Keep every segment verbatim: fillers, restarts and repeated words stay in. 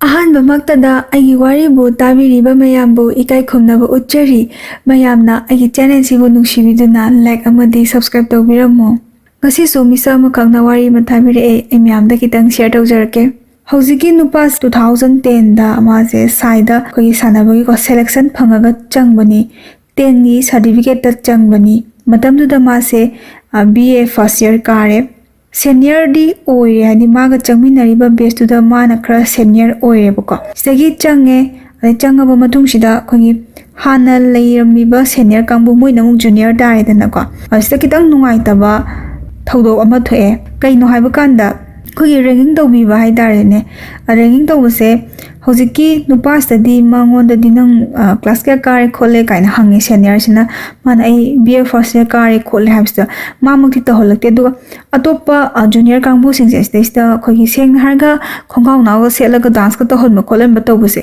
ꯑꯍꯥꯟꯕꯃꯛꯇꯗ ꯑꯩꯒꯤ ꯋꯥꯔꯤꯕꯨ ꯇꯥꯕꯤꯔꯤꯕ ꯃꯌꯥꯝꯕꯨ ꯏꯀꯥꯏ ꯈꯨꯝꯅꯕ ꯎꯠꯆꯔꯤ꯫ ꯃꯌꯥꯝꯅ ꯑꯩꯒꯤ ꯆꯦꯅꯦꯜꯁꯤꯕꯨ ꯅꯨꯡꯁꯤꯕꯤꯗꯨꯅ ꯂꯥꯏꯛ ꯑꯃꯗꯤ ꯁꯕꯁꯀ꯭ꯔꯥꯏꯕ ꯇꯧꯕꯤꯔꯝꯃꯨ꯫ ꯉꯁꯤꯁꯨ ꯃꯤꯁꯛ ꯑꯃꯈꯛꯅ ꯋꯥꯔꯤ ꯑꯃ ꯊꯥꯕꯤꯔꯛꯑꯦ, ꯑꯩ ꯃꯌꯥꯝꯗ ꯈꯤꯇꯪ ꯁꯤꯌꯔ ꯇꯧꯖꯔꯛꯀꯦ꯫ ꯍꯧꯖꯤꯛꯀꯤ ꯅꯨꯄꯥꯁꯤ ꯇꯨ ꯊꯥꯎꯖꯟ ꯇꯦꯟꯗ ꯃꯥꯁꯦ ꯁꯥꯏꯗ ꯑꯩꯈꯣꯏꯒꯤ ꯁꯥꯟꯅꯕꯒꯤꯀꯣ ꯁꯦꯂꯦꯛꯁꯟ ꯐꯪꯉꯒ ꯆꯪꯕꯅꯤ꯫ ꯇꯦꯟꯒꯤ ꯁꯥꯔꯇꯤꯐꯤꯀꯦꯠꯇ ꯆꯪꯕꯅꯤ꯫ ꯃꯇꯝꯗꯨꯗ ꯃꯥꯁꯦ ꯕꯤ ꯑꯦ ꯐꯥꯔꯁ ꯏꯌꯔ ꯀꯥꯔꯦ꯫ ꯁꯦꯅꯤꯌꯔꯗꯤ ꯑꯣꯏꯔꯦ, ꯍꯥꯏꯗꯤ ꯃꯥꯒ ꯆꯪꯃꯤꯟꯅꯔꯤꯕ ꯕꯦꯁꯇꯨꯗ ꯃꯥꯅ ꯈꯔ ꯁꯦꯅꯤꯌꯔ ꯑꯣꯏꯔꯦꯕꯀꯣ꯫ ꯁꯤꯗꯒꯤ ꯆꯪꯉꯦ꯫ ꯑꯗꯩ ꯆꯪꯉꯕ ꯃꯇꯨꯡꯁꯤꯗ ꯑꯩꯈꯣꯏꯒꯤ ꯍꯥꯟꯅ ꯂꯩꯔꯝꯃꯤꯕ ꯁꯦꯅꯤꯌꯔ ꯀꯥꯡꯕꯨ ꯃꯣꯏꯅ ꯑꯃꯨꯛ ꯖꯨꯅꯤꯌꯔ ꯇꯥꯔꯦꯗꯅꯀꯣ꯫ ꯑꯁꯤꯗ ꯈꯤꯇꯪ ꯅꯨꯡꯉꯥꯏꯇꯕ ꯊꯧꯗꯣꯛ ꯑꯃ ꯊꯣꯛꯑꯦ꯫ ꯀꯩꯅꯣ ꯍꯥꯏꯕ ꯀꯥꯟꯗ ꯑꯩꯈꯣꯏꯒꯤ ꯔꯦꯡꯀꯤꯡ ꯇꯧꯕꯤꯕ ꯍꯥꯏꯇꯥꯔꯦꯅꯦ꯫ ꯔꯦꯡꯀꯤꯡ ꯇꯧꯕꯁꯦ ꯍꯧꯖꯤꯛꯀꯤ ꯅꯨꯄꯥꯁꯤꯗꯗꯤ ꯃꯉꯣꯟꯗꯗꯤ "ꯅꯪ ꯀ꯭ꯂꯥꯁ ꯀꯌꯥ ꯀꯥꯔꯦ ꯈꯣꯠꯂꯦ?" ꯀꯥꯏꯅ ꯍꯪꯉꯦ ꯁꯦꯅꯤꯌꯔꯁꯤꯅ꯫ ꯃꯥꯅ "ꯑꯩ ꯕꯤ ꯑꯦ ꯐꯥꯔꯁ ꯏꯌꯔ ꯀꯥꯔꯦ ꯈꯣꯠꯂꯦ" ꯍꯥꯏꯕꯁꯤꯗ ꯃꯥꯃꯛꯇꯤ ꯇꯧꯍꯜꯂꯛꯇꯦ꯫ ꯑꯗꯨꯒ ꯑꯇꯣꯞꯄ ꯖꯨꯅꯤꯌꯔ ꯀꯥꯡꯕꯨꯁꯤꯡꯁꯦ ꯁꯤꯗꯩꯁꯤꯗ ꯑꯩꯈꯣꯏꯒꯤ ꯁꯦꯡꯅ ꯍꯥꯏꯔꯒ ꯈꯣꯡꯒ꯭ꯔꯥꯎ ꯅꯥꯎꯒ ꯁꯦꯠꯂꯒ ꯗꯥꯟꯁꯀ ꯇꯧꯍꯟꯕ ꯈꯣꯠꯍꯟꯕ ꯇꯧꯕꯁꯦ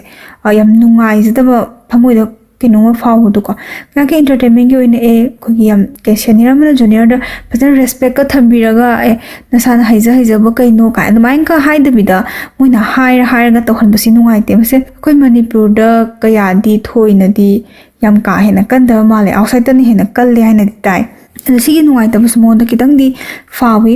ꯌꯥꯝ ꯅꯨꯡꯉꯥꯏꯖꯗꯕ, ꯊꯃꯣꯏꯗ ꯀꯩꯅꯣꯝꯃ ꯐꯥꯎꯕꯗꯣꯀꯣ꯫ ꯉꯥꯏꯍꯥꯛꯀꯤ ꯑꯦꯟꯇꯔꯇꯦꯟꯃꯦꯟꯒꯤ ꯑꯣꯏꯅ ꯑꯦ ꯑꯩꯈꯣꯏꯒꯤ ꯌꯥꯝ ꯁꯦꯅꯤꯌꯔ ꯑꯃꯅ ꯖꯨꯅꯤꯌꯔꯗ ꯐꯖꯅ ꯔꯦꯁꯄꯦꯛꯀ ꯊꯝꯕꯤꯔꯒ "ꯑꯦ ꯅꯁꯥꯅ ꯍꯩꯖ ꯍꯩꯖꯕ ꯀꯩꯅꯣ?" ꯀꯥꯏ ꯑꯗꯨꯃꯥꯏꯅꯒ ꯍꯥꯏꯗꯕꯤꯗ ꯃꯣꯏꯅ ꯍꯥꯏꯔ ꯍꯥꯏꯔꯒ ꯇꯧꯍꯟꯕꯁꯤ ꯅꯨꯡꯉꯥꯏꯇꯦ꯫ ꯃꯁꯦ ꯑꯩꯈꯣꯏ ꯃꯅꯤꯄꯨꯔꯗ ꯀꯌꯥꯗꯤ ꯊꯣꯏꯅꯗꯤ ꯌꯥꯝ ꯀꯥ ꯍꯦꯟꯅ ꯀꯟꯗꯕ ꯃꯥꯜꯂꯦ, ꯑꯥꯎꯠꯁꯥꯏꯠꯇꯅ ꯍꯦꯟꯅ ꯀꯜꯂꯦ ꯍꯥꯏꯅꯗꯤ ꯇꯥꯏ꯫ ꯑꯗꯣ ꯁꯤꯒꯤ ꯅꯨꯡꯉꯥꯏꯇꯕꯁꯤ ꯃꯉꯣꯟꯗ ꯈꯤꯇꯪꯗꯤ ꯐꯥꯎꯏ꯫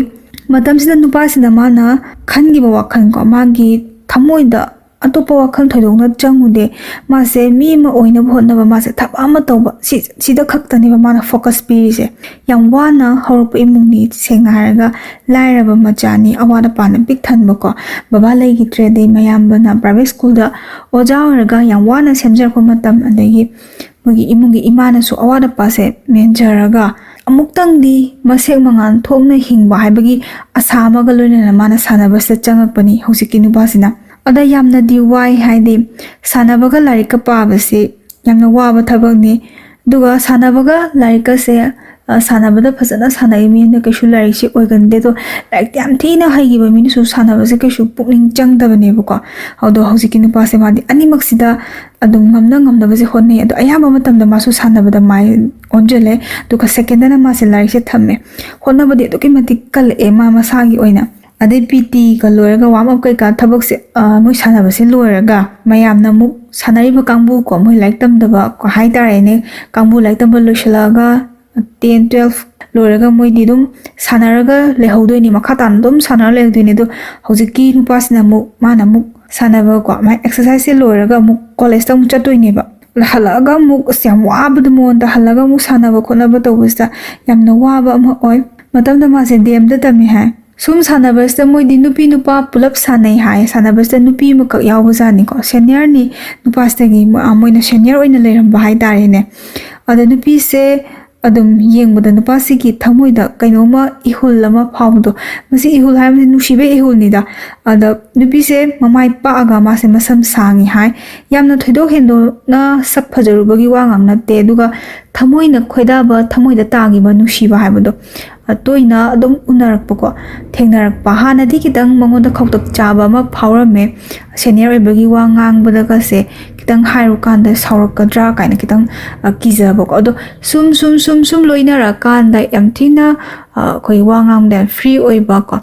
ꯃꯇꯝꯁꯤꯗ ꯅꯨꯄꯥꯁꯤꯅ ꯃꯥꯅ ꯈꯟꯈꯤꯕ ꯋꯥꯈꯜꯀꯣ, ꯃꯥꯒꯤ ꯊꯃꯣꯏꯗ ꯑꯇꯣꯞꯄ ꯋꯥꯈꯜ ꯊꯣꯏꯗꯣꯛꯅ ꯆꯪꯉꯨꯗꯦ꯫ ꯃꯥꯁꯦ ꯃꯤ ꯑꯃ ꯑꯣꯏꯅꯕ ꯍꯣꯠꯅꯕ, ꯃꯥꯁꯦ ꯊꯕꯛ ꯑꯃ ꯇꯧꯕ, ꯁꯤ ꯁꯤꯗ ꯈꯛꯇꯅꯦꯕ ꯃꯥꯅ ꯐꯣꯀꯁ ꯄꯤꯔꯤꯁꯦ꯫ ꯌꯥꯝ ꯋꯥꯅ ꯍꯧꯔꯛꯄ ꯏꯃꯨꯡꯅꯤ, ꯁꯦꯡꯅ ꯍꯥꯏꯔꯒ ꯂꯥꯏꯔꯕ ꯃꯆꯥꯅꯤ, ꯑꯋꯥꯠ ꯑꯄꯥꯅ ꯄꯤꯛ ꯊꯟꯕꯀꯣ꯫ ꯕꯕꯥ ꯂꯩꯈꯤꯗ꯭ꯔꯦ, ꯑꯗꯩ ꯃꯌꯥꯝꯕꯅ ꯄ꯭ꯔꯥꯏꯚꯦꯠ ꯁ꯭ꯀꯨꯜꯗ ꯑꯣꯖꯥ ꯑꯣꯏꯔꯒ ꯌꯥꯝ ꯋꯥꯅ ꯁꯦꯝꯖꯔꯛꯄ ꯃꯇꯝ, ꯑꯗꯒꯤ ꯃꯣꯏꯒꯤ ꯏꯃꯨꯡꯒꯤ ꯏꯃꯥꯅꯁꯨ ꯑꯋꯥꯠ ꯑꯄꯥꯁꯦ ꯃꯦꯟꯖꯔꯒ ꯑꯃꯨꯛꯇꯪꯗꯤ ꯃꯁꯦꯛ ꯃꯉꯥꯜ ꯊꯣꯛꯅ ꯍꯤꯡꯕ ꯍꯥꯏꯕꯒꯤ ꯑꯁꯥ ꯑꯃꯒ ꯂꯣꯏꯅꯅ ꯃꯥꯅ ꯁꯥꯟꯅꯕꯁꯤꯗ ꯆꯪꯉꯛꯄꯅꯤ ꯍꯧꯖꯤꯛꯀꯤ ꯅꯨꯄꯥꯁꯤꯅ꯫ ꯑꯗ ꯌꯥꯝꯅꯗꯤ ꯋꯥꯏ, ꯍꯥꯏꯗꯤ ꯁꯥꯟꯅꯕꯒ ꯂꯥꯏꯔꯤꯛꯀ ꯄꯥꯕꯁꯤ ꯌꯥꯝꯅ ꯋꯥꯕ ꯊꯕꯛꯅꯤ꯫ ꯑꯗꯨꯒ ꯁꯥꯟꯅꯕꯒ ꯂꯥꯏꯔꯤꯛꯀꯁꯦ, ꯑ, ꯁꯥꯟꯅꯕꯗ ꯐꯖꯅ ꯁꯥꯟꯅꯔꯤ ꯃꯤꯅ ꯀꯩꯁꯨ ꯂꯥꯏꯔꯤꯛꯁꯤ ꯑꯣꯏꯒꯟꯗꯦ꯫ ꯑꯗꯣ ꯂꯥꯏꯔꯤꯛꯇꯤ ꯌꯥꯝ ꯊꯤꯅ ꯍꯩꯈꯤꯕ ꯃꯤꯅꯁꯨ ꯁꯥꯟꯅꯕꯁꯦ ꯀꯩꯁꯨ ꯄꯨꯛꯅꯤꯡ ꯆꯪꯗꯕꯅꯦꯕꯀꯣ꯫ ꯑꯗꯣ ꯍꯧꯖꯤꯛꯀꯤ ꯅꯨꯄꯥꯁꯦ ꯃꯥꯗꯤ ꯑꯅꯤꯃꯛꯁꯤꯗ ꯑꯗꯨꯝ ꯉꯝꯅ ꯉꯝꯅꯕꯁꯦ ꯍꯣꯠꯅꯩ꯫ ꯑꯗꯣ ꯑꯌꯥꯝꯕ ꯃꯇꯝꯗ ꯃꯥꯁꯨ ꯁꯥꯟꯅꯕꯗ ꯃꯥꯏ ꯑꯣꯟꯁꯤꯜꯂꯦ꯫ ꯑꯗꯨꯒ ꯁꯦꯀꯦꯟꯗꯅ ꯃꯥꯁꯦ ꯂꯥꯏꯔꯤꯛꯁꯦ ꯊꯝꯃꯦ꯫ ꯍꯣꯠꯅꯕꯗꯤ ꯑꯗꯨꯛꯀꯤ ꯃꯇꯤꯛ ꯀꯜꯂꯛꯑꯦ ꯃꯥ ꯃꯁꯥꯒꯤ ꯑꯣꯏꯅ꯫ ꯑꯗꯩ ꯄꯤ ꯇꯤꯒ ꯂꯣꯏꯔꯒ, ꯋꯥꯔꯝ ꯑꯞ ꯀꯩꯀꯥ ꯊꯕꯛꯁꯦ, ꯑ, ꯃꯣꯏ ꯁꯥꯟꯅꯕꯁꯦ ꯂꯣꯏꯔꯒ, ꯃꯌꯥꯝꯅ ꯑꯃꯨꯛ ꯁꯥꯟꯅꯔꯤꯕ ꯀꯥꯡꯕꯨ ꯀꯣ, ꯃꯣꯏ ꯂꯥꯏꯔꯤꯛ ꯇꯝꯗꯕ ꯀꯣ ꯍꯥꯏꯇꯥꯔꯦꯅꯦ, ꯀꯥꯡꯕꯨ ꯂꯥꯏꯔꯤꯛ ꯇꯝꯕ ꯂꯣꯏꯁꯤꯜꯂꯛꯑꯒ, ꯇꯦꯟ, ꯇꯨꯋꯦꯜꯐ ꯂꯣꯏꯔꯒ ꯃꯣꯏꯗꯤ ꯑꯗꯨꯝ ꯁꯥꯟꯅꯔꯒ ꯂꯩꯍꯧꯗꯣꯏꯅꯤ, ꯃꯈꯥ ꯇꯥꯅ ꯑꯗꯨꯝ ꯁꯥꯟꯅꯔ ꯂꯩꯍꯧꯗꯣꯏꯅꯤ꯫ ꯑꯗꯣ ꯍꯧꯖꯤꯛꯀꯤ ꯅꯨꯄꯥꯁꯤꯅ ꯑꯃꯨꯛ, ꯃꯥꯅ ꯑꯃꯨꯛ ꯁꯥꯟꯅꯕꯀꯣ, ꯃꯥꯏ ꯑꯦꯛꯁꯔꯁꯥꯏꯁꯁꯦ ꯂꯣꯏꯔꯒ ꯑꯃꯨꯛ ꯀꯣꯂꯦꯖꯇ ꯑꯃꯨꯛ ꯆꯠꯇꯣꯏꯅꯦꯕ꯫ ꯍꯜꯂꯛꯑꯒ ꯑꯃꯨꯛ, ꯑꯁ, ꯌꯥꯝ ꯋꯥꯕꯗꯣ ꯃꯉꯣꯟꯗ, ꯍꯜꯂꯒ ꯑꯃꯨꯛ ꯁꯥꯟꯅꯕ ꯈꯣꯠꯅꯕ ꯇꯧꯕꯁꯤꯗ ꯌꯥꯝꯅ ꯋꯥꯕ ꯑꯃ ꯑꯣꯏ꯫ ꯃꯇꯝꯗ ꯃꯥꯁꯦ ꯗꯤ ꯑꯦꯝꯗ ꯇꯝꯃꯤ ꯍꯥꯏ꯫ ꯁꯨꯝ ꯁꯥꯟꯅꯕꯁꯤꯗ ꯃꯣꯏꯗꯤ ꯅꯨꯄꯤ ꯅꯨꯄꯥ ꯄꯨꯂꯞ ꯁꯥꯟꯅꯩ ꯍꯥꯏ꯫ ꯁꯥꯟꯅꯕꯁꯤꯗ ꯅꯨꯄꯤ ꯑꯃꯈꯛ ꯌꯥꯎꯕꯖꯥꯠꯅꯤꯀꯣ, ꯁꯦꯅꯤꯌꯔꯅꯤ, ꯅꯨꯄꯥꯁꯤꯗꯒꯤ ꯃꯣ-, ꯑ, ꯃꯣꯏꯅ ꯁꯦꯅꯤꯌꯔ ꯑꯣꯏꯅ ꯂꯩꯔꯝꯕ ꯍꯥꯏꯇꯥꯔꯦꯅꯦ꯫ ꯑꯗ ꯅꯨꯄꯤꯁꯦ ꯑꯗꯨꯝ ꯌꯦꯡꯕꯗ ꯅꯨꯄꯥꯁꯤꯒꯤ ꯊꯃꯣꯏꯗ ꯀꯩꯅꯣꯝꯃ, ꯏꯍꯨꯜ ꯑꯃ ꯐꯥꯎꯕꯗꯣ, ꯃꯁꯤ ꯏꯍꯨꯜ ꯍꯥꯏꯕꯁꯤ ꯅꯨꯡꯁꯤꯕ ꯏꯍꯨꯜꯅꯤꯗ꯫ ꯑꯗ ꯅꯨꯄꯤꯁꯦ ꯃꯃꯥꯏ ꯄꯥꯛꯑꯒ ꯃꯥꯁꯦ ꯃꯁꯝ ꯁꯥꯡꯉꯤ ꯍꯥꯏ꯫ ꯌꯥꯝꯅ ꯊꯣꯏꯗꯣꯛ ꯍꯦꯟꯗꯣꯛꯅ ꯁꯛ ꯐꯖꯔꯨꯕꯒꯤ ꯋꯥ ꯉꯥꯡ ꯅꯠꯇꯦ, ꯑꯗꯨꯒ ꯊꯃꯣꯏꯅ ꯈꯣꯏꯗꯥꯕ, ꯊꯃꯣꯏꯗ ꯇꯥꯈꯤꯕ ꯅꯨꯡꯁꯤꯕ ꯍꯥꯏꯕꯗꯣ, ꯑ, ꯇꯣꯏꯅ ꯑꯗꯨꯝ ꯎꯅꯔꯛꯄꯀꯣ, ꯊꯦꯡꯅꯔꯛꯄ꯫ ꯍꯥꯟꯅꯗꯤ ꯈꯤꯇꯪ ꯃꯉꯣꯟꯗ ꯈꯧꯇꯛ ꯆꯥꯕ ꯑꯃ ꯐꯥꯎꯔꯝꯃꯦ, ꯁꯦꯅꯤꯌꯔ ꯑꯣꯏꯕꯒꯤ ꯋꯥ ꯉꯥꯡꯕꯗꯒꯁꯦ ꯈꯤꯇꯪ ꯍꯥꯏꯔꯨꯀꯥꯟꯗ ꯁꯥꯎꯔꯛꯀꯗ꯭ꯔꯥ ꯀꯥꯏꯅ ꯈꯤꯇꯪ, ꯑ, ꯀꯤꯖꯕꯀꯣ꯫ ꯑꯗꯣ ꯁꯨꯝ ꯁꯨꯝ ꯁꯨꯝ ꯁꯨꯝ ꯂꯣꯏꯅꯔꯀꯥꯟꯗ ꯌꯥꯝ ꯊꯤꯅ, ꯑ, ꯑꯩꯈꯣꯏ ꯋꯥ ꯉꯥꯡꯕꯗ ꯌꯥꯝ ꯐ꯭ꯔꯤ ꯑꯣꯏꯕꯀꯣ,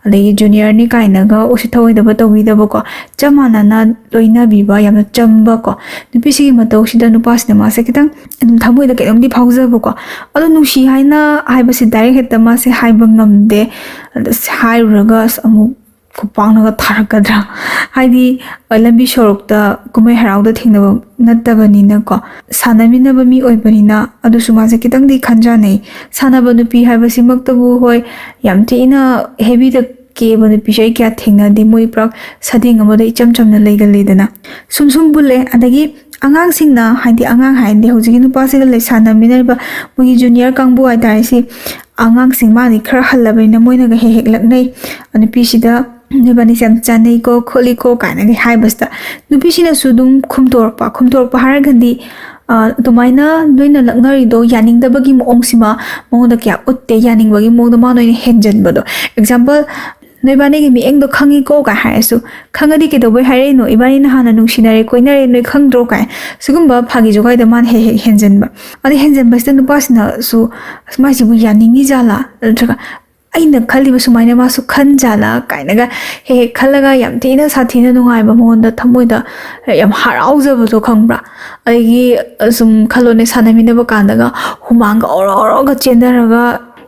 ꯑꯗꯒꯤ ꯖꯨꯅꯤꯌꯔꯅꯤ ꯀꯥꯏꯅꯒ ꯎꯁꯤꯠ ꯊꯑꯣꯏꯗꯕ ꯇꯧꯕꯤꯗꯕꯀꯣ, ꯆꯞ ꯃꯥꯟꯅꯅ ꯂꯣꯏꯅꯕꯤꯕ, ꯌꯥꯝꯅ ꯆꯝꯕꯀꯣ, ꯅꯨꯄꯤꯁꯤꯒꯤ ꯃꯇꯧꯁꯤꯗ ꯅꯨꯄꯥꯁꯤꯅ ꯃꯥꯁꯦ ꯈꯤꯇꯪ ꯑꯗꯨꯝ ꯊꯃꯣꯏꯗ ꯀꯩꯅꯣꯝꯗꯤ ꯐꯥꯎꯖꯕꯀꯣ꯫ ꯑꯗꯣ ꯅꯨꯡꯁꯤ ꯍꯥꯏꯅ ꯍꯥꯏꯕꯁꯤ ꯗꯥꯏꯔꯦꯛ ꯍꯦꯛꯇ ꯃꯥꯁꯦ ꯍꯥꯏꯕ ꯉꯝꯗꯦ꯫ ꯑꯗ ꯍꯥꯏꯔꯨꯔꯒ ꯑꯁ ꯑꯃꯨꯛ ꯈꯨꯄꯥꯛꯅꯒ ꯊꯥꯔꯛꯀꯗ꯭ꯔꯥ? ꯍꯥꯏꯗꯤ, ꯑ, ꯂꯝꯕꯤ ꯁꯣꯔꯣꯛꯇ ꯀꯨꯝꯍꯩ ꯍꯔꯥꯎꯗ ꯊꯦꯡꯅꯕ ꯅꯠꯇꯕꯅꯤꯅꯀꯣ, ꯁꯥꯟꯅꯃꯤꯟꯅꯕ ꯃꯤ ꯑꯣꯏꯕꯅꯤꯅ, ꯑꯗꯨꯁꯨ ꯃꯥꯁꯦ ꯈꯤꯇꯪꯗꯤ ꯈꯟꯖꯥꯟꯅꯩ꯫ ꯁꯥꯟꯅꯕ ꯅꯨꯄꯤ ꯍꯥꯏꯕꯁꯤꯃꯛꯇꯕꯨ, ꯍꯣꯏ, ꯌꯥꯝ ꯊꯤꯅ ꯍꯦꯕꯤꯗ ꯀꯦꯕ ꯅꯨꯄꯤꯁꯦ ꯑꯩ ꯀꯌꯥ ꯊꯦꯡꯅꯗꯦ꯫ ꯃꯣꯏ ꯄꯨꯔꯥ ꯁꯥꯗꯤꯡ ꯑꯃꯗ ꯏꯆꯝ ꯆꯝꯅ ꯂꯩꯒꯜꯂꯤꯗꯅ꯫ ꯁꯨꯝ ꯁꯨꯝ ꯄꯨꯜꯂꯦ꯫ ꯑꯗꯒꯤ ꯑꯉꯥꯡꯁꯤꯡꯅ, ꯍꯥꯏꯗꯤ ꯑꯉꯥꯡ ꯍꯥꯏꯗꯤ ꯍꯧꯖꯤꯛꯀꯤ ꯅꯨꯄꯥꯁꯤꯒ ꯂꯩ-, ꯁꯥꯟꯅꯃꯤꯟꯅꯔꯤꯕ ꯃꯣꯏꯒꯤ ꯖꯨꯅꯤꯌꯔ ꯀꯥꯡꯕꯨ ꯍꯥꯏꯇꯥꯔꯦ, ꯁꯤ ꯑꯉꯥꯡꯁꯤꯡ, ꯃꯥꯗꯤ ꯈꯔ ꯍꯜꯂꯕꯅꯤꯅ ꯃꯣꯏꯅꯒ ꯍꯦꯛ ꯍꯦꯛ ꯂꯛꯅꯩ꯫ ꯅꯨꯄꯤꯁꯤꯗ "ꯅꯣꯏꯕꯥꯅꯤꯁꯦ ꯌꯥꯝ ꯆꯥꯟꯅꯩꯀꯣ, ꯈꯣꯠꯂꯤꯀꯣ" ꯀꯥꯏꯅꯒ ꯍꯥꯏꯕꯁꯤꯗ, ꯅꯨꯄꯤꯁꯤꯅꯁꯨ ꯑꯗꯨꯝ ꯈꯨꯝꯗꯣꯔꯛꯄ꯫ ꯈꯨꯝꯗꯣꯔꯛꯄ ꯍꯥꯏꯔꯒꯗꯤ, ꯑ, ꯑꯗꯨꯃꯥꯏꯅ ꯅꯣꯏꯅ ꯂꯛꯅꯔꯤꯗꯣ ꯌꯥꯅꯤꯡꯗꯕꯒꯤ ꯃꯑꯣꯡꯁꯤꯃ ꯃꯉꯣꯟꯗ ꯀꯌꯥ ꯎꯠꯇꯦ, ꯌꯥꯅꯤꯡꯕꯒꯤ ꯃꯑꯣꯡꯗ ꯃꯥꯅ ꯑꯣꯏꯅ ꯍꯦꯟꯖꯟꯕꯗꯣ꯫ ꯑꯦꯛꯖꯥꯝꯄꯜ, "ꯅꯣꯏꯕꯥꯅꯤꯒꯤ ꯃꯤꯠꯌꯦꯡꯗꯣ ꯈꯪꯉꯤꯀꯣ" ꯀꯥꯏ ꯍꯥꯏꯔꯁꯨ, "ꯈꯪꯉꯗꯤ ꯀꯩꯗꯧꯕꯩ ꯍꯥꯏꯔꯛꯏꯅꯣ? ꯏꯕꯥꯅꯤꯅ ꯍꯥꯟꯅ ꯅꯨꯡꯁꯤꯅꯔꯦ, ꯀꯣꯏꯅꯔꯦ, ꯅꯣꯏ ꯈꯪꯗ꯭ꯔꯣ?" ꯀꯥꯏ꯫ ꯁꯤꯒꯨꯝꯕ ꯐꯥꯒꯤ ꯖꯣꯒꯥꯏꯗ ꯃꯥꯅ ꯍꯦꯛ ꯍꯦꯛ ꯍꯦꯟꯖꯟꯕ꯫ ꯑꯗꯩ ꯍꯦꯟꯖꯟꯕꯁꯤꯗ ꯅꯨꯄꯥꯁꯤꯅꯁꯨ, "ꯑꯁ, ꯃꯥꯏꯁꯤꯕꯨ ꯌꯥꯅꯤꯡꯉꯤ ꯖꯥꯠꯂꯥ? ꯅꯠꯇ꯭ꯔꯒ ꯑꯩꯅ ꯈꯜꯂꯤꯕ ꯁꯨꯃꯥꯏꯅ ꯃꯥꯁꯨ ꯈꯟꯖꯥꯠꯂ ꯀꯥꯏꯅꯒ ꯍꯦꯛ ꯍꯦꯛ ꯈꯜꯂꯒ ꯌꯥꯝ ꯊꯤꯅ ꯁꯥꯊꯤꯅ ꯅꯨꯡꯉꯥꯏꯕ, ꯃꯉꯣꯟꯗ ꯊꯃꯣꯏꯗ ꯌꯥꯝ ꯍꯔꯥꯎꯖꯕꯗꯣ ꯈꯪꯕ꯭ꯔꯥ? ꯑꯗꯒꯤ ꯁꯨꯝ ꯈꯜꯂꯣꯅꯦ, ꯁꯥꯟꯅꯃꯤꯟꯅꯕ ꯀꯥꯟꯗꯒ ꯍꯨꯃꯥꯡꯒ ꯑꯣꯔꯣ ꯑꯣꯔꯣꯒ ꯆꯦꯟꯊꯔꯒ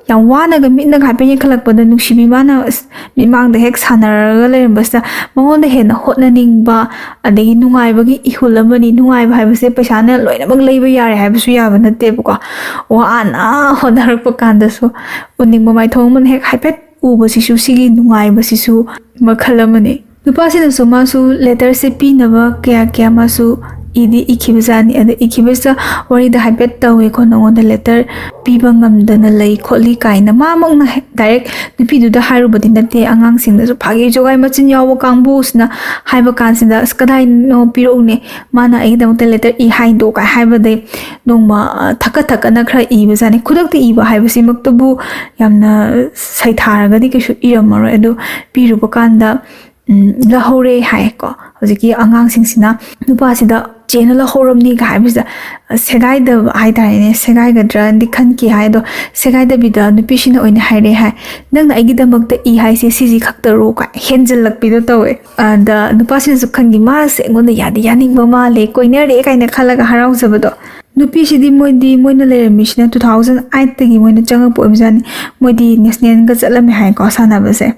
ꯌꯥꯝ ꯋꯥꯅꯒ ꯃꯤꯠꯅꯒ ꯍꯥꯏꯐꯦꯠ ꯌꯦꯡꯈꯠꯂꯛꯄꯗ ꯅꯨꯡꯁꯤꯕꯤ ꯃꯥꯅ ꯑꯁ ꯃꯤꯠꯃꯥꯡꯗ ꯍꯦꯛ ꯁꯥꯟꯅꯔꯒ ꯂꯩꯔꯝꯕꯁꯤꯗ ꯃꯉꯣꯟꯗ ꯍꯦꯟꯅ ꯍꯣꯠꯅꯅꯤꯡꯕ, ꯑꯗꯒꯤ ꯅꯨꯡꯉꯥꯏꯕꯒꯤ ꯏꯍꯨꯜ ꯑꯃꯅꯤ꯫ ꯅꯨꯡꯉꯥꯏꯕ ꯍꯥꯏꯕꯁꯦ ꯄꯩꯁꯥꯅ ꯂꯣꯏꯅꯃꯛ ꯂꯩꯕ ꯌꯥꯔꯦ ꯍꯥꯏꯕꯁꯨ ꯌꯥꯕ ꯅꯠꯇꯦꯕꯀꯣ꯫ ꯋꯥꯅ ꯍꯣꯠꯅꯔꯛꯄ ꯀꯥꯟꯗꯁꯨ ꯎꯅꯤꯡꯕ ꯃꯥꯏꯊꯣꯡ ꯑꯃꯅ ꯍꯦꯛ ꯍꯥꯏꯐꯦꯠ ꯎꯕꯁꯤꯁꯨ, ꯁꯤꯒꯤ ꯅꯨꯡꯉꯥꯏꯕꯁꯤꯁꯨ ꯃꯈꯜ ꯑꯃꯅꯤ꯫ ꯅꯨꯄꯥꯁꯤꯅꯁꯨ ꯃꯥꯁꯨ ꯂꯦꯇꯔꯁꯦ ꯄꯤꯅꯕ ꯀꯌꯥ ꯀꯌꯥ ꯃꯥꯁꯨ ꯏꯗꯤ ꯏꯈꯤꯕꯖꯥꯠꯅꯤ꯫ ꯑꯗ ꯏꯈꯤꯕꯁꯤꯗ ꯋꯥꯔꯤꯗ ꯍꯥꯏꯐꯦꯠ ꯇꯧꯋꯦꯀꯣ, ꯅꯉꯣꯟꯗ ꯂꯦꯇꯔ ꯄꯤꯕ ꯉꯝꯗꯅ ꯂꯩ ꯈꯣꯠꯂꯤ ꯀꯥꯏꯅ꯫ ꯃꯥꯃꯛꯅ ꯗꯥꯏꯔꯦꯛ ꯅꯨꯄꯤꯗꯨꯗ ꯍꯥꯏꯔꯨꯕꯗꯤ ꯅꯠꯇꯦ, ꯑꯉꯥꯡꯁꯤꯡꯗꯁꯨ ꯐꯥꯒꯤ ꯖꯣꯒꯥꯏ ꯃꯆꯤꯟ ꯌꯥꯎꯕ ꯀꯥꯡꯕꯨꯁꯤꯅ ꯍꯥꯏꯕ ꯀꯥꯟꯁꯤꯗ, "ꯑꯁ, ꯀꯗꯥꯏꯅꯣ, ꯄꯤꯔꯛꯎꯅꯦ, ꯃꯥꯅ ꯑꯩꯒꯤꯗꯃꯛꯇ ꯂꯦꯇꯔ ꯏ ꯍꯥꯏꯗꯣ" ꯀꯥꯏ ꯍꯥꯏꯕꯗꯩ ꯅꯣꯡꯃ ꯊꯛꯀꯠ ꯊꯛꯀꯠꯅ ꯈꯔ ꯏꯕꯖꯥꯠꯅꯤ꯫ ꯈꯨꯗꯛꯇ ꯏꯕ ꯍꯥꯏꯕꯁꯤꯃꯛꯇꯕꯨ ꯌꯥꯝꯅ ꯁꯩꯊꯥꯔꯒꯗꯤ ꯀꯩꯁꯨ ꯏꯔꯝꯃꯔꯣꯏ꯫ ꯑꯗꯨ ꯄꯤꯔꯨꯕ ꯀꯥꯟꯗ ꯎꯝ, ꯂꯧꯍꯧꯔꯦ ꯍꯥꯏꯀꯣ꯫ ꯍꯧꯖꯤꯛꯀꯤ ꯑꯉꯥꯡꯁꯤꯡꯁꯤꯅ ꯅꯨꯄꯥꯁꯤꯗ "ꯆꯦꯅ ꯂꯧꯍꯧꯔꯝꯅꯤꯒ" ꯍꯥꯏꯕꯁꯤꯗ, ꯑ, ꯁꯦꯒꯥꯏꯗꯕ ꯍꯥꯏꯇꯥꯔꯦꯅꯦ, ꯁꯦꯒꯥꯏꯒꯗ꯭ꯔꯅꯗꯤ ꯈꯟꯈꯤ ꯍꯥꯏ꯫ ꯑꯗꯣ ꯁꯦꯒꯥꯏꯗꯕꯤꯗ ꯅꯨꯄꯤꯁꯤꯅ ꯑꯣꯏꯅ ꯍꯥꯏꯔꯛꯑꯦ ꯍꯥꯏ, "ꯅꯪꯅ ꯑꯩꯒꯤꯗꯃꯛꯇ ꯏ ꯍꯥꯏꯁꯦ ꯁꯤꯁꯤ ꯈꯛꯇꯔꯣ?" ꯀꯥꯏ ꯍꯦꯟꯖꯜꯂꯛꯄꯤꯗꯣ ꯇꯧꯋꯦ꯫ ꯑꯗ ꯅꯨꯄꯥꯁꯤꯅꯁꯨ ꯈꯟꯈꯤ, "ꯃꯥꯁꯦ ꯑꯩꯉꯣꯟꯗ ꯌꯥꯗꯤ ꯌꯥꯅꯤꯡꯕ ꯃꯥꯜꯂꯦ, ꯀꯣꯏꯅꯔꯦ" ꯀꯥꯏꯅ ꯈꯜꯂꯒ ꯍꯔꯥꯎꯖꯕꯗꯣ꯫ ꯅꯨꯄꯤꯁꯤꯗꯤ ꯃꯣꯏꯗꯤ, ꯃꯣꯏꯅ ꯂꯩꯔꯝꯃꯤꯁꯤꯅ two thousand eight ꯇꯒꯤ ꯃꯣꯏꯅ ꯆꯪꯉꯛꯄ ꯑꯣꯏꯕꯖꯥꯠꯅꯤ꯫ ꯃꯣꯏꯗꯤ ꯅꯦꯁꯅꯦꯜꯒ ꯆꯠꯂꯝꯃꯦ ꯍꯥꯏꯀꯣ ꯁꯥꯟꯅꯕꯁꯦ꯫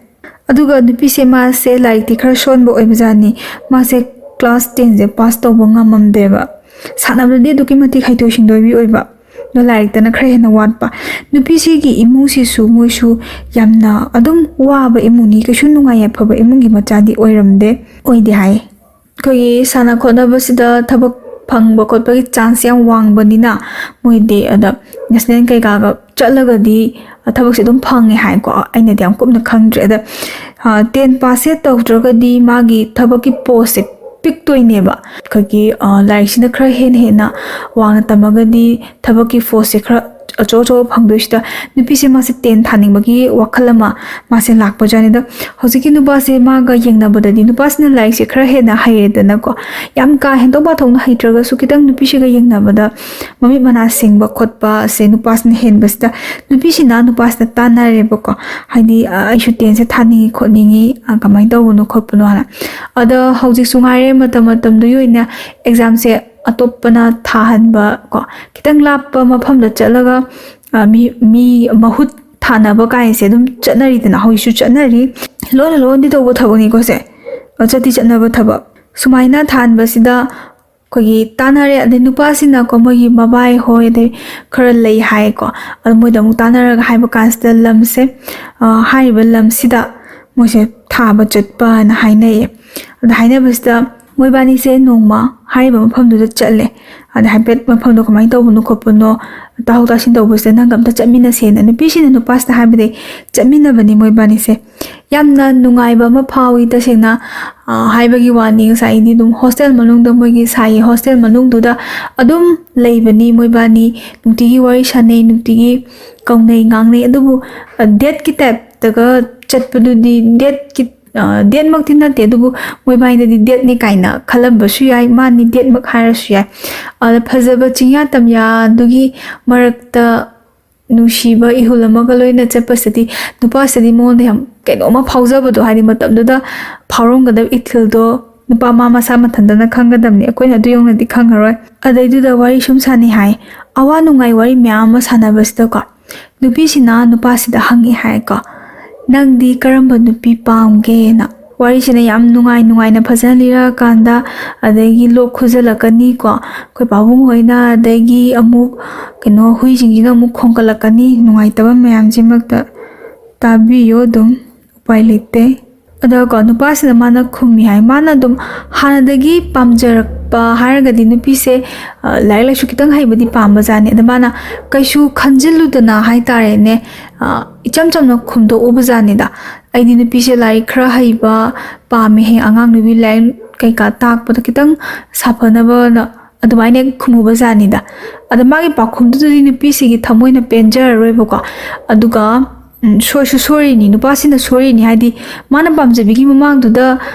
ꯑꯗꯨꯒ ꯅꯨꯄꯤꯁꯦ ꯃꯥꯁꯦ ꯂꯥꯏꯔꯤꯛꯇꯤ ꯈꯔ ꯁꯣꯟꯕ ꯑꯣꯏꯕꯖꯥꯠꯅꯤ꯫ ꯃꯥꯁꯦ ꯀ꯭ꯂꯥꯁ ꯇꯦꯟꯁꯦ ꯄꯥꯁ ꯇꯧꯕ ꯉꯝꯃꯝꯗꯦꯕ꯫ ꯁꯥꯟꯅꯕꯗꯗꯤ ꯑꯗꯨꯛꯀꯤ ꯃꯇꯤꯛ ꯍꯩꯊꯣꯏ ꯁꯤꯡꯊꯣꯏꯕꯤ ꯑꯣꯏꯕ, ꯑꯗꯣ ꯂꯥꯏꯔꯤꯛꯇꯅ ꯈꯔ ꯍꯦꯟꯅ ꯋꯥꯠꯄ꯫ ꯅꯨꯄꯤꯁꯤꯒꯤ ꯏꯃꯨꯡꯁꯤꯁꯨ ꯃꯣꯏꯁꯨ ꯌꯥꯝꯅ ꯑꯗꯨꯝ ꯋꯥꯕ ꯏꯃꯨꯡꯅꯤ, ꯀꯩꯁꯨ ꯅꯨꯡꯉꯥꯏ ꯌꯥꯏꯐꯕ ꯏꯃꯨꯡꯒꯤ ꯃꯆꯥꯗꯤ ꯑꯣꯏꯔꯝꯗꯦ, ꯑꯣꯏꯗꯦ ꯍꯥꯏ꯫ ꯑꯩꯈꯣꯏꯒꯤ ꯁꯥꯟꯅ ꯈꯣꯠꯅꯕꯁꯤꯗ ꯊꯕꯛ ꯐꯪꯕ ꯈꯣꯠꯄꯒꯤ ꯆꯥꯟꯁ ꯌꯥꯝ ꯋꯥꯡꯕꯅꯤꯅ, ꯃꯣꯏꯗꯤ ꯑꯗ ꯅꯦꯁꯅꯦꯜ ꯀꯩꯀꯥꯒ ꯆꯠꯂꯒꯗꯤ ꯊꯕꯛꯁꯦ ꯑꯗꯨꯝ ꯐꯪꯉꯦ ꯍꯥꯏꯀꯣ꯫ ꯑꯩꯅꯗꯤ ꯌꯥꯝ ꯀꯨꯞꯅ ꯈꯪꯗ꯭ꯔꯦ꯫ ꯑꯗ, ꯑ, ꯇꯦꯟ ꯄꯥꯁꯁꯦ ꯇꯧꯗ꯭ꯔꯒꯗꯤ ꯃꯥꯒꯤ ꯊꯕꯛꯀꯤ ꯄꯣꯁꯁꯦ ꯄꯤꯛꯇꯣꯏꯅꯦꯕ꯫ ꯑꯩꯈꯣꯏꯒꯤ, ꯑ, ꯂꯥꯏꯔꯤꯛꯁꯤꯅ ꯈꯔ ꯍꯦꯟꯅ ꯍꯦꯟꯅ ꯋꯥꯡꯅ ꯇꯝꯃꯒꯗꯤ ꯊꯕꯛꯀꯤ ꯄꯣꯁꯁꯦ ꯈꯔ ꯑꯆꯧ ꯑꯆꯧꯕ ꯐꯪꯗꯣꯏꯁꯤꯗ ꯅꯨꯄꯤꯁꯦ ꯃꯥꯁꯦ ꯇꯦꯟ ꯊꯥꯅꯤꯡꯕꯒꯤ ꯋꯥꯈꯜ ꯑꯃ ꯃꯥꯁꯦ ꯂꯥꯛꯄꯖꯥꯠꯅꯤꯗ꯫ ꯍꯧꯖꯤꯛꯀꯤ ꯅꯨꯄꯥꯁꯦ ꯃꯥꯒ ꯌꯦꯡꯅꯕꯗꯗꯤ ꯅꯨꯄꯥꯁꯤꯅ ꯂꯥꯏꯔꯤꯛꯁꯦ ꯈꯔ ꯍꯦꯟꯅ ꯍꯩꯔꯦꯗꯅꯀꯣ, ꯌꯥꯝ ꯀꯥ ꯍꯦꯟꯗꯣꯛ ꯄꯥꯊꯣꯛꯅ ꯍꯩꯇ꯭ꯔꯒꯁꯨ ꯈꯤꯇꯪ ꯅꯨꯄꯤꯁꯤꯒ ꯌꯦꯡꯅꯕꯗ ꯃꯃꯤꯠ ꯃꯅꯥ ꯁꯤꯡꯕ ꯈꯣꯠꯄꯁꯦ ꯅꯨꯄꯥꯁꯤꯅ ꯍꯦꯟꯕꯁꯤꯗ ꯅꯨꯄꯤꯁꯤꯅ ꯅꯨꯄꯥꯁꯤꯗ ꯇꯥꯟꯅꯔꯦꯕꯀꯣ꯫ ꯍꯥꯏꯗꯤ "ꯑ, ꯑꯩꯁꯨ ꯇꯦꯟꯁꯦ ꯊꯥꯅꯤꯡꯉꯤ ꯈꯣꯠꯅꯤꯡꯉꯤ, ꯑ, ꯀꯃꯥꯏꯅ ꯇꯧꯕꯅꯣ ꯈꯣꯠꯄꯅꯣ" ꯍꯥꯏꯅ꯫ ꯑꯗꯣ ꯍꯧꯖꯤꯛꯁꯨ ꯉꯥꯏꯔꯦ, ꯃꯇꯝ ꯃꯇꯝꯗꯨꯒꯤ ꯑꯣꯏꯅ ꯑꯦꯛꯖꯥꯝꯁꯦ ꯑꯇꯣꯞꯄꯅ ꯊꯥꯍꯟꯕ ꯀꯣ, ꯈꯤꯇꯪ ꯂꯥꯞꯄ ꯃꯐꯝꯗ ꯆꯠꯂꯒ, ꯑ, ꯃꯤ ꯃꯤ ꯃꯍꯨꯠ ꯊꯥꯅꯕ ꯀꯥꯏꯁꯦ ꯑꯗꯨꯝ ꯆꯠꯅꯔꯤꯗꯅ, ꯍꯧꯖꯤꯛꯁꯨ ꯆꯠꯅꯔꯤ꯫ ꯂꯣꯟꯅ ꯂꯣꯟꯗꯤ ꯇꯧꯕ ꯊꯕꯛꯅꯤꯀꯣ ꯁꯦ, ꯑ, ꯆꯠꯇꯤ ꯆꯠꯅꯕ ꯊꯕꯛ꯫ ꯁꯨꯃꯥꯏꯅ ꯊꯥꯍꯟꯕꯁꯤꯗ ꯑꯩꯈꯣꯏꯒꯤ ꯇꯥꯟꯅꯔꯦ꯫ ꯑꯗꯩ ꯅꯨꯄꯥꯁꯤꯅꯀꯣ, ꯃꯣꯏꯒꯤ ꯃꯕꯥꯏ ꯍꯣꯏ, ꯑꯗꯩ ꯈꯔ ꯂꯩ ꯍꯥꯏꯀꯣ, ꯑꯗꯨ ꯃꯣꯏꯗ ꯑꯃꯨꯛ ꯇꯥꯟꯅꯔꯒ ꯍꯥꯏꯕ ꯀꯥꯟꯁꯤꯗ ꯂꯝꯁꯦ, ꯑ, ꯍꯥꯏꯔꯤꯕ ꯂꯝꯁꯤꯗ ꯃꯣꯏꯁꯦ ꯊꯥꯕ ꯆꯠꯄꯅ ꯍꯥꯏꯅꯩꯌꯦ꯫ ꯑꯗ ꯍꯥꯏꯅꯕꯁꯤꯗ ꯃꯣꯏꯕꯥꯅꯤꯁꯦ ꯅꯣꯡꯃ ꯍꯥꯏꯔꯤꯕ ꯃꯐꯝꯗꯨꯗ ꯆꯠꯂꯦ꯫ ꯑꯗ ꯍꯥꯏꯐꯦꯠ ꯃꯐꯝꯗꯣ ꯀꯃꯥꯏꯅ ꯇꯧꯕꯅꯣ ꯈꯣꯠꯄꯅꯣ, ꯇꯥꯊꯣꯛ ꯇꯥꯁꯤꯟ ꯇꯧꯕꯁꯤꯗ ꯅꯪꯒ ꯑꯝꯇ ꯆꯠꯃꯤꯟꯅꯁꯦꯅ ꯅꯨꯄꯤꯁꯤꯅ ꯅꯨꯄꯥꯁꯤꯗ ꯍꯥꯏꯕꯗꯒꯤ ꯆꯠꯃꯤꯟꯅꯕꯅꯤ ꯃꯣꯏꯕꯥꯅꯤꯁꯦ꯫ ꯌꯥꯝꯅ ꯅꯨꯡꯉꯥꯏꯕ ꯑꯃ ꯐꯥꯎꯏ ꯇꯁꯦꯡꯅ꯫ ꯑ, ꯍꯥꯏꯕꯒꯤ ꯋꯥꯅꯤ, ꯉꯁꯥꯏꯗꯤ ꯑꯗꯨꯝ ꯍꯣꯁꯇꯦꯜ ꯃꯅꯨꯡꯗ ꯃꯣꯏꯒꯤ ꯁꯥꯏꯒꯤ ꯍꯣꯁꯇꯦꯜ ꯃꯅꯨꯡꯗꯨꯗ ꯑꯗꯨꯝ ꯂꯩꯕꯅꯤ ꯃꯣꯏꯕꯥꯅꯤ꯫ ꯅꯨꯡꯇꯤꯒꯤ ꯋꯥꯔꯤ ꯁꯥꯟꯅꯩ, ꯅꯨꯡꯇꯤꯒꯤ ꯀꯧꯅꯩ ꯉꯥꯡꯅꯩ꯫ ꯑꯗꯨꯕꯨ, ꯑ, ꯗꯦꯠꯀꯤ ꯇꯥꯏꯞꯇꯒ ꯆꯠꯄꯗꯨꯗꯤ, ꯗꯦꯠꯀꯤ, ꯑ, ꯗꯦꯠꯃꯛꯇꯤ ꯅꯠꯇꯦ, ꯑꯗꯨꯕꯨ ꯃꯣꯏꯕꯥꯅꯤꯗꯗꯤ ꯗꯦꯠꯅꯤ ꯀꯥꯏꯅ ꯈꯜꯂꯝꯕꯁꯨ ꯌꯥꯏ, ꯃꯥꯅꯤ ꯗꯦꯠꯃꯛ ꯍꯥꯏꯔꯁꯨ ꯌꯥꯏ꯫ ꯑꯗ ꯐꯖꯕ ꯆꯤꯡꯌꯥ ꯇꯝꯌꯥꯗꯨꯒꯤ ꯃꯔꯛꯇ ꯅꯨꯡꯁꯤꯕ ꯏꯍꯨꯜ ꯑꯃꯒ ꯂꯣꯏꯅ ꯆꯠꯄꯁꯤꯗꯤ ꯅꯨꯄꯥꯁꯤꯗꯤ ꯃꯉꯣꯟꯗ ꯌꯥꯝ ꯀꯩꯅꯣꯝꯃ ꯐꯥꯎꯖꯕꯗꯣ, ꯍꯥꯏꯗꯤ ꯃꯇꯝꯗꯨꯗ ꯐꯥꯎꯔꯝꯒꯗꯕ ꯏꯊꯤꯜꯗꯣ ꯅꯨꯄꯥ ꯃꯥ ꯃꯁꯥ ꯃꯊꯟꯇꯅ ꯈꯪꯒꯗꯕꯅꯤ, ꯑꯩꯈꯣꯏꯅ ꯑꯗꯨ ꯌꯧꯅꯗꯤ ꯈꯪꯉꯔꯣꯏ꯫ ꯑꯗꯩꯗꯨꯗ ꯋꯥꯔꯤ ꯁꯨꯝ ꯁꯥꯟꯅꯩ ꯍꯥꯏ, ꯑꯋꯥ ꯅꯨꯡꯉꯥꯏ ꯋꯥꯔꯤ ꯃꯌꯥꯝ ꯑꯃ ꯁꯥꯟꯅꯕꯁꯤꯗꯀꯣ, ꯅꯨꯄꯤꯁꯤꯅ ꯅꯨꯄꯥꯁꯤꯗ ꯍꯪꯉꯤ ꯍꯥꯏꯀꯣ, "ꯅꯪꯗꯤ ꯀꯔꯝꯕ ꯅꯨꯄꯤ ꯄꯥꯝꯒꯦꯅ?" ꯋꯥꯔꯤꯁꯤꯅ ꯌꯥꯝ ꯅꯨꯡꯉꯥꯏ ꯅꯨꯡꯉꯥꯏꯅ ꯐꯖꯅ ꯂꯤꯔꯛꯑꯀꯥꯟꯗ, ꯑꯗꯒꯤ ꯂꯣꯛ ꯈꯨꯖꯜꯂꯛꯀꯅꯤꯀꯣ, ꯑꯩꯈꯣꯏ ꯄꯥꯕꯨꯡ ꯍꯣꯏꯅ, ꯑꯗꯒꯤ ꯑꯃꯨꯛ ꯀꯩꯅꯣ, ꯍꯨꯏꯁꯤꯡꯁꯤꯅ ꯑꯃꯨꯛ ꯈꯣꯡꯒꯠꯂꯛꯀꯅꯤ, ꯅꯨꯡꯉꯥꯏꯇꯕ ꯃꯌꯥꯝꯁꯤꯃꯛꯇ ꯇꯥꯕꯤꯌꯣ ꯑꯗꯨꯝ, ꯎꯄꯥꯏ ꯂꯩꯇꯦ꯫ ꯑꯗꯨꯒꯀꯣ, ꯅꯨꯄꯥꯁꯤꯅ ꯃꯥꯅ ꯈꯨꯝꯃꯤ ꯍꯥꯏ, ꯃꯥꯅ ꯑꯗꯨꯝ ꯍꯥꯟꯅꯗꯒꯤ ꯄꯥꯝꯖꯔꯛꯄ ꯍꯥꯏꯔꯒꯗꯤ ꯅꯨꯄꯤꯁꯦ, ꯑ, ꯂꯥꯏꯔꯤꯛ ꯂꯥꯏꯁꯨ ꯈꯤꯇꯪ ꯍꯩꯕꯗꯤ ꯄꯥꯝꯕ ꯖꯥꯠꯅꯤ꯫ ꯑꯗ ꯃꯥꯅ ꯀꯩꯁꯨ ꯈꯟꯖꯤꯜꯂꯨꯗꯅ ꯍꯥꯏꯇꯥꯔꯦꯅꯦ, ꯑ, ꯏꯆꯝ ꯆꯝꯅ ꯈꯨꯝꯗꯣꯛꯎꯕ ꯖꯥꯠꯅꯤꯗ, "ꯑꯩꯗꯤ ꯅꯨꯄꯤꯁꯦ ꯂꯥꯏꯔꯤꯛ ꯈꯔ ꯍꯩꯕ ꯄꯥꯝꯃꯦ, ꯍꯌꯦꯡ ꯑꯉꯥꯡ ꯅꯨꯄꯤ ꯂꯥꯏꯔꯤꯛ ꯀꯩꯀꯥ ꯇꯥꯛꯄꯗ ꯈꯤꯇꯪ ꯁꯥꯐꯅꯕꯅ ꯑꯗꯨꯃꯥꯏꯅ ꯈꯨꯝꯃꯨꯕ ꯖꯥꯠꯅꯤꯗ꯫ ꯑꯗ ꯃꯥꯒꯤ ꯄꯥꯎꯈꯨꯝꯗꯨꯗꯗꯤ ꯅꯨꯄꯤꯁꯤꯒꯤ ꯊꯃꯣꯏꯅ ꯄꯦꯟꯖꯔꯔꯣꯏꯕꯀꯣ꯫ ꯑꯗꯨꯒ ꯎꯝ, ꯁꯣꯏꯁꯨ ꯁꯣꯏꯔꯤꯅꯤ, ꯅꯨꯄꯥꯁꯤꯅ ꯁꯣꯏꯔꯤꯅꯤ꯫ ꯍꯥꯏꯗꯤ ꯃꯥꯅ ꯄꯥꯝꯖꯕꯤꯒꯤ ꯃꯃꯥꯡꯗꯨꯗ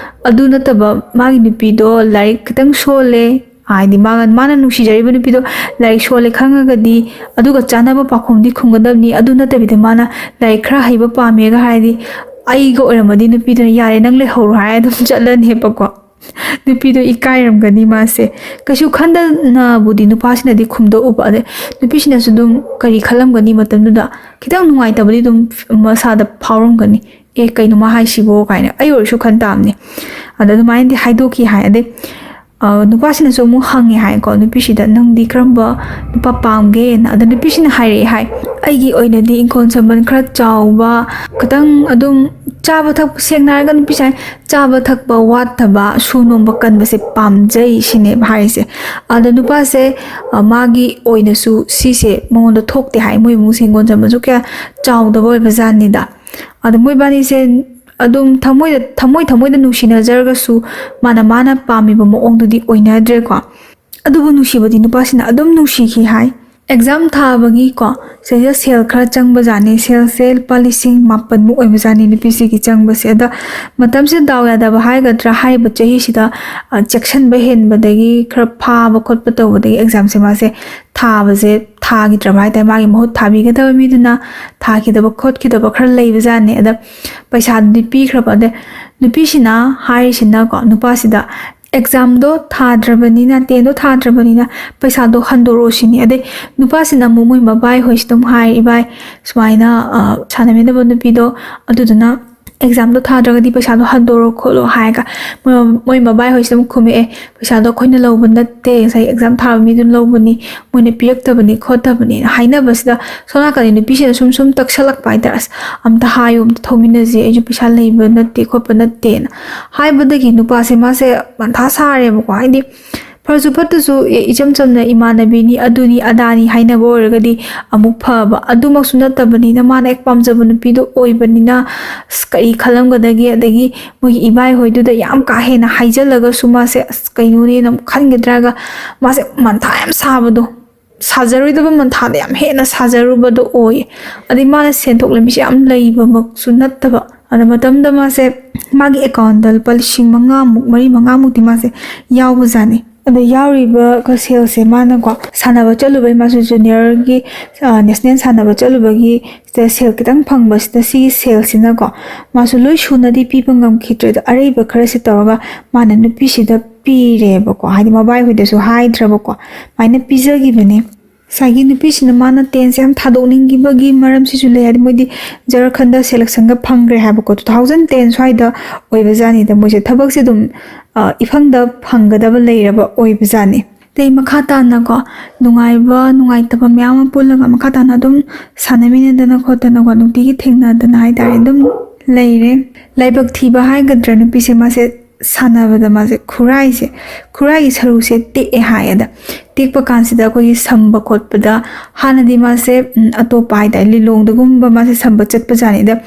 ꯑꯗꯨ ꯅꯠꯇꯕ ꯃꯥꯒꯤ ꯅꯨꯄꯤꯗꯣ ꯂꯥꯏꯔꯤꯛ ꯈꯤꯇꯪ ꯁꯣꯜꯂꯦ, ꯍꯥꯏꯗꯤ ꯃꯥꯒ, ꯃꯥꯅ ꯅꯨꯡꯁꯤꯖꯔꯤꯕ ꯅꯨꯄꯤꯗꯣ ꯂꯥꯏꯔꯤꯛ ꯁꯣꯜꯂꯦ ꯈꯪꯉꯒꯗꯤ ꯑꯗꯨꯒ ꯆꯥꯟꯅꯕ ꯄꯥꯎꯈꯨꯝꯗꯤ ꯈꯨꯝꯒꯗꯕꯅꯤ꯫ ꯑꯗꯨ ꯅꯠꯇꯕꯤꯗ ꯃꯥꯅ ꯂꯥꯏꯔꯤꯛ ꯈꯔ ꯍꯩꯕ ꯄꯥꯝꯃꯦꯒ ꯍꯥꯏꯔꯗꯤ, ꯑꯩꯒ ꯑꯣꯏꯔꯝꯃꯗꯤ ꯅꯨꯄꯤꯗꯨꯅ "ꯌꯥꯔꯦ, ꯅꯪ ꯂꯩꯍꯧꯔꯣ" ꯍꯥꯏꯔ ꯑꯗꯨꯝ ꯆꯠꯂꯅꯦꯕꯀꯣ꯫ ꯅꯨꯄꯤꯗꯣ ꯏꯀꯥꯏꯔꯝꯒꯅꯤ ꯃꯥꯁꯦ꯫ ꯀꯩꯁꯨ ꯈꯟꯗꯅꯕꯨꯗꯤ ꯅꯨꯄꯥꯁꯤꯅꯗꯤ ꯈꯨꯝꯗꯣꯛꯎꯕ, ꯑꯗꯩ ꯅꯨꯄꯤꯁꯤꯅꯁꯨ ꯑꯗꯨꯝ ꯀꯔꯤ ꯈꯜꯂꯝꯒꯅꯤ ꯃꯇꯝꯗꯨꯗ, ꯈꯤꯇꯪ ꯅꯨꯡꯉꯥꯏꯇꯕꯗꯤ ꯑꯗꯨꯝ ꯃꯁꯥꯗ ꯐꯥꯎꯔꯝꯒꯅꯤ꯫ "ꯑꯦ, ꯀꯩꯅꯣ ꯃꯥ ꯍꯥꯏꯁꯤꯕꯣ?" ꯀꯥꯏꯅ ꯑꯩ ꯑꯣꯏꯔꯁꯨ ꯈꯟ ꯇꯥꯕꯅꯦ꯫ ꯑꯗ ꯑꯗꯨꯃꯥꯏꯅꯗꯤ ꯍꯥꯏꯗꯣꯛꯈꯤ ꯍꯥꯏ꯫ ꯑꯗꯩ ꯑ, ꯅꯨꯄꯥꯁꯤꯅꯁꯨ ꯑꯃꯨꯛ ꯍꯪꯉꯦ ꯍꯥꯏꯀꯣ, ꯅꯨꯄꯤꯁꯤꯗ, "ꯅꯪꯗꯤ ꯀꯔꯝꯕ ꯅꯨꯄꯥ ꯄꯥꯝꯒꯦꯅ?" ꯑꯗ ꯅꯨꯄꯤꯁꯤꯅ ꯍꯥꯏꯔꯛꯑꯦ ꯍꯥꯏ, "ꯑꯩꯒꯤ ꯑꯣꯏꯅꯗꯤ ꯏꯪꯈꯣꯜ ꯁꯝꯕꯜ ꯈꯔ ꯆꯥꯎꯕ, ꯈꯤꯇꯪ ꯑꯗꯨꯝ ꯆꯥꯕ ꯊꯛꯄ, ꯁꯦꯡꯅ ꯍꯥꯏꯔꯒ ꯅꯨꯄꯤꯁꯦ ꯍꯥꯏ, ꯆꯥꯕ ꯊꯛꯄ ꯋꯥꯠꯇꯕ, ꯁꯨ ꯅꯣꯝꯕ ꯀꯟꯕꯁꯦ ꯄꯥꯝꯖꯩ", ꯁꯤꯅꯦꯕ ꯍꯥꯏꯔꯤꯁꯦ꯫ ꯑꯗ ꯅꯨꯄꯥꯁꯦ, ꯑ, ꯃꯥꯒꯤ ꯑꯣꯏꯅꯁꯨ ꯁꯤꯁꯦ ꯃꯉꯣꯟꯗ ꯊꯣꯛꯇꯦ ꯍꯥꯏ, ꯃꯣꯏ ꯏꯃꯨꯡꯁꯦ ꯍꯤꯡꯒꯣꯜ ꯁꯝꯕꯜꯁꯨ ꯀꯌꯥ ꯆꯥꯎꯗꯕ ꯑꯣꯏꯕ ꯖꯥꯠꯅꯤꯗ꯫ ꯑꯗ ꯃꯣꯏꯕꯥꯅꯤꯁꯦ ꯑꯗꯨꯝ ꯊꯃꯣꯏꯗ, ꯊꯃꯣꯏ ꯊꯃꯣꯏꯗ ꯅꯨꯡꯁꯤꯅꯖꯔꯒꯁꯨ ꯃꯥꯅ, ꯃꯥꯅ ꯄꯥꯝꯃꯤꯕ ꯃꯑꯣꯡꯗꯨꯗꯤ ꯑꯣꯏꯅꯗ꯭ꯔꯦꯀꯣ꯫ ꯑꯗꯨꯕꯨ ꯅꯨꯡꯁꯤꯕꯗꯤ ꯅꯨꯄꯥꯁꯤꯅ ꯑꯗꯨꯝ ꯅꯨꯡꯁꯤꯈꯤ ꯍꯥꯏ꯫ ꯑꯦꯛꯖꯥꯝ ꯊꯥꯕꯒꯤꯀꯣ, ꯁꯤꯗꯩꯗ ꯁꯦꯜ ꯈꯔ ꯆꯪꯕ ꯖꯥꯠꯅꯤ꯫ ꯁꯦꯜꯁꯦ ꯂꯨꯄꯥ ꯂꯤꯁꯤꯡ ꯃꯥꯄꯟꯃꯨꯛ ꯑꯣꯏꯕ ꯖꯥꯠꯅꯤ ꯅꯨꯄꯤꯁꯤꯒꯤ ꯆꯪꯕꯁꯦ꯫ ꯑꯗ ꯃꯇꯝꯁꯤꯗ ꯗꯥꯎ ꯌꯥꯗꯕ ꯍꯥꯏꯒꯗ꯭ꯔꯥ, ꯍꯥꯏꯔꯤꯕ ꯆꯍꯤꯁꯤꯗ, ꯑ, ꯆꯦꯛꯁꯤꯟꯕ ꯍꯦꯟꯕꯗꯒꯤ ꯈꯔ ꯐꯥꯕ ꯈꯣꯠꯄ ꯇꯧꯕꯗꯒꯤ ꯑꯦꯛꯖꯥꯝꯁꯦ ꯃꯥꯁꯦ ꯊꯥꯕꯁꯦ ꯊꯥꯈꯤꯗ꯭ꯔꯕ ꯍꯥꯏ ꯇꯥꯔꯦ꯫ ꯃꯥꯒꯤ ꯃꯍꯨꯠ ꯊꯥꯕꯤꯒꯗꯕ ꯃꯤꯗꯨꯅ ꯊꯥꯈꯤꯗꯕ ꯈꯣꯠꯈꯤꯗꯕ ꯈꯔ ꯂꯩꯕ ꯖꯥꯠꯅꯤ꯫ ꯑꯗ ꯄꯩꯁꯥꯗꯨꯗꯤ ꯄꯤꯈ꯭ꯔꯕ꯫ ꯑꯗ ꯅꯨꯄꯤꯁꯤꯅ ꯍꯥꯏꯔꯤꯁꯤꯅꯀꯣ, ꯅꯨꯄꯥꯁꯤꯗ, "ꯑꯦꯛꯖꯥꯝꯗꯣ ꯊꯥꯗ꯭ꯔꯕꯅꯤꯅ, ꯇꯦꯟꯗꯣ ꯊꯥꯗ꯭ꯔꯕꯅꯤꯅ ꯄꯩꯁꯥꯗꯣ ꯍꯟꯗꯣꯔꯛꯑꯣ", ꯁꯤꯅꯤ꯫ ꯑꯗꯩ ꯅꯨꯄꯥꯁꯤꯅ ꯑꯃꯨꯛ ꯃꯣꯏ ꯃꯕꯥꯏ ꯍꯣꯏꯁꯤꯗ ꯑꯃꯨꯛ ꯍꯥꯏ, "ꯏꯕꯥꯏ, ꯁꯨꯃꯥꯏꯅ, ꯑ, ꯁꯥꯟꯅꯃꯤꯟꯅꯕ ꯅꯨꯄꯤꯗꯣ, ꯑꯗꯨꯗꯨꯅ ꯑꯦꯛꯖꯥꯝꯗꯣ ꯊꯥꯗ꯭ꯔꯒꯗꯤ ꯄꯩꯁꯥꯗꯣ ꯍꯟꯗꯣꯔꯛꯑꯣ ꯈꯣꯠꯂꯣ", ꯍꯥꯏꯔꯒ ꯃꯣꯏ, ꯃꯣꯏ ꯃꯕꯥꯏ ꯍꯣꯏꯁꯤꯗ ꯑꯃꯨꯛ ꯈꯨꯝꯃꯛꯑꯦ, "ꯄꯩꯁꯥꯗꯣ ꯑꯩꯈꯣꯏꯅ ꯂꯧꯕ ꯅꯠꯇꯦ, ꯉꯁꯥꯏ ꯑꯦꯛꯖꯥꯝ ꯊꯥꯕ ꯃꯤꯗꯨꯅ ꯂꯧꯕꯅꯤ, ꯃꯣꯏꯅ ꯄꯤꯔꯛꯇꯕꯅꯤ ꯈꯣꯠꯇꯕꯅꯤꯅ" ꯍꯥꯏꯅꯕꯁꯤꯗ, ꯁꯣꯝ ꯅꯥꯀꯟꯗ ꯅꯨꯄꯤꯁꯤꯅ ꯁꯨꯝ ꯁꯨꯝ ꯇꯛꯁꯜꯂꯛꯄ ꯍꯥꯏꯇꯥꯔꯦ꯫ "ꯑꯁ, ꯑꯝꯇ ꯍꯥꯏꯌꯨ, ꯑꯝꯇ ꯊꯧꯃꯤꯟꯅꯁꯤ, ꯑꯩꯁꯨ ꯄꯩꯁꯥ ꯂꯩꯕ ꯅꯠꯇꯦ ꯈꯣꯠꯄ ꯅꯠꯇꯦꯅ" ꯍꯥꯏꯕꯗꯒꯤ ꯅꯨꯄꯥꯁꯦ, ꯃꯥꯁꯦ ꯃꯊꯥ ꯁꯥꯔꯦꯕꯀꯣ꯫ ꯍꯥꯏꯗꯤ ꯐꯔꯁꯨ ꯐꯠꯇꯁꯨ, ꯑꯦ, ꯏꯆꯝ ꯆꯝꯅ ꯏꯃꯥꯟꯅꯕꯤꯅꯤ, ꯑꯗꯨꯅꯤ ꯑꯗꯥꯅꯤ ꯍꯥꯏꯅꯕ ꯑꯣꯏꯔꯒꯗꯤ ꯑꯃꯨꯛ ꯐꯕ꯫ ꯑꯗꯨꯃꯛꯁꯨ ꯅꯠꯇꯕꯅꯤꯅ, ꯃꯥꯅ ꯍꯦꯛ ꯄꯥꯝꯖꯕ ꯅꯨꯄꯤꯗꯣ ꯑꯣꯏꯕꯅꯤꯅ, ꯑꯁ, ꯀꯔꯤ ꯈꯜꯂꯝꯒꯗꯒꯦ? ꯑꯗꯒꯤ ꯃꯣꯏꯒꯤ ꯏꯕꯥꯏ ꯍꯣꯏꯗꯨꯗ ꯌꯥꯝ ꯀꯥ ꯍꯦꯟꯅ ꯍꯥꯏꯖꯜꯂꯒꯁꯨ ꯃꯥꯁꯦ, ꯑꯁ, ꯀꯩꯅꯣꯅꯦꯅ ꯑꯃꯨꯛ ꯈꯟꯒꯗ꯭ꯔꯥꯒ, ꯃꯥꯁꯦ ꯃꯟꯊꯥ ꯌꯥꯝ ꯁꯥꯕꯗꯣ, ꯁꯥꯖꯔꯣꯏꯗꯕ ꯃꯟꯊꯥꯗ ꯌꯥꯝ ꯍꯦꯟꯅ ꯁꯥꯖꯔꯨꯕꯗꯣ ꯑꯣꯏ꯫ ꯑꯗꯩ ꯃꯥꯅ ꯁꯦꯟꯊꯣꯛ ꯂꯝꯕꯤꯁꯦ ꯌꯥꯝ ꯂꯩꯕꯃꯛꯁꯨ ꯅꯠꯇꯕ꯫ ꯑꯗ ꯃꯇꯝꯗ ꯃꯥꯁꯦ, ꯃꯥꯒꯤ ꯑꯦꯀꯥꯎꯟꯗ ꯂꯨꯄꯥ ꯂꯤꯁꯤꯡ ꯃꯉꯥꯃꯨꯛ, ꯃꯔꯤ ꯃꯉꯥꯃꯨꯛꯇꯤ ꯃꯥꯁꯦ ꯌꯥꯎꯕꯖꯥꯠꯅꯤ꯫ ꯑꯗ ꯌꯥꯎꯔꯤꯕ ꯁꯦꯜꯁꯦ ꯃꯥꯅꯀꯣ, ꯁꯥꯟꯅꯕ ꯆꯠꯂꯨꯕꯩ, ꯃꯥꯁꯨ ꯖꯨꯅꯤꯌꯔꯒꯤ, ꯑ, ꯅꯦꯁꯅꯦꯜ ꯁꯥꯟꯅꯕ ꯆꯠꯂꯨꯕꯒꯤ ꯁꯤꯗ ꯁꯦꯜ ꯈꯤꯇꯪ ꯐꯪꯕꯁꯤꯗ, ꯁꯤꯒꯤ ꯁꯦꯜꯁꯤꯅꯀꯣ, ꯃꯥꯁꯨ ꯂꯣꯏ ꯁꯨꯅꯗꯤ ꯄꯤꯕ ꯉꯝꯈꯤꯗ꯭ꯔꯦ꯫ ꯑꯗꯣ ꯑꯔꯩꯕ ꯈꯔꯁꯦ ꯇꯧꯔꯒ ꯃꯥꯅ ꯅꯨꯄꯤꯁꯤꯗ ꯄꯤꯔꯦꯕꯀꯣ, ꯍꯥꯏꯗꯤ ꯃꯕꯥꯏꯍꯣꯏꯗꯁꯨ ꯍꯥꯏꯗ꯭ꯔꯕꯀꯣ, ꯑꯗꯨꯃꯥꯏꯅ ꯄꯤꯖꯈꯤꯕꯅꯦ꯫ ꯉꯁꯥꯏꯒꯤ ꯅꯨꯄꯤꯁꯤꯅ ꯃꯥꯅ ꯇꯦꯟꯁꯦ ꯌꯥꯝ ꯊꯥꯗꯣꯛꯅꯤꯡꯈꯤꯕꯒꯤ ꯃꯔꯝꯁꯤꯁꯨ ꯂꯩ, ꯍꯥꯏꯗꯤ ꯃꯣꯏꯗꯤ ꯖꯔꯈꯟꯗ ꯁꯦꯂꯦꯛꯁꯟꯒ ꯐꯪꯈ꯭ꯔꯦ ꯍꯥꯏꯕꯀꯣ, ꯇꯨ ꯊꯥꯎꯖꯟ ꯇꯦꯟ ꯁ꯭ꯋꯥꯏꯗ ꯑꯣꯏꯕꯖꯥꯠꯅꯤꯗ꯫ ꯃꯣꯏꯁꯦ ꯊꯕꯛꯁꯦ ꯑꯗꯨꯝ, ꯑ, ꯏꯐꯪꯗ ꯐꯪꯒꯗꯕ ꯂꯩꯔꯕ ꯑꯣꯏꯕꯖꯥꯠꯅꯤ꯫ ꯑꯗꯩ ꯃꯈꯥ ꯇꯥꯅꯀꯣ, ꯅꯨꯡꯉꯥꯏꯕ ꯅꯨꯡꯉꯥꯏꯇꯕ ꯃꯌꯥꯝ ꯑꯃ ꯄꯨꯜꯂꯒ ꯃꯈꯥ ꯇꯥꯅ ꯑꯗꯨꯝ ꯁꯥꯟꯅꯃꯤꯟꯅꯗꯅ ꯈꯣꯠꯇꯅꯀꯣ, ꯅꯨꯡꯇꯤꯒꯤ ꯊꯦꯡꯅꯗꯅ ꯍꯥꯏꯇꯥꯔꯦ, ꯑꯗꯨꯝ ꯂꯩꯔꯦ꯫ ꯂꯥꯏꯕꯛ ꯊꯤꯕ ꯍꯥꯏꯒꯗ꯭ꯔꯥ, ꯅꯨꯄꯤꯁꯦ ꯃꯥꯁꯦ ꯁꯥꯟꯅꯕꯗ ꯃꯥꯁꯦ ꯈꯨꯔꯥꯏꯁꯦ, ꯈꯨꯔꯥꯏꯒꯤ ꯁꯔꯨꯁꯦ ꯇꯦꯛꯑꯦ ꯍꯥꯏ꯫ ꯑꯗ ꯇꯦꯛꯄ ꯀꯥꯟꯁꯤꯗ ꯑꯩꯈꯣꯏꯒꯤ ꯁꯝꯕ ꯈꯣꯠꯄꯗ ꯍꯥꯟꯅꯗꯤ ꯃꯥꯁꯦ, ꯎꯝ, ꯑꯇꯣꯞꯄ ꯍꯥꯏꯇꯥꯔꯦ, ꯂꯤꯂꯣꯡꯗꯒꯨꯝꯕ ꯃꯥꯁꯦ ꯁꯝꯕ ꯆꯠꯄꯖꯥꯠꯅꯤ꯫ ꯑꯗ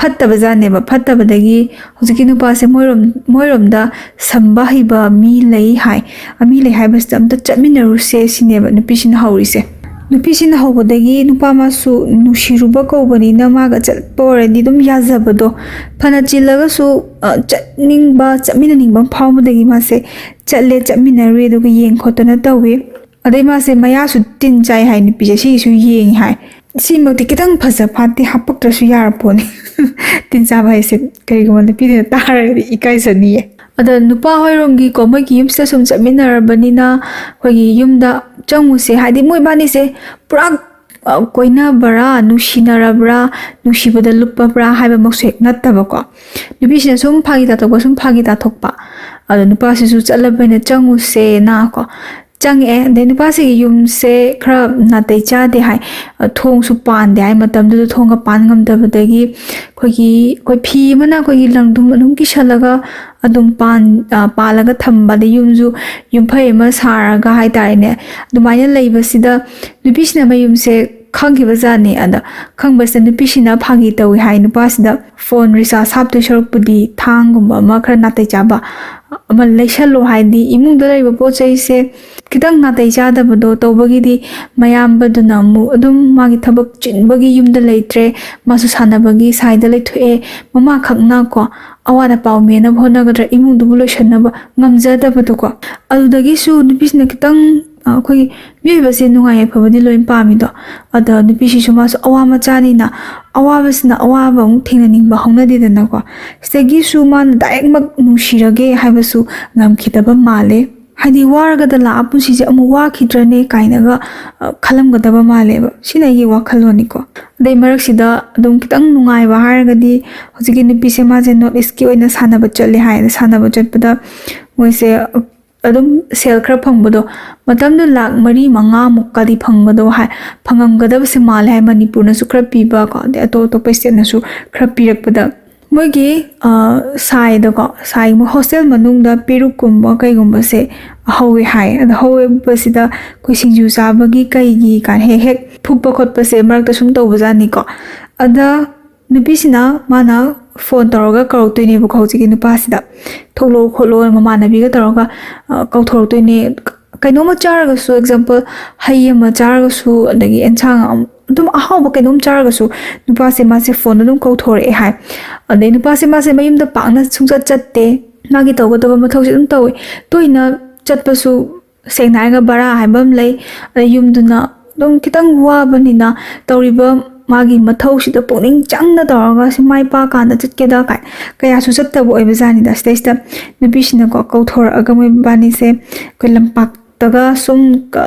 ꯐꯠꯇꯕꯖꯥꯠꯅꯦꯕ꯫ ꯐꯠꯇꯕꯗꯒꯤ ꯍꯧꯖꯤꯛꯀꯤ ꯅꯨꯄꯥꯁꯦ ꯃꯣꯏꯔꯣꯝ-, ꯃꯣꯏꯔꯣꯝꯗ ꯁꯝꯕ ꯍꯩꯕ ꯃꯤ ꯂꯩ ꯍꯥꯏ꯫ ꯑ, ꯃꯤ ꯂꯩ ꯍꯥꯏꯕꯁꯤꯗ ꯑꯝꯇ ꯆꯠꯃꯤꯟꯅꯔꯨꯁꯦ ꯁꯤꯅꯦꯕ ꯅꯨꯄꯤꯁꯤꯅ ꯍꯧꯔꯤꯁꯦ꯫ ꯅꯨꯄꯤꯁꯤꯅ ꯍꯧꯕꯗꯒꯤ ꯅꯨꯄꯥ ꯃꯥꯁꯨ ꯅꯨꯡꯁꯤꯔꯨꯕ ꯀꯧꯕꯅꯤꯅ ꯃꯥꯒ ꯆꯠꯄ ꯑꯣꯏꯔꯗꯤ ꯑꯗꯨꯝ ꯌꯥꯖꯕꯗꯣ, ꯐꯅ ꯆꯤꯜꯂꯒꯁꯨ, ꯑ, ꯆꯠꯅꯤꯡꯕ, ꯆꯠꯃꯤꯟꯅꯅꯤꯡꯕ ꯑꯃ ꯐꯥꯎꯕꯗꯒꯤ ꯃꯥꯁꯦ ꯆꯠꯂꯦ, ꯆꯠꯃꯤꯟꯅꯔꯨꯏ, ꯑꯗꯨꯒ ꯌꯦꯡ ꯈꯣꯠꯇꯅ ꯇꯧꯋꯤ꯫ ꯑꯗꯩ ꯃꯥꯁꯦ ꯃꯌꯥꯁꯨ ꯇꯤꯟ ꯆꯥꯏ ꯍꯥꯏ, ꯅꯨꯄꯤꯁꯦ ꯁꯤꯒꯤꯁꯨ ꯌꯦꯡꯉꯤ ꯍꯥꯏ꯫ ꯁꯤꯃꯛꯇꯤ ꯈꯤꯇꯪ ꯐꯖ ꯐꯥꯠꯇꯦ, ꯍꯥꯄꯛꯇ꯭ꯔꯁꯨ ꯌꯥꯔ ꯄꯣꯠꯅꯤ꯫ ꯇꯤꯟ ꯆꯥꯕ ꯍꯥꯏꯁꯦ ꯀꯔꯤꯒꯨꯝꯕ ꯅꯨꯄꯤꯗꯨꯅ ꯇꯥꯔꯒꯗꯤ ꯏꯀꯥꯏꯖꯅꯤꯌꯦ꯫ ꯑꯗ ꯅꯨꯄꯥ ꯍꯣꯏꯔꯣꯝꯒꯤꯀꯣ, ꯃꯣꯏꯒꯤ ꯌꯨꯝꯁꯤꯗ ꯁꯨꯝ ꯆꯠꯃꯤꯟꯅꯔꯕꯅꯤꯅ ꯑꯩꯈꯣꯏꯒꯤ ꯌꯨꯝꯗ ꯆꯪꯉꯨꯁꯦ, ꯍꯥꯏꯗꯤ ꯃꯣꯏ ꯏꯕꯥꯅꯤꯁꯦ ꯄꯨꯔꯥ, ꯑ, ꯀꯣꯏꯅꯕ꯭ꯔꯥ, ꯅꯨꯡꯁꯤꯅꯔꯕ꯭ꯔꯥ, ꯅꯨꯡꯁꯤꯕꯗ ꯂꯨꯞꯄꯕ꯭ꯔꯥ ꯍꯥꯏꯕꯃꯛꯁꯨ ꯍꯦꯛ ꯅꯠꯇꯕꯀꯣ꯫ ꯅꯨꯄꯤꯁꯤꯅ ꯁꯨꯝ ꯐꯥꯒꯤ ꯇꯥꯊꯣꯛꯄ, ꯁꯨꯝ ꯐꯥꯒꯤ ꯇꯥꯊꯣꯛꯄ꯫ ꯑꯗꯣ ꯅꯨꯄꯥꯁꯤꯁꯨ ꯆꯠꯂꯕꯅꯤꯅ ꯆꯪꯉꯨꯁꯦꯅ ꯀꯣ, ꯆꯪꯉꯛꯑꯦ꯫ ꯑꯗꯩ ꯅꯨꯄꯥꯁꯤꯒꯤ ꯌꯨꯝꯁꯦ ꯈꯔ ꯅꯥꯇꯩ ꯆꯥꯗꯦ ꯍꯥꯏ, ꯊꯣꯡꯁꯨ ꯄꯥꯟꯗꯦ ꯍꯥꯏ꯫ ꯃꯇꯝꯗꯨꯗ ꯊꯣꯡꯒ ꯄꯥꯟ ꯉꯝꯗꯕꯗꯒꯤ ꯑꯩꯈꯣꯏꯒꯤ ꯑꯩꯈꯣꯏ ꯐꯤ ꯑꯃꯅ ꯑꯩꯈꯣꯏꯒꯤ ꯂꯪꯗꯨꯝ ꯑꯗꯨꯝ ꯀꯤꯁꯜꯂꯒ ꯑꯗꯨꯝ ꯄꯥꯟ ꯄꯥꯜꯂꯒ ꯊꯝꯕ, ꯑꯗꯩ ꯌꯨꯝꯁꯨ ꯌꯨꯝꯐꯩ ꯑꯃ ꯁꯥꯔꯒ ꯍꯥꯏꯇꯥꯔꯦꯅꯦ꯫ ꯑꯗꯨꯃꯥꯏꯅ ꯂꯩꯕꯁꯤꯗ ꯅꯨꯄꯤꯁꯤꯅ ꯃꯌꯨꯝꯁꯦ ꯈꯪꯈꯤꯕ ꯖꯥꯠꯅꯤ꯫ ꯑꯗ ꯈꯪꯕꯁꯤꯗ ꯅꯨꯄꯤꯁꯤꯅ ꯐꯥꯒꯤ ꯇꯧꯏ ꯍꯥꯏ ꯅꯨꯄꯥꯁꯤꯗ, "ꯐꯣꯟ ꯔꯤꯆꯥꯔꯖ ꯍꯥꯞꯇꯣꯏ ꯁꯔꯨꯛꯄꯨꯗꯤ ꯊꯥꯡꯒꯨꯝꯕ ꯑꯃ ꯈꯔ ꯅꯥꯇꯩ ꯆꯥꯕ ꯑꯃ ꯂꯩꯁꯜꯂꯣ, ꯍꯥꯏꯗꯤ ꯏꯃꯨꯡꯗ ꯂꯩꯔꯤꯕ ꯄꯣꯠ ꯆꯩꯁꯦ ꯈꯤꯇꯪ ꯅꯥꯇꯩ ꯆꯥꯗꯕꯗꯣ ꯇꯧꯕꯒꯤꯗꯤ ꯃꯌꯥꯝꯕꯗꯨꯅ ꯑꯃꯨꯛ ꯑꯗꯨꯝ ꯃꯥꯒꯤ ꯊꯕꯛ ꯆꯤꯟꯕꯒꯤ ꯌꯨꯝꯗ ꯂꯩꯇ꯭ꯔꯦ, ꯃꯥꯁꯨ ꯁꯥꯟꯅꯕꯒꯤ ꯁꯥꯏꯗ ꯂꯩꯊꯣꯛꯑꯦ, ꯃꯃꯥꯈꯛꯅ ꯀꯣ ꯑꯋꯥꯗ ꯄꯥꯎ ꯃꯦꯟꯅꯕ ꯍꯣꯠꯅꯒꯗ꯭ꯔꯥ, ꯏꯃꯨꯡꯗꯨꯕꯨ ꯂꯣꯏꯁꯟꯅꯕ ꯉꯝꯖꯗꯕꯗꯣ ꯀꯣ꯫ ꯑꯗꯨꯗꯒꯤꯁꯨ ꯅꯨꯄꯤꯁꯤꯅ ꯈꯤꯇꯪ ꯑꯩꯈꯣꯏꯒꯤ ꯃꯤꯑꯣꯏꯕꯁꯦ ꯅꯨꯡꯉꯥꯏ ꯌꯥꯏꯐꯕꯗꯤ ꯂꯣꯏ ꯄꯥꯝꯃꯤꯗꯣ꯫ ꯑꯗ ꯅꯨꯄꯤꯁꯤꯁꯨ ꯃꯥꯁꯨ ꯑꯋꯥ ꯃꯆꯥꯅꯤꯅ ꯑꯋꯥꯕꯁꯤꯅ ꯑꯋꯥꯕ ꯑꯃꯨꯛ ꯊꯦꯡꯅꯅꯤꯡꯕ ꯍꯧꯅꯗꯦꯗꯅꯀꯣ꯫ ꯁꯤꯗꯒꯤꯁꯨ ꯃꯥꯅ ꯗꯥꯏꯔꯦꯛꯃꯛ ꯅꯨꯡꯁꯤꯔꯒꯦ ꯍꯥꯏꯕꯁꯨ ꯉꯝꯈꯤꯗꯕ ꯃꯥꯜꯂꯦ꯫ ꯍꯥꯏꯗꯤ ꯋꯥꯔꯒꯗ ꯂꯥꯛꯑ ꯄꯨꯟꯁꯤꯁꯦ ꯑꯃꯨꯛ ꯋꯥꯈꯤꯗ꯭ꯔꯅꯦ ꯀꯥꯏꯅꯒ ꯈꯜꯂꯝꯒꯗꯕ ꯃꯥꯜꯂꯦꯕ꯫ ꯁꯤꯅ ꯑꯩꯒꯤ ꯋꯥꯈꯜꯂꯣꯟꯅꯤꯀꯣ꯫ ꯑꯗꯩ ꯃꯔꯛꯁꯤꯗ ꯑꯗꯨꯝ ꯈꯤꯇꯪ ꯅꯨꯡꯉꯥꯏꯕ ꯍꯥꯏꯔꯒꯗꯤ ꯍꯧꯖꯤꯛꯀꯤ ꯅꯨꯄꯤꯁꯦ ꯃꯥꯁꯦ ꯅꯣꯔꯠ ꯏꯁꯀꯤ ꯑꯣꯏꯅ ꯁꯥꯟꯅꯕ ꯆꯠꯂꯦ ꯍꯥꯏ꯫ ꯁꯥꯟꯅꯕ ꯆꯠꯄꯗ ꯃꯣꯏꯁꯦ ꯑꯗꯨꯝ ꯁꯦꯜ ꯈꯔ ꯐꯪꯕꯗꯣ, ꯃꯇꯝꯗꯨ ꯂꯥꯛ ꯃꯔꯤ ꯃꯉꯥꯃꯨꯛꯀꯗꯤ ꯐꯪꯕꯗꯣ ꯍꯥꯏ, ꯐꯪꯉꯝꯒꯗꯕꯁꯦ ꯃꯥꯜꯂꯦ ꯍꯥꯏ꯫ ꯃꯅꯤꯄꯨꯔꯅꯁꯨ ꯈꯔ ꯄꯤꯕ ꯀꯣ, ꯑꯗꯩ ꯑꯇꯣꯞ ꯑꯇꯣꯞꯄ ꯏꯁꯇꯦꯠꯅꯁꯨ ꯈꯔ ꯄꯤꯔꯛꯄꯗ ꯃꯣꯏꯒꯤ ꯁꯥꯏꯗꯀꯣ, ꯁꯥꯏ ꯍꯣꯁꯇꯦꯜ ꯃꯅꯨꯡꯗ ꯄꯦꯔꯨꯛꯀꯨꯝꯕ ꯀꯩꯒꯨꯝꯕꯁꯦ ꯍꯧꯋꯦ ꯍꯥꯏ꯫ ꯑꯗ ꯍꯧꯕꯁꯤꯗ ꯑꯩꯈꯣꯏ ꯁꯤꯡꯖꯨ ꯆꯥꯕꯒꯤ ꯀꯩꯒꯤ ꯀꯥꯏꯅ ꯍꯦꯛ ꯍꯦꯛ ꯐꯨꯛꯄ ꯈꯣꯠꯄꯁꯦ ꯃꯔꯛꯇ ꯁꯨꯝ ꯇꯧꯕꯖꯥꯠꯅꯤꯀꯣ꯫ ꯑꯗ ꯅꯨꯄꯤꯁꯤꯅ ꯃꯥꯅ ꯐꯣꯟ ꯇꯧꯔꯒ ꯀꯧꯔꯛꯇꯣꯏꯅꯦꯕꯀꯣ, ꯍꯧꯖꯤꯛꯀꯤ ꯅꯨꯄꯥꯁꯤꯗ, "ꯊꯣꯛꯂꯛꯑꯣ ꯈꯣꯠꯂꯣ" ꯃꯃꯥꯟꯅꯕꯤꯒ ꯇꯧꯔꯒ ꯀꯧꯊꯣꯔꯛꯇꯣꯏꯅꯦ꯫ ꯀꯩꯅꯣꯝꯃ ꯆꯥꯔꯒꯁꯨ, ꯑꯦꯛꯖꯥꯝꯄꯜ, ꯍꯩ ꯑꯃ ꯆꯥꯔꯒꯁꯨ, ꯑꯗꯒꯤ ꯑꯦꯟꯁꯥꯡ ꯑꯗꯨꯝ ꯑꯍꯥꯎꯕ ꯀꯩꯅꯣꯝ ꯆꯥꯔꯒꯁꯨ ꯅꯨꯄꯥꯁꯦ ꯃꯥꯁꯦ ꯐꯣꯟꯗ ꯑꯗꯨꯝ ꯀꯧꯊꯣꯔꯛꯑꯦ ꯍꯥꯏ꯫ ꯑꯗꯩ ꯅꯨꯄꯥꯁꯦ ꯃꯥꯁꯦ ꯃꯌꯨꯝꯗ ꯄꯥꯛꯅ ꯁꯨꯡꯆꯠ ꯆꯠꯇꯦ꯫ ꯃꯥꯒꯤ ꯇꯧꯒꯗꯕ ꯃꯊꯧꯁꯦ ꯑꯗꯨꯝ ꯇꯧꯋꯦ꯫ ꯇꯣꯏꯅ ꯆꯠꯄꯁꯨ ꯁꯦꯡꯅ ꯍꯥꯏꯔꯒ ꯚꯔꯥ ꯍꯥꯏꯕ ꯑꯃ ꯂꯩ꯫ ꯑꯗꯩ ꯌꯨꯝꯗꯨꯅ ꯑꯗꯨꯝ ꯈꯤꯇꯪ ꯋꯥꯕꯅꯤꯅ ꯇꯧꯔꯤꯕ ꯃꯥꯒꯤ ꯃꯊꯧꯁꯤꯗ ꯄꯨꯛꯅꯤꯡ ꯆꯪꯅ ꯇꯧꯔꯒ ꯁꯤ ꯃꯥꯏ ꯄꯥꯛꯀꯥꯟꯗ ꯆꯠꯀꯦꯗ ꯀꯥꯏ ꯀꯌꯥꯁꯨ ꯆꯠꯇꯕ ꯑꯣꯏꯕ ꯖꯥꯠꯅꯤꯗ꯫ ꯁꯤꯗꯩꯁꯤꯗ ꯅꯨꯄꯤꯁꯤꯅꯀꯣ ꯀꯧꯊꯣꯔꯛꯑꯒ ꯃꯣꯏ ꯃꯕꯥꯅꯤꯁꯦ ꯑꯩꯈꯣꯏ ꯂꯝꯄꯥꯛꯇꯒ ꯁꯨꯝ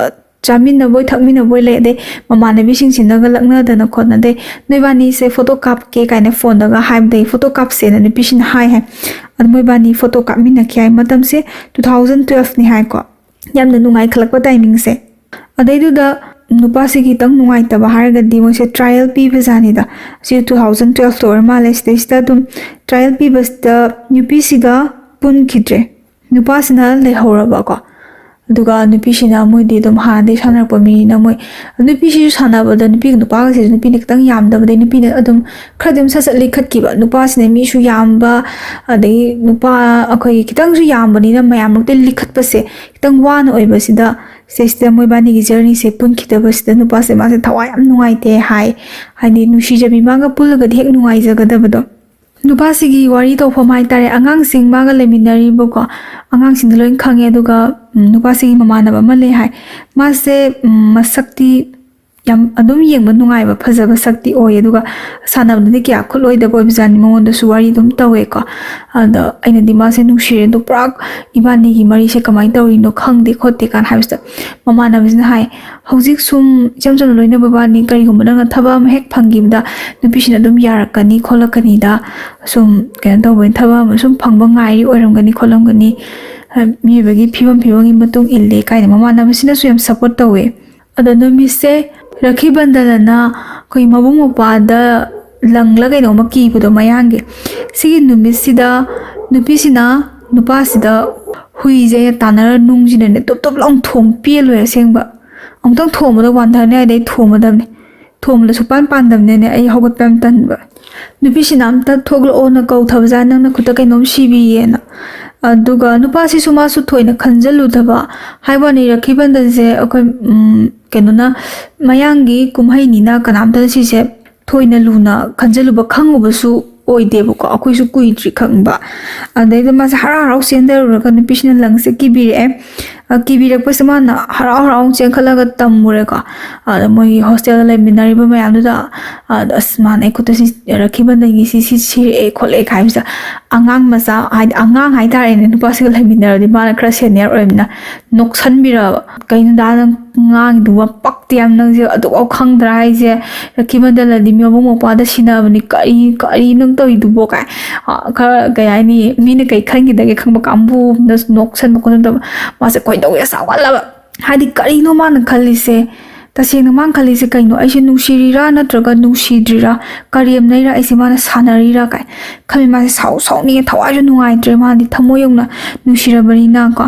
ꯆꯥꯃꯤꯟꯅꯕꯣꯏ ꯊꯛꯃꯤꯟꯅꯕꯣꯏ ꯂꯩ꯫ ꯑꯗꯩ ꯃꯃꯥꯟꯅꯕꯤꯁꯤꯡꯁꯤꯅꯒ ꯂꯛꯅꯗꯅ ꯈꯣꯠꯅ, ꯑꯗꯩ "ꯅꯣꯏꯕꯥꯅꯤꯁꯦ ꯐꯣꯇꯣ ꯀꯥꯞꯀꯦ" ꯀꯥꯏꯅ ꯐꯣꯟꯗꯒ ꯍꯥꯏꯕꯗꯒꯤ ꯐꯣꯇꯣ ꯀꯥꯞꯁꯦꯅ ꯅꯨꯄꯤꯁꯤꯅ ꯍꯥꯏ ꯍꯥꯏ꯫ ꯑꯗ ꯃꯣꯏꯕꯥꯅꯤ ꯐꯣꯇꯣ ꯀꯥꯞꯃꯤꯟꯅꯈꯤ ꯍꯥꯏ꯫ ꯃꯇꯝꯁꯦ ꯇꯨ ꯊꯥꯎꯖꯟ ꯇꯨꯋꯦꯜꯐꯅꯤ ꯍꯥꯏꯀꯣ꯫ ꯌꯥꯝꯅ ꯅꯨꯡꯉꯥꯏꯈꯠꯂꯛꯄ ꯇꯥꯏꯃꯤꯡꯁꯦ꯫ ꯑꯗꯩꯗꯨꯗ ꯅꯨꯄꯥꯁꯤꯒꯤ ꯈꯤꯇꯪ ꯅꯨꯡꯉꯥꯏꯇꯕ ꯍꯥꯏꯔꯒꯗꯤ ꯃꯣꯏꯁꯦ ꯇ꯭ꯔꯥꯏꯌꯦꯜ ꯄꯤꯕꯖꯥꯠꯅꯤꯗ꯫ ꯁꯤ ꯇꯨ ꯊꯥꯎꯖꯟ ꯇꯨꯋꯦꯜꯐꯇ ꯑꯣꯏꯔ ꯃꯥꯜꯂꯦ꯫ ꯁꯤꯗꯩꯁꯤꯗ ꯑꯗꯨꯝ ꯇ꯭ꯔꯥꯏꯌꯦꯜ ꯄꯤꯕꯁꯤꯗ ꯅꯨꯄꯤꯁꯤꯒ ꯄꯨꯟꯈꯤꯗ꯭ꯔꯦ, ꯅꯨꯄꯥꯁꯤꯅ ꯂꯩꯍꯧꯔꯕꯀꯣ꯫ ꯑꯗꯨꯒ ꯅꯨꯄꯤꯁꯤꯅ, ꯃꯣꯏꯗꯤ ꯑꯗꯨꯝ ꯍꯥꯟꯅꯗꯒꯤ ꯁꯥꯟꯅꯔꯛꯄ ꯃꯤꯅꯤꯅ, ꯃꯣꯏ ꯅꯨꯄꯤꯁꯤꯁꯨ ꯁꯥꯟꯅꯕꯗ ꯅꯨꯄꯤꯒ ꯅꯨꯄꯥꯒꯁꯤꯁꯨ ꯅꯨꯄꯤꯅ ꯈꯤꯇꯪ ꯌꯥꯝꯗꯕꯗꯩ ꯅꯨꯄꯤꯅ ꯑꯗꯨꯝ ꯈꯔꯗꯤ ꯑꯗꯨꯝ ꯁꯠ ꯁꯠ ꯂꯤꯈꯠꯈꯤꯕ꯫ ꯅꯨꯄꯥꯁꯤꯅ ꯃꯤꯁꯨ ꯌꯥꯝꯕ, ꯑꯗꯒꯤ ꯅꯨꯄꯥ ꯑꯩꯈꯣꯏꯒꯤ ꯈꯤꯇꯪꯁꯨ ꯌꯥꯝꯕꯅꯤꯅ ꯃꯌꯥꯝ ꯃꯔꯛꯇ ꯂꯤꯈꯠꯄꯁꯦ ꯈꯤꯇꯪ ꯋꯥꯅ ꯑꯣꯏꯕꯁꯤꯗ, ꯁꯤꯗꯩꯁꯤꯗ ꯃꯣꯏꯕꯥꯅꯤꯒꯤ ꯖꯔꯅꯤꯁꯦ ꯄꯨꯟꯈꯤꯗꯕꯁꯤꯗ ꯅꯨꯄꯥꯁꯦ ꯃꯥꯁꯦ ꯊꯋꯥꯏ ꯌꯥꯝ ꯅꯨꯡꯉꯥꯏꯇꯦ ꯍꯥꯏ꯫ ꯍꯥꯏꯗꯤ ꯅꯨꯡꯁꯤꯖꯕꯤ ꯃꯥꯒ ꯄꯨꯜꯂꯒꯗꯤ ꯍꯦꯛ ꯅꯨꯡꯉꯥꯏꯖꯒꯗꯕꯗꯣ꯫ ꯅꯨꯄꯥꯁꯤꯒꯤ ꯋꯥꯔꯤ ꯇꯧꯐꯝ ꯍꯥꯏꯇꯥꯔꯦ, ꯑꯉꯥꯡꯁꯤꯡ ꯃꯥꯒ ꯂꯩꯃꯤꯟꯅꯔꯤꯕꯀꯣ, ꯑꯉꯥꯡꯁꯤꯡꯗꯣ ꯂꯣꯏ ꯈꯪꯉꯦ꯫ ꯑꯗꯨꯒ ꯎꯝ, ꯅꯨꯄꯥꯁꯤꯒꯤ ꯃꯃꯥꯟꯅꯕ ꯑꯃ ꯂꯩ ꯍꯥꯏ꯫ ꯃꯥꯁꯦ ꯎꯝ, ꯃꯁꯛꯇꯤ ꯌꯥꯝ ꯑꯗꯨꯝ ꯌꯦꯡꯕ ꯅꯨꯡꯉꯥꯏꯕ, ꯐꯖꯕ ꯁꯛꯇꯤ ꯑꯣꯏ꯫ ꯑꯗꯨꯒ ꯁꯥꯟꯅꯕꯗꯗꯤ ꯀꯌꯥ ꯈꯨꯠꯂꯣꯏꯗꯕ ꯑꯣꯏꯕꯖꯥꯠꯅꯤ, ꯃꯉꯣꯟꯗꯁꯨ ꯋꯥꯔꯤ ꯑꯗꯨꯝ ꯇꯧꯋꯦꯀꯣ꯫ ꯑꯗ ꯑꯩꯅꯗꯤ ꯃꯥꯁꯦ ꯅꯨꯡꯁꯤꯔꯦ, ꯑꯗꯣ ꯄꯨꯔꯥ ꯏꯕꯥꯅꯤꯒꯤ ꯃꯔꯤꯁꯦ ꯀꯃꯥꯏꯅ ꯇꯧꯔꯤꯅꯣ ꯈꯪꯗꯦ ꯈꯣꯠꯇꯦ ꯀꯥꯏꯅ ꯍꯥꯏꯕꯁꯤꯗ, ꯃꯃꯥꯟꯅꯕꯁꯤꯅ ꯍꯥꯏ, "ꯍꯧꯖꯤꯛ ꯁꯨꯝ ꯏꯆꯝ ꯆꯝꯅ ꯂꯣꯏꯅꯕ ꯋꯥꯅꯤ, ꯀꯔꯤꯒꯨꯝꯕ ꯅꯪꯅ ꯊꯕꯛ ꯑꯃ ꯍꯦꯛ ꯐꯪꯈꯤꯕꯗ ꯅꯨꯄꯤꯁꯤꯅ ꯑꯗꯨꯝ ꯌꯥꯔꯛꯀꯅꯤ ꯈꯣꯠꯂꯛꯀꯅꯤꯗ, ꯁꯨꯝ ꯀꯩꯅꯣ ꯇꯧꯕꯅꯤ, ꯊꯕꯛ ꯑꯃ ꯁꯨꯝ ꯐꯪꯕ ꯉꯥꯏꯔꯤ ꯑꯣꯏꯔꯝꯒꯅꯤ ꯈꯣꯠꯂꯝꯒꯅꯤ, ꯃꯤꯑꯣꯏꯕꯒꯤ ꯐꯤꯕꯝ ꯐꯤꯕꯝꯒꯤ ꯃꯇꯨꯡ ꯏꯜꯂꯦ" ꯀꯥꯏꯅ ꯃꯃꯥꯟꯅꯕꯁꯤꯅꯁꯨ ꯌꯥꯝ ꯁꯞꯄꯣꯔꯠ ꯇꯧꯋꯦ꯫ ꯑꯗꯣ ꯅꯨꯃꯤꯠꯁꯦ ꯔꯈꯤ ꯕꯟꯗꯂꯅ ꯑꯩꯈꯣꯏ ꯃꯕꯨꯡ ꯃꯧꯄ꯭ꯋꯥꯗ ꯂꯪꯂ ꯀꯩꯅꯣꯝꯃ ꯀꯤꯕꯗꯣ ꯃꯌꯥꯡꯒꯤ, ꯁꯤꯒꯤ ꯅꯨꯃꯤꯠꯁꯤꯗ ꯅꯨꯄꯤꯁꯤꯅ ꯅꯨꯄꯥꯁꯤꯗ ꯍꯨꯏꯁꯦ ꯇꯥꯟꯅꯔ ꯅꯨꯡꯁꯤꯅꯅꯦ ꯇꯨꯞ ꯇꯨꯞ ꯂꯥꯎ ꯊꯣꯝ ꯄꯦꯜꯂꯣꯏ ꯑꯁꯦꯡꯕ꯫ ꯑꯃꯨꯛꯇꯪ ꯊꯣꯝꯕꯗ ꯋꯥꯟꯊꯅꯤ ꯍꯥꯏꯗꯤ ꯊꯣꯝꯃꯗꯕꯅꯤ꯫ ꯊꯣꯝꯕꯗ ꯁꯨꯛꯄꯥꯟ ꯄꯥꯟꯗꯕꯅꯤꯅꯅꯦ ꯑꯩ ꯍꯧꯒꯠꯄ ꯌꯥꯝ ꯇꯟꯕ꯫ ꯅꯨꯄꯤꯁꯤꯅ "ꯑꯝꯇ ꯊꯣꯛꯂꯛꯑꯣꯅ" ꯀꯧꯊꯕꯖꯥꯠ, "ꯅꯪꯅ ꯈꯨꯠꯇ ꯀꯩꯅꯣꯝ ꯁꯤꯕꯤꯌꯦꯅ"꯫ ꯑꯗꯨꯒ ꯅꯨꯄꯥꯁꯤꯁꯨ ꯃꯥꯁꯨ ꯊꯣꯏꯅ ꯈꯟꯖꯜꯂꯨꯗꯕ꯫ ꯍꯥꯏꯕ ꯋꯥꯅꯤ, ꯔꯈꯤ ꯕꯟꯗꯟꯁꯦ ꯑꯩꯈꯣꯏ ꯎꯝ, ꯀꯩꯅꯣꯅ, ꯃꯌꯥꯡꯒꯤ ꯀꯨꯝꯍꯩꯅꯤꯅ ꯀꯅꯥꯝꯇꯅ ꯁꯤꯁꯦ ꯊꯣꯏꯅ ꯂꯨꯅ ꯈꯟꯖꯜꯂꯨꯕ, ꯈꯪꯉꯨꯕꯁꯨ ꯑꯣꯏꯗꯦꯕꯀꯣ, ꯑꯩꯈꯣꯏꯁꯨ ꯀꯨꯏꯗ꯭ꯔꯤ ꯈꯪꯕ꯫ ꯑꯗꯩꯗ ꯃꯥꯁꯦ ꯍꯔꯥꯎ ꯍꯔꯥꯎ ꯆꯦꯟꯊꯔꯨꯔꯒ ꯅꯨꯄꯤꯁꯤꯅ ꯂꯪꯁꯦ ꯀꯤꯕꯤꯔꯛꯑꯦ꯫ ꯑ, ꯀꯤꯕꯤꯔꯛꯄꯁꯦ ꯃꯥꯅ ꯍꯔꯥꯎ ꯍꯔꯥꯎ ꯆꯦꯟꯈꯠꯂꯒ ꯇꯝꯃꯨꯔꯦꯀꯣ꯫ ꯑꯗ ꯃꯣꯏꯒꯤ ꯍꯣꯁꯇꯦꯜꯗ ꯂꯩꯃꯤꯟꯅꯔꯤꯕ ꯃꯌꯥꯝꯗꯨꯗ, ꯑꯗ "ꯑꯁ, ꯃꯥꯅ ꯑꯩ ꯈꯨꯠꯇ ꯁꯤ ꯔꯈꯤ ꯕꯟꯗꯟꯒꯤ ꯁꯤ, ꯁꯤ ꯁꯤꯔꯛꯑꯦ ꯈꯣꯠꯂꯛꯑꯦ" ꯍꯥꯏꯕꯁꯤꯗ, ꯑꯉꯥꯡ ꯃꯆꯥ, ꯍꯥꯏꯗꯤ ꯑꯉꯥꯡ ꯍꯥꯏꯇꯥꯔꯦꯅꯦ, ꯅꯨꯄꯥꯁꯤꯒ ꯂꯩꯃꯤꯟꯅꯔꯗꯤ ꯃꯥꯅ ꯈꯔ ꯁꯦꯅꯤꯌꯔ ꯑꯣꯏꯔꯕꯅꯤꯅ ꯅꯣꯛꯁꯟꯕꯤꯔꯛꯑꯕ꯫ "ꯀꯩꯅꯣꯗ ꯅꯪ ꯉꯥꯡꯉꯤꯗꯨꯕꯣ? ꯄꯛꯇꯦ ꯌꯥꯝ, ꯅꯪꯁꯦ ꯑꯗꯨꯐꯥꯎ ꯈꯪꯗ꯭ꯔꯥ ꯍꯥꯏꯁꯦ? ꯔꯈꯤ ꯕꯟꯗꯟꯗꯤ ꯃꯤ ꯃꯕꯨꯡ ꯃꯧꯄ꯭ꯋꯥꯗ ꯁꯤꯟꯅꯕꯅꯤ, ꯀꯔꯤ, ꯀꯔꯤ ꯅꯪ ꯇꯧꯔꯤꯗꯨꯕꯣ?" ꯀꯥꯏ꯫ ꯑ, ꯈꯔ, ꯀꯩ ꯍꯥꯏꯅꯤ, ꯃꯤꯅ ꯀꯩ ꯈꯟꯈꯤꯗꯒꯦ ꯈꯪꯕ ꯀꯥꯡꯕꯨ ꯑꯃꯅ ꯅꯣꯛꯁꯟꯕ ꯈꯣꯠꯆꯟꯕ ꯇꯧꯕ꯫ ꯃꯥꯁꯦ ꯀꯣꯏ ꯇꯧꯋꯦ, ꯁꯥꯎꯒꯠꯂꯕ꯫ ꯍꯥꯏꯗꯤ ꯀꯔꯤꯅꯣ ꯃꯥꯅ ꯈꯜꯂꯤꯁꯦ? ꯇꯁꯦꯡꯅ ꯃꯥꯅ ꯈꯜꯂꯤꯁꯦ ꯀꯩꯅꯣ? ꯑꯩꯁꯦ ꯅꯨꯡꯁꯤꯔꯤꯔꯥ ꯅꯠꯇ꯭ꯔꯒ ꯅꯨꯡꯁꯤꯗ꯭ꯔꯤꯔꯥ? ꯀꯔꯦꯝꯅꯩꯔꯥ? ꯑꯩꯁꯦ ꯃꯥꯅ ꯁꯥꯟꯅꯔꯤꯔꯥ ꯀꯥꯏ ꯈꯜꯂꯤ꯫ ꯃꯥꯁꯦ ꯁꯥꯎ ꯁꯥꯎꯅꯤꯡꯉꯦ, ꯊꯋꯥꯏꯁꯨ ꯅꯨꯡꯉꯥꯏꯇ꯭ꯔꯦ, ꯃꯥꯗꯤ ꯊꯃꯣꯏ ꯌꯧꯅ ꯅꯨꯡꯁꯤꯔꯕꯅꯤꯅ ꯀꯣ꯫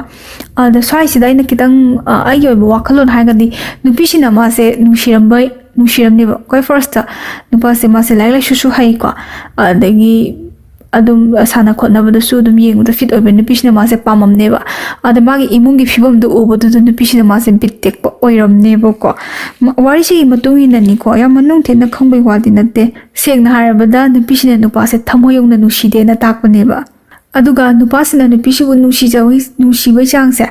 ꯑꯗ ꯁ꯭ꯋꯥꯏꯁꯤꯗ ꯑꯩꯅ ꯈꯤꯇꯪ, ꯑ, ꯑꯩꯒꯤ ꯑꯣꯏꯕ ꯋꯥꯈꯜꯂꯣꯟ ꯍꯥꯏꯔꯒꯗꯤ, ꯅꯨꯄꯤꯁꯤꯅ ꯃꯥꯁꯦ ꯅꯨꯡꯁꯤꯔꯝꯕ ꯅꯨꯡꯁꯤꯔꯝꯅꯦꯕ꯫ ꯈ꯭ꯋꯥꯏ ꯐꯥꯔꯁꯇ ꯅꯨꯄꯥꯁꯦ, ꯃꯥꯁꯦ ꯂꯥꯏꯔꯤꯛ ꯂꯥꯏꯁꯨꯁꯨ ꯍꯩꯀꯣ, ꯑꯗꯒꯤ ꯑꯗꯨꯝ ꯁꯥꯟꯅ ꯈꯣꯠꯅꯕꯗꯁꯨ ꯑꯗꯨꯝ ꯌꯦꯡꯕꯗ ꯐꯤꯠ ꯑꯣꯏꯕ ꯅꯨꯄꯤꯁꯤꯅ ꯃꯥꯁꯦ ꯄꯥꯝꯃꯝꯅꯦꯕ꯫ ꯑꯗ ꯃꯥꯒꯤ ꯏꯃꯨꯡꯒꯤ ꯐꯤꯕꯝꯗꯣ ꯎꯕꯗꯨꯗ ꯅꯨꯄꯤꯁꯤꯅ ꯃꯥꯁꯦ ꯕꯤꯠ ꯇꯦꯛꯄ ꯑꯣꯏꯔꯝꯅꯦꯕꯀꯣ꯫ ꯃ-, ꯋꯥꯔꯤꯁꯤꯒꯤ ꯃꯇꯨꯡ ꯏꯟꯅꯅꯤꯀꯣ, ꯌꯥꯝ ꯃꯅꯨꯡ ꯊꯤꯟꯅ ꯈꯪꯕꯩ ꯋꯥꯗꯤ ꯅꯠꯇꯦ꯫ ꯁꯦꯡꯅ ꯍꯥꯏꯔꯕꯗ, ꯅꯨꯄꯤꯁꯤꯅ ꯅꯨꯄꯥꯁꯦ ꯊꯃꯣꯏ ꯌꯧꯅ ꯅꯨꯡꯁꯤꯗꯦꯅ ꯇꯥꯛꯄꯅꯦꯕ꯫ ꯑꯗꯨꯒ ꯅꯨꯄꯥꯁꯤꯅ ꯅꯨꯄꯤꯁꯤꯕꯨ ꯅꯨꯡꯁꯤꯖꯧꯏ-, ꯅꯨꯡꯁꯤꯕꯩ ꯆꯥꯡꯁꯦ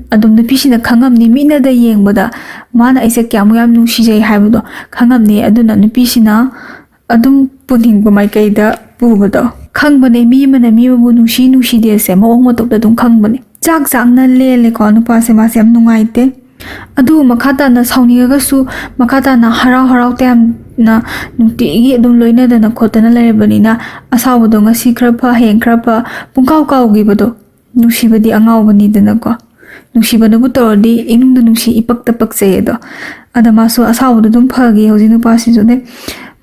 ꯑꯗꯨꯝ ꯅꯨꯄꯤꯁꯤꯅ ꯈꯪꯉꯝꯅꯤ꯫ ꯃꯤꯠꯅꯗ ꯌꯦꯡꯕꯗ ꯃꯥꯅ ꯑꯩꯁꯦ ꯀꯌꯥꯃꯨꯛ ꯌꯥꯝ ꯅꯨꯡꯁꯤꯖꯩ ꯍꯥꯏꯕꯗꯣ ꯈꯪꯉꯝꯅꯤ꯫ ꯑꯗꯨꯅ ꯅꯨꯄꯤꯁꯤꯅ ꯑꯗꯨꯝ ꯄꯨꯅꯤꯡꯕ ꯃꯥꯏꯀꯩꯗ ꯄꯨꯕꯗꯣ ꯈꯪꯕꯅꯦ꯫ ꯃꯤ ꯑꯃꯅ ꯃꯤ ꯑꯃꯕꯨ ꯅꯨꯡꯁꯤ ꯅꯨꯡꯁꯤꯗꯦꯁꯦ ꯃꯑꯣꯡ ꯃꯇꯧꯗ ꯑꯗꯨꯝ ꯈꯪꯕꯅꯦ꯫ ꯆꯥꯛ ꯆꯥꯛꯅ ꯂꯦꯜꯂꯦꯀꯣ ꯅꯨꯄꯥꯁꯦ, ꯃꯥꯁꯦ ꯌꯥꯝ ꯅꯨꯡꯉꯥꯏꯇꯦ꯫ ꯑꯗꯨ ꯃꯈꯥ ꯇꯥꯅ ꯁꯥꯎꯅꯤꯡꯉꯒꯁꯨ, ꯃꯈꯥ ꯇꯥꯅ ꯍꯔꯥꯎ ꯍꯔꯥꯎ ꯇꯌꯥꯝꯅ ꯅꯨꯡꯇꯤꯒꯤ ꯑꯗꯨꯝ ꯂꯣꯏꯅꯗꯅ ꯈꯣꯠꯇꯅ ꯂꯩꯔꯕꯅꯤꯅ, ꯑꯁꯥꯎꯕꯗꯣ ꯉꯁꯤ ꯈꯔ ꯐ, ꯍꯌꯦꯡ ꯈꯔ ꯐ, ꯄꯨꯡꯀꯥꯎ ꯀꯥꯎꯈꯤꯕꯗꯣ꯫ ꯅꯨꯡꯁꯤꯕꯗꯤ ꯑꯉꯥꯎꯕꯅꯤꯗꯅꯀꯣ꯫ ꯅꯨꯡꯁꯤꯕꯅꯕꯨ ꯇꯧꯔꯗꯤ ꯏꯅꯨꯡꯗ ꯅꯨꯡꯁꯤ, ꯏꯄꯛꯇ ꯄꯛꯆꯩ ꯑꯗꯣ꯫ ꯑꯗ ꯃꯥꯁꯨ ꯑꯁꯥꯎꯕꯗꯣ ꯑꯗꯨꯝ ꯐꯈꯤ ꯍꯧꯖꯤꯛ ꯅꯨꯄꯥꯁꯤꯁꯨꯅꯦ꯫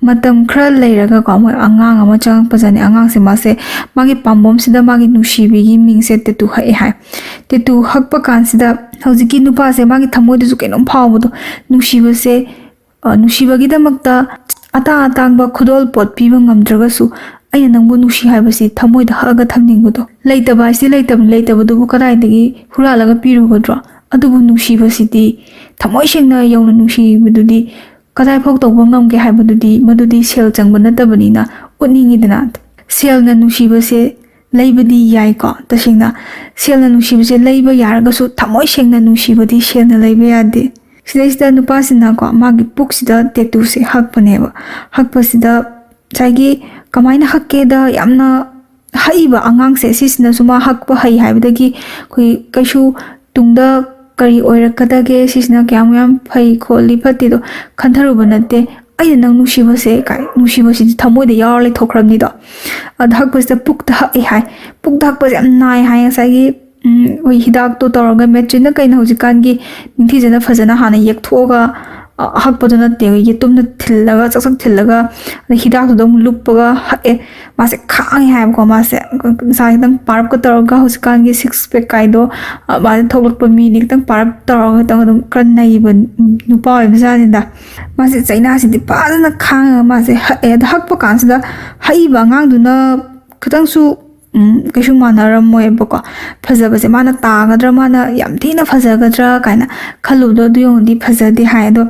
ꯃꯇꯝ ꯈꯔ ꯂꯩꯔꯒꯀꯣ, ꯃꯣꯏ ꯑꯉꯥꯡ ꯑꯃ ꯆꯪꯉꯛꯄꯖꯥꯠꯅꯤ꯫ ꯑꯉꯥꯡꯁꯦ ꯃꯥꯁꯦ ꯃꯥꯒꯤ ꯄꯥꯝꯕꯣꯝꯁꯤꯗ ꯃꯥꯒꯤ ꯅꯨꯡꯁꯤꯕꯤꯒꯤ ꯃꯤꯡꯁꯦ ꯇꯦꯇꯨ ꯍꯛꯑꯦ ꯍꯥꯏ꯫ ꯇꯦꯇꯨ ꯍꯛꯄ ꯀꯥꯟꯁꯤꯗ ꯍꯧꯖꯤꯛꯀꯤ ꯅꯨꯄꯥꯁꯦ ꯃꯥꯒꯤ ꯊꯃꯣꯏꯗꯁꯨ ꯀꯩꯅꯣꯝ ꯐꯥꯎꯕꯗꯣ, ꯅꯨꯡꯁꯤꯕꯁꯦ, ꯑ, ꯅꯨꯡꯁꯤꯕꯒꯤꯗꯃꯛꯇ ꯑꯇꯥꯡ ꯑꯇꯥꯡꯕ ꯈꯨꯗꯣꯜ ꯄꯣꯠ ꯄꯤꯕ ꯉꯝꯗ꯭ꯔꯒꯁꯨ, ꯑꯩꯅ ꯅꯪꯕꯨ ꯅꯨꯡꯁꯤ ꯍꯥꯏꯕꯁꯤ ꯊꯃꯣꯏꯗ ꯍꯛꯑꯒ ꯊꯝꯅꯤꯡꯕꯗꯣ꯫ ꯂꯩꯇꯕ ꯍꯥꯏꯁꯤꯗꯤ ꯂꯩꯇꯕꯅꯤ, ꯂꯩꯇꯕꯗꯨꯕꯨ ꯀꯗꯥꯏꯗꯒꯤ ꯍꯨꯔꯥꯜꯂꯒ ꯄꯤꯔꯨꯒꯗ꯭ꯔꯣ? ꯑꯗꯨꯕꯨ ꯅꯨꯡꯁꯤꯕꯁꯤꯗꯤ, ꯊꯃꯣꯏ ꯁꯦꯡꯅ ꯌꯧꯅ ꯅꯨꯡꯁꯤꯕꯗꯨꯗꯤ ꯀꯗꯥꯏꯐꯥꯎ ꯇꯧꯕ ꯉꯝꯒꯦ ꯍꯥꯏꯕꯗꯨꯗꯤ, ꯃꯗꯨꯗꯤ ꯁꯦꯜ ꯆꯪꯕ ꯅꯠꯇꯕꯅꯤꯅ ꯎꯠꯅꯤꯡꯉꯤꯗꯅ꯫ ꯁꯦꯜꯅ ꯅꯨꯡꯁꯤꯕꯁꯦ ꯂꯩꯕꯗꯤ ꯌꯥꯏꯀꯣ, ꯇꯁꯦꯡꯅ ꯁꯦꯜꯅ ꯅꯨꯡꯁꯤꯕꯁꯦ ꯂꯩꯕ ꯌꯥꯔꯒꯁꯨ, ꯊꯃꯣꯏ ꯁꯦꯡꯅ ꯅꯨꯡꯁꯤꯕꯗꯤ ꯁꯦꯜꯅ ꯂꯩꯕ ꯌꯥꯗꯦ꯫ ꯁꯤꯗꯩꯁꯤꯗ ꯅꯨꯄꯥꯁꯤꯅꯀꯣ, ꯃꯥꯒꯤ ꯄꯨꯛꯁꯤꯗ ꯇꯦꯇꯨꯁꯦ ꯍꯛꯄꯅꯦꯕ꯫ ꯍꯛꯄꯁꯤꯗ ꯉꯁꯥꯏꯒꯤ ꯀꯃꯥꯏꯅ ꯍꯛꯀꯦꯗ, ꯌꯥꯝꯅ ꯍꯛꯏꯕ ꯑꯉꯥꯡꯁꯦ ꯁꯤꯁꯤꯅꯁꯨ ꯃꯥ ꯍꯛꯄ ꯍꯩ ꯍꯥꯏꯕꯗꯒꯤ ꯑꯩꯈꯣꯏ ꯀꯩꯁꯨ ꯇꯨꯡꯗ ꯀꯔꯤ ꯑꯣꯏꯔꯛꯀꯗꯒꯦ, ꯁꯤꯁꯤꯅ ꯀꯌꯥꯝ ꯌꯥꯝ ꯐꯩ ꯈꯣꯠꯂꯤ ꯐꯠꯇꯦꯗꯣ ꯈꯟꯊꯔꯨꯕ ꯅꯠꯇꯦ꯫ "ꯑꯩꯅ ꯅꯪ ꯅꯨꯡꯁꯤꯕꯁꯦ" ꯀꯥꯏ, ꯅꯨꯡꯁꯤꯕꯁꯤꯗꯤ ꯊꯃꯣꯏꯗ ꯌꯥꯎꯔ ꯂꯩꯊꯣꯛꯈ꯭ꯔꯕꯅꯤꯗꯣ꯫ ꯑꯗ ꯍꯛꯄꯁꯤꯗ ꯄꯨꯛꯇ ꯍꯛꯑꯦ ꯍꯥꯏ꯫ ꯄꯨꯛꯇ ꯍꯛꯄꯁꯦ ꯌꯥꯝ ꯅꯥꯏ ꯍꯥꯏ꯫ ꯉꯁꯥꯏꯒꯤ ꯎꯝ, ꯑꯩꯈꯣꯏ ꯍꯤꯗꯥꯛꯇꯣ ꯇꯧꯔꯒ ꯃꯦꯆꯤꯟꯅ ꯀꯩꯅ ꯍꯧꯖꯤꯛꯀꯥꯟꯒꯤ ꯅꯤꯡꯊꯤꯖꯅ ꯐꯖꯅ ꯍꯥꯟꯅ ꯌꯦꯛꯊꯣꯛꯑꯒ, ꯑ, ꯑꯍꯛꯄꯗꯣ ꯅꯠꯇꯦ, ꯑꯩꯈꯣꯏ ꯌꯦꯇꯨꯝꯅ ꯊꯤꯜꯂꯒ, ꯆꯛ ꯆꯛ ꯊꯤꯜꯂꯒ, ꯑꯗꯩ ꯍꯤꯗꯥꯛꯇꯨꯗ ꯑꯃꯨꯛ ꯂꯨꯞꯄꯒ ꯍꯛꯑꯦ꯫ ꯃꯥꯁꯦ ꯈꯥꯡꯉꯦ ꯍꯥꯏꯕꯀꯣ꯫ ꯃꯥꯁꯦ ꯃꯁꯥ ꯈꯤꯇꯪ ꯄꯥꯔꯞꯀ ꯇꯧꯔꯒ, ꯍꯧꯖꯤꯛꯀꯥꯟꯒꯤ ꯁꯤꯛꯁ ꯄꯦꯛ ꯀꯥꯏꯗꯣ, ꯑ, ꯃꯥꯁꯦ ꯊꯣꯛꯂꯛꯄ ꯃꯤꯅꯤ, ꯈꯤꯇꯪ ꯄꯥꯔꯞ ꯇꯧꯔꯒ ꯈꯤꯇꯪ ꯑꯗꯨꯝ ꯈꯔ ꯅꯩꯕ ꯅꯨꯄꯥ ꯑꯣꯏꯕꯖꯥꯠꯅꯤꯗ꯫ ꯃꯥꯁꯦ ꯆꯩꯅꯥꯁꯤꯗꯤ ꯐꯖꯅ ꯈꯥꯡꯉꯒ ꯃꯥꯁꯦ ꯍꯛꯑꯦ꯫ ꯑꯗ ꯍꯛꯄ ꯀꯥꯟꯁꯤꯗ ꯍꯛꯏꯕ ꯑꯉꯥꯡꯗꯨꯅ ꯈꯤꯇꯪꯁꯨ, ꯎꯝ, ꯀꯩꯁꯨ ꯃꯥꯟꯅꯔꯝꯃꯣꯏꯕꯀꯣ꯫ ꯐꯖꯕꯁꯦ ꯃꯥꯅ ꯇꯥꯒꯗ꯭ꯔꯥ, ꯃꯥꯅ ꯌꯥꯝ ꯊꯤꯅ ꯐꯖꯒꯗ꯭ꯔꯥ ꯀꯥꯏꯅ ꯈꯜꯂꯨꯕꯗꯣ, ꯑꯗꯨ ꯌꯦꯡꯉꯨꯗꯤ ꯐꯖꯗꯦ ꯍꯥꯏ꯫ ꯑꯗꯣ